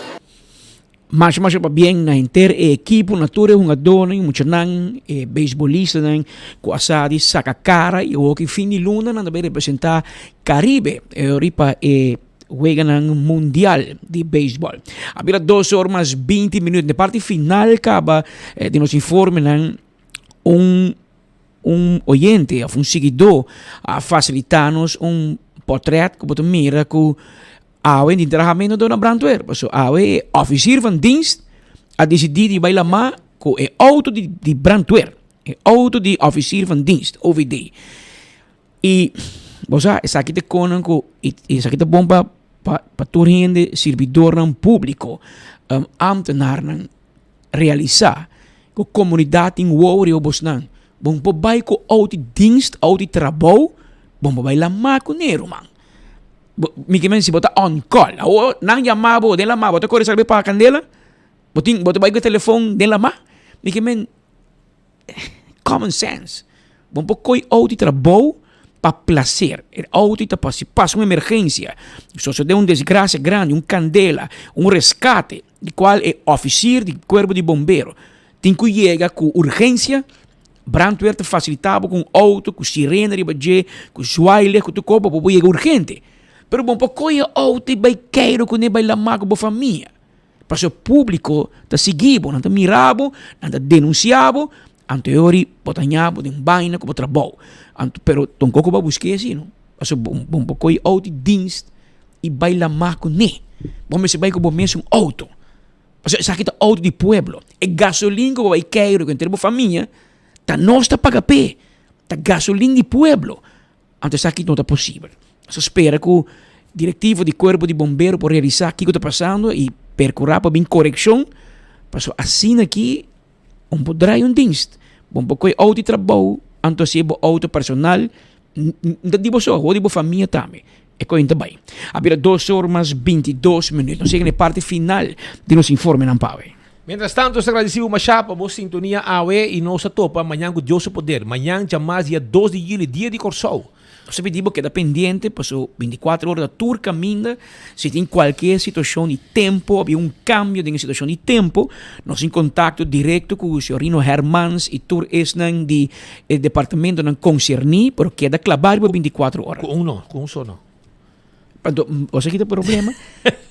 Speaker 15: Masha masha pabien na henter e ekipo, na tur e hungadónan, e muchanan, e beisbolistanan ku a sa di saka kara i awor ki fin di luna nan ta bai representá Karibe riba e weganan mundial di beisbòl. A bira dos or mas binti minüt. Na e parti final kaba di nos informenan un un oyente òf un siguidó a fasilitá nos un pòtrèt ku bo ta mira ku Awe di trahamento dor na brandweer, pasobra awe e officier van dienst a disidí di bai lamá ku e outo di di brandweer, e outo di officier van dienst, OVD. I bo sa esaki ta konan ku i esaki ta bon pa pa pa tur hende sirbidornan públiko, ámtenarnan realisá ku komunidat tin wowo riba bosnan. Bo no por bai ku outo di dienst, outo di trabou, bo no por bai lamá kuné ruman. Mi ke men si bo ta on call. Awor nan yama bo den lama, bo ta kore salbe pa kandela? Bo tin bo ta bai ku e telefon den lama? Mi ke men common sense. Bo no por koi outo di trabou pa plaser. E outo ta pa si pasa un emergensia, sosode un desgrasia grandi, un kandela, un reskate, di kual e ofisier di kuerpo di bombero tin ku yega ku urgensia. Brandweer ta facilita bo cu un auto cu sirena riba dje, cu zwaailicht, cu tur cos pa bo por yega urgente. Pero bo no por coge e auto y bay keiro cune bay lama cu bo famia. Pasobra publico ta sigui bo, nan ta mira bo, nan ta denuncia bo, anto e ora bo ta haña bo den baina cu bo trabou. Anto pero tampoco bo a busca esey no, pasobra bo no por coge auto di dienst y bay lama cune. Bo mester bay cu bo mesun auto. Pasobra esaki ta outo di pueblo. E gasolin ku bo bai keiru ku henter bo famia, ta nos ta paga p'e. Ta gasolin di pueblo. Anto esaki no ta posibel. Nos ta spera ku direktivo di kuerpo di bombero por realisá kiko ta pasando i perkurá pa bin korekshon, pasobra asina aki un por drai un dienst. Bo por kohe outo di trabou, anto hasié bo outo personal, no ta di bo so, awor di bo famia tambe. E koin ta bai. A bira dos or mas 22 minuut. Nos yega na e parti final di nos informenan pa awe.
Speaker 13: Mientras tanto, nos ta gradeci bo masha pa bo sintonia awe y nos ta topa mañan cu Dios su poder. Mañan djamas dia dos di juli, dia di Corsou.
Speaker 15: Nos ta pidi bo keda pendiente paso 24 ora ta tur caminda. Si tin cualkier situacion di tempo of un cambio den e situacion di tempo, nos tin contacto directo cu señor Rino Hermans y tur esnan di e departamentonan concerní, pero keda clabá riba 24 ora.
Speaker 13: Cu un no, cu un so no.
Speaker 15: Anto, bo sa kita problema?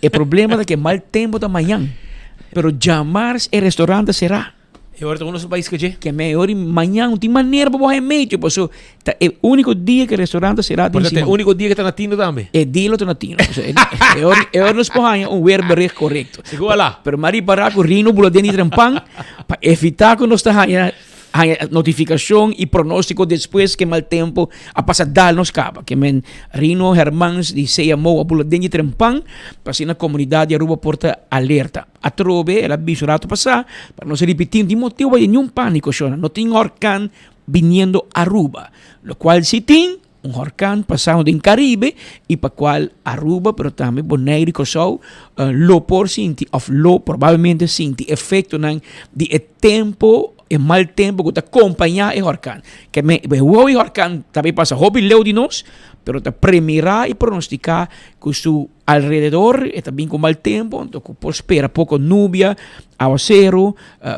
Speaker 15: E problema ta ke mal tempo ta mañan, pero djamars e restaurant ta será.
Speaker 13: E ora ta uno su pais ke dje?
Speaker 15: Ke me ora mañan no tin manera pa bo haña medio, paso ta e único dia ke restaurant ta será den
Speaker 13: Por ta e
Speaker 15: siman.
Speaker 13: único dia ke ta na tino tambe.
Speaker 15: E dia lo ta na tino. Paso e e ora e ora nos por haña un weerbericht korekto.
Speaker 13: Sigur ala.
Speaker 15: Pero m'a ripará ku Rino bula den di trempan pa evitá ku nos ta haña haña notifikashon i pronóstiko despues ke mal tempu a pasa dal nos kaba. Ke men Rino Hermans di CMO a bula den di trempan pa asina komunidat di Aruba por ta alerta. Atrobe el a bisa un ratu pasá, pa no se ripití, no tin motibu pa niun pániko shona. No tin horkan biniendo Aruba. Lokual si tin, un horkan pasando den Karibe i pa kual Aruba pero tambe Boneiru i Kòrsou lo por sinti òf lo probablemente sinti efektonan di e tempu, e mal tempu ku ta kompañá e horkan. Ke men e wou e horkan ta bai pasa hopi leu di nos. pero ta premira y pronostica cu su alrededor e ta bin cu mal tempo, anto cu por spera poco nubia, awacero,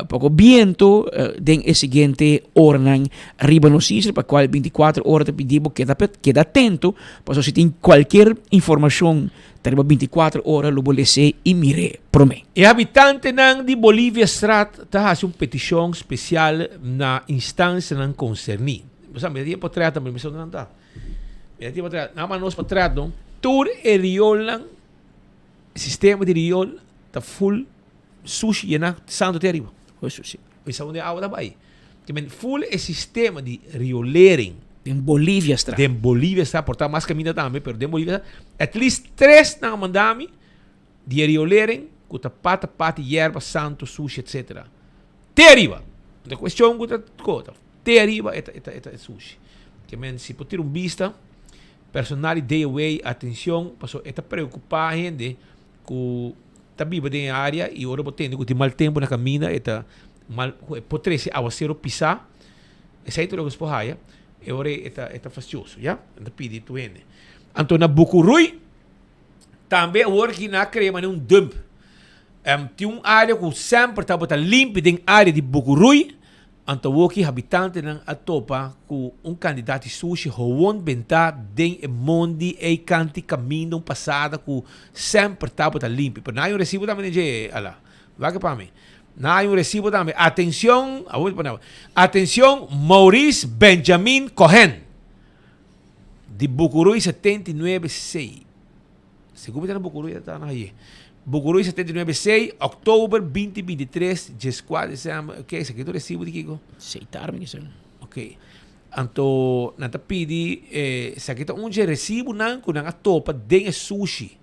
Speaker 15: poco biento den e siguiente oranan riba nos isla, pa cual 24 ora ta pidi bo keda keda atento, pasobra si tin cualkier informacion ta riba 24 ora lo bo lese y mire prome.
Speaker 13: E habitantenan di Boliviastraat ta haci un peticion special na instancianan concerni. Bo sa, mi ta tin e potret tambe, mi sa unda nan ta. Mi ta tin e potret. Nan a manda nos potret, no? Tur e riolnan, sistema di riol ta full sushi yena santo te ariba.
Speaker 15: Hoy sushi.
Speaker 13: Mi sa unda e awa ta bai. Te men full e sistema di riolering.
Speaker 15: Den Boliviastraat.
Speaker 13: Den Boliviastraat, por ta mas caminda tambe, pero den Boliviastraat, at least tres nan a manda mi di e riolering cu ta pata pati yerba, santo, sushi, etcetera. Te ariba. No ta cuestion cu ta cota. Te ariba e ta, e ta, e ta sushi. Ke men si por tira un bista, personal di DOW, atencion, paso e ta preocupa hende cu ta biba den e area y ora bo tende cu tin mal tempo na caminda e ta mal, cu e por trece awacero pisa, esey ta loke nos por haya, e ora e ta, e ta fastioso, ya. Nan ta pidi tur hende. Anto na Bucurui, tambe awor aki nan a crea manera un dump. Tin un area cu semper tabata limpi den area di Bucurui, Anto awoki habitantenan a topa ku un kandidat di sushi howon bentá den e mondi ei kanti kaminda un pasada ku semper tabata limpi. Pero nan hay un resibo tambe den dje, ala. Wak pa mi. Nan hay un resibo tambe. Atencion, awor mi ta pone awa. Atencion Maurice Benjamin Cohen di Bucuruy 79 C. Segun mi ta na Bucuruy ta na haye. Bucuruy 79 C, oktober 2023, 14 december. Ok, esaki ta recibo di kiko?
Speaker 15: Seitar mi kisa.
Speaker 13: Ok. Anto nan ta pidi, eh, esaki ta un dje recibonan ku nan a topa den e sushi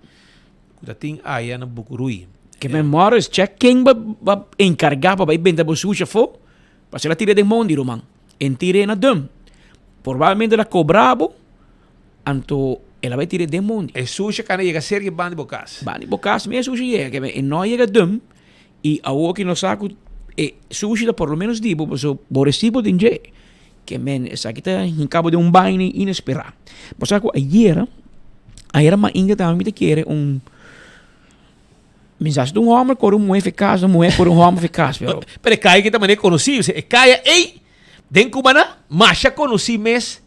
Speaker 13: ku ta tin aya na Bucuruy.
Speaker 15: Ke men Morris, check ken ba ba enkargá pa bai benta bo sushi afó, pasobra el a tira den mondi, ruman. En tir'é na dum. Probablemente el a kobra bo. Anto el a bai tira den mondi.
Speaker 13: E sushi a kana yega serka e banda di bo kas.
Speaker 15: Banda di bo kas mes e sushi yega. Keme e no a yega dum i awor ki nos sa ku e sushi ta por lo menos di bo pasobra bo resibo den dje. Ke men esaki ta hinka bo den un baina inesperá. Bo sa ku ayera, ayera mainta tambe mi ta kere un mi sa si ta un hòmber kore un muhé fekas, un muhé kore un hòmber fekas pero.
Speaker 13: Pero e kaya aki ta manera konosí, e kaya ei den Cumana masha konosí mes.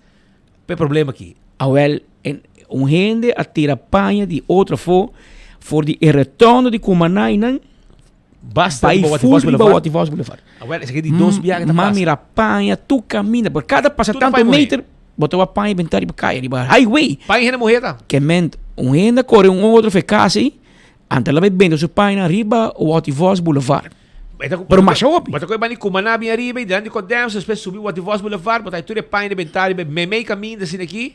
Speaker 13: P'e problema aki.
Speaker 15: Awel, un hende a tira paña di otro afó for di e retondo di Cumanainan
Speaker 13: Basta
Speaker 15: bai
Speaker 13: riba
Speaker 15: full
Speaker 13: Wativos
Speaker 15: riba
Speaker 13: Boulevard.
Speaker 15: Wativos Boulevard.
Speaker 13: Awel, esaki di dos biaha ta
Speaker 15: Ma
Speaker 13: pasa.
Speaker 15: mira paña tur caminda, por cada pasa
Speaker 13: Tur ta
Speaker 15: tanto
Speaker 13: paña muhé.
Speaker 15: meter, bo ta wak paña benta riba caya, riba highway.
Speaker 13: Paña hende muhé ta.
Speaker 15: Ke ment, un hende a core un otro fe casi, anto el a bai benta su pañanan riba Wativos Boulevard. Pero masha hopi.
Speaker 13: Bo ta koe bani Cumaná bin ariba y dilanti Codemsa, despues subi Wativos Boulevard, bo ta hay tur e paña di benta riba e meimei caminda asina aki,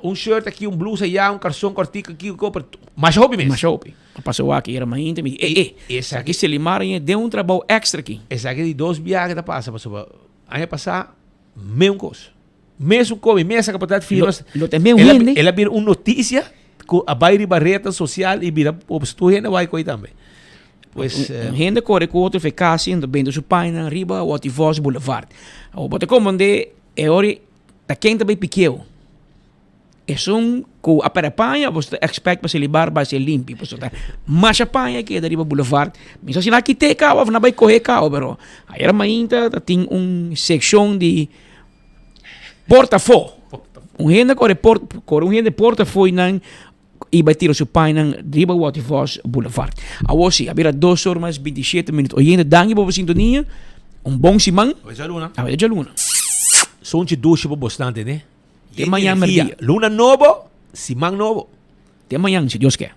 Speaker 13: un shirt aki, un blusa aya, un carson cortico aki, un pero masha hopi mes.
Speaker 15: Masha hopi. A pasa wak ayera mainta mi di, ey, ey, esaki Selimar aña den un trabou extra aki.
Speaker 13: Esaki di dos biaha ke ta pasa, pasobra aña pasa meun kos. Mesun kos, mi mes a kapatá firma.
Speaker 15: Lo ta meun hende.
Speaker 13: El a bira un noticia ku a bai riba retnan sosial i bira tur hende a bai ku ei tambe. Pues,
Speaker 15: un hende kore ku otro fe kasi en ta bende su pañanan riba Wativos Boulevard. Awor bo ta komprendé e ora ta ken ta bai pikeo. Esun ku a pèrdè paña bo ta expect pa selibar bai ser limpi pasobra ta masha paña keda riba boulevard. Mi sa si nan a kit'é kaba òf nan a bai kohé kaba pero ayera mainta ta tin un sekshon di porta afó. Un hende kore port kore un hende porta afó i nan i bai tira su pañanan riba Waterfalls Boulevard. Awor si, a bira dos or mas 27 minuut. Oyente, danki pa bo sintonia. Un bon siman.
Speaker 13: Awe djaluna.
Speaker 15: Awe djaluna.
Speaker 13: Sonchi dushi pa bosnan tene.
Speaker 15: Te mañan merdia.
Speaker 13: Luna nobo, siman nobo.
Speaker 15: Te mañan, si Dios ke.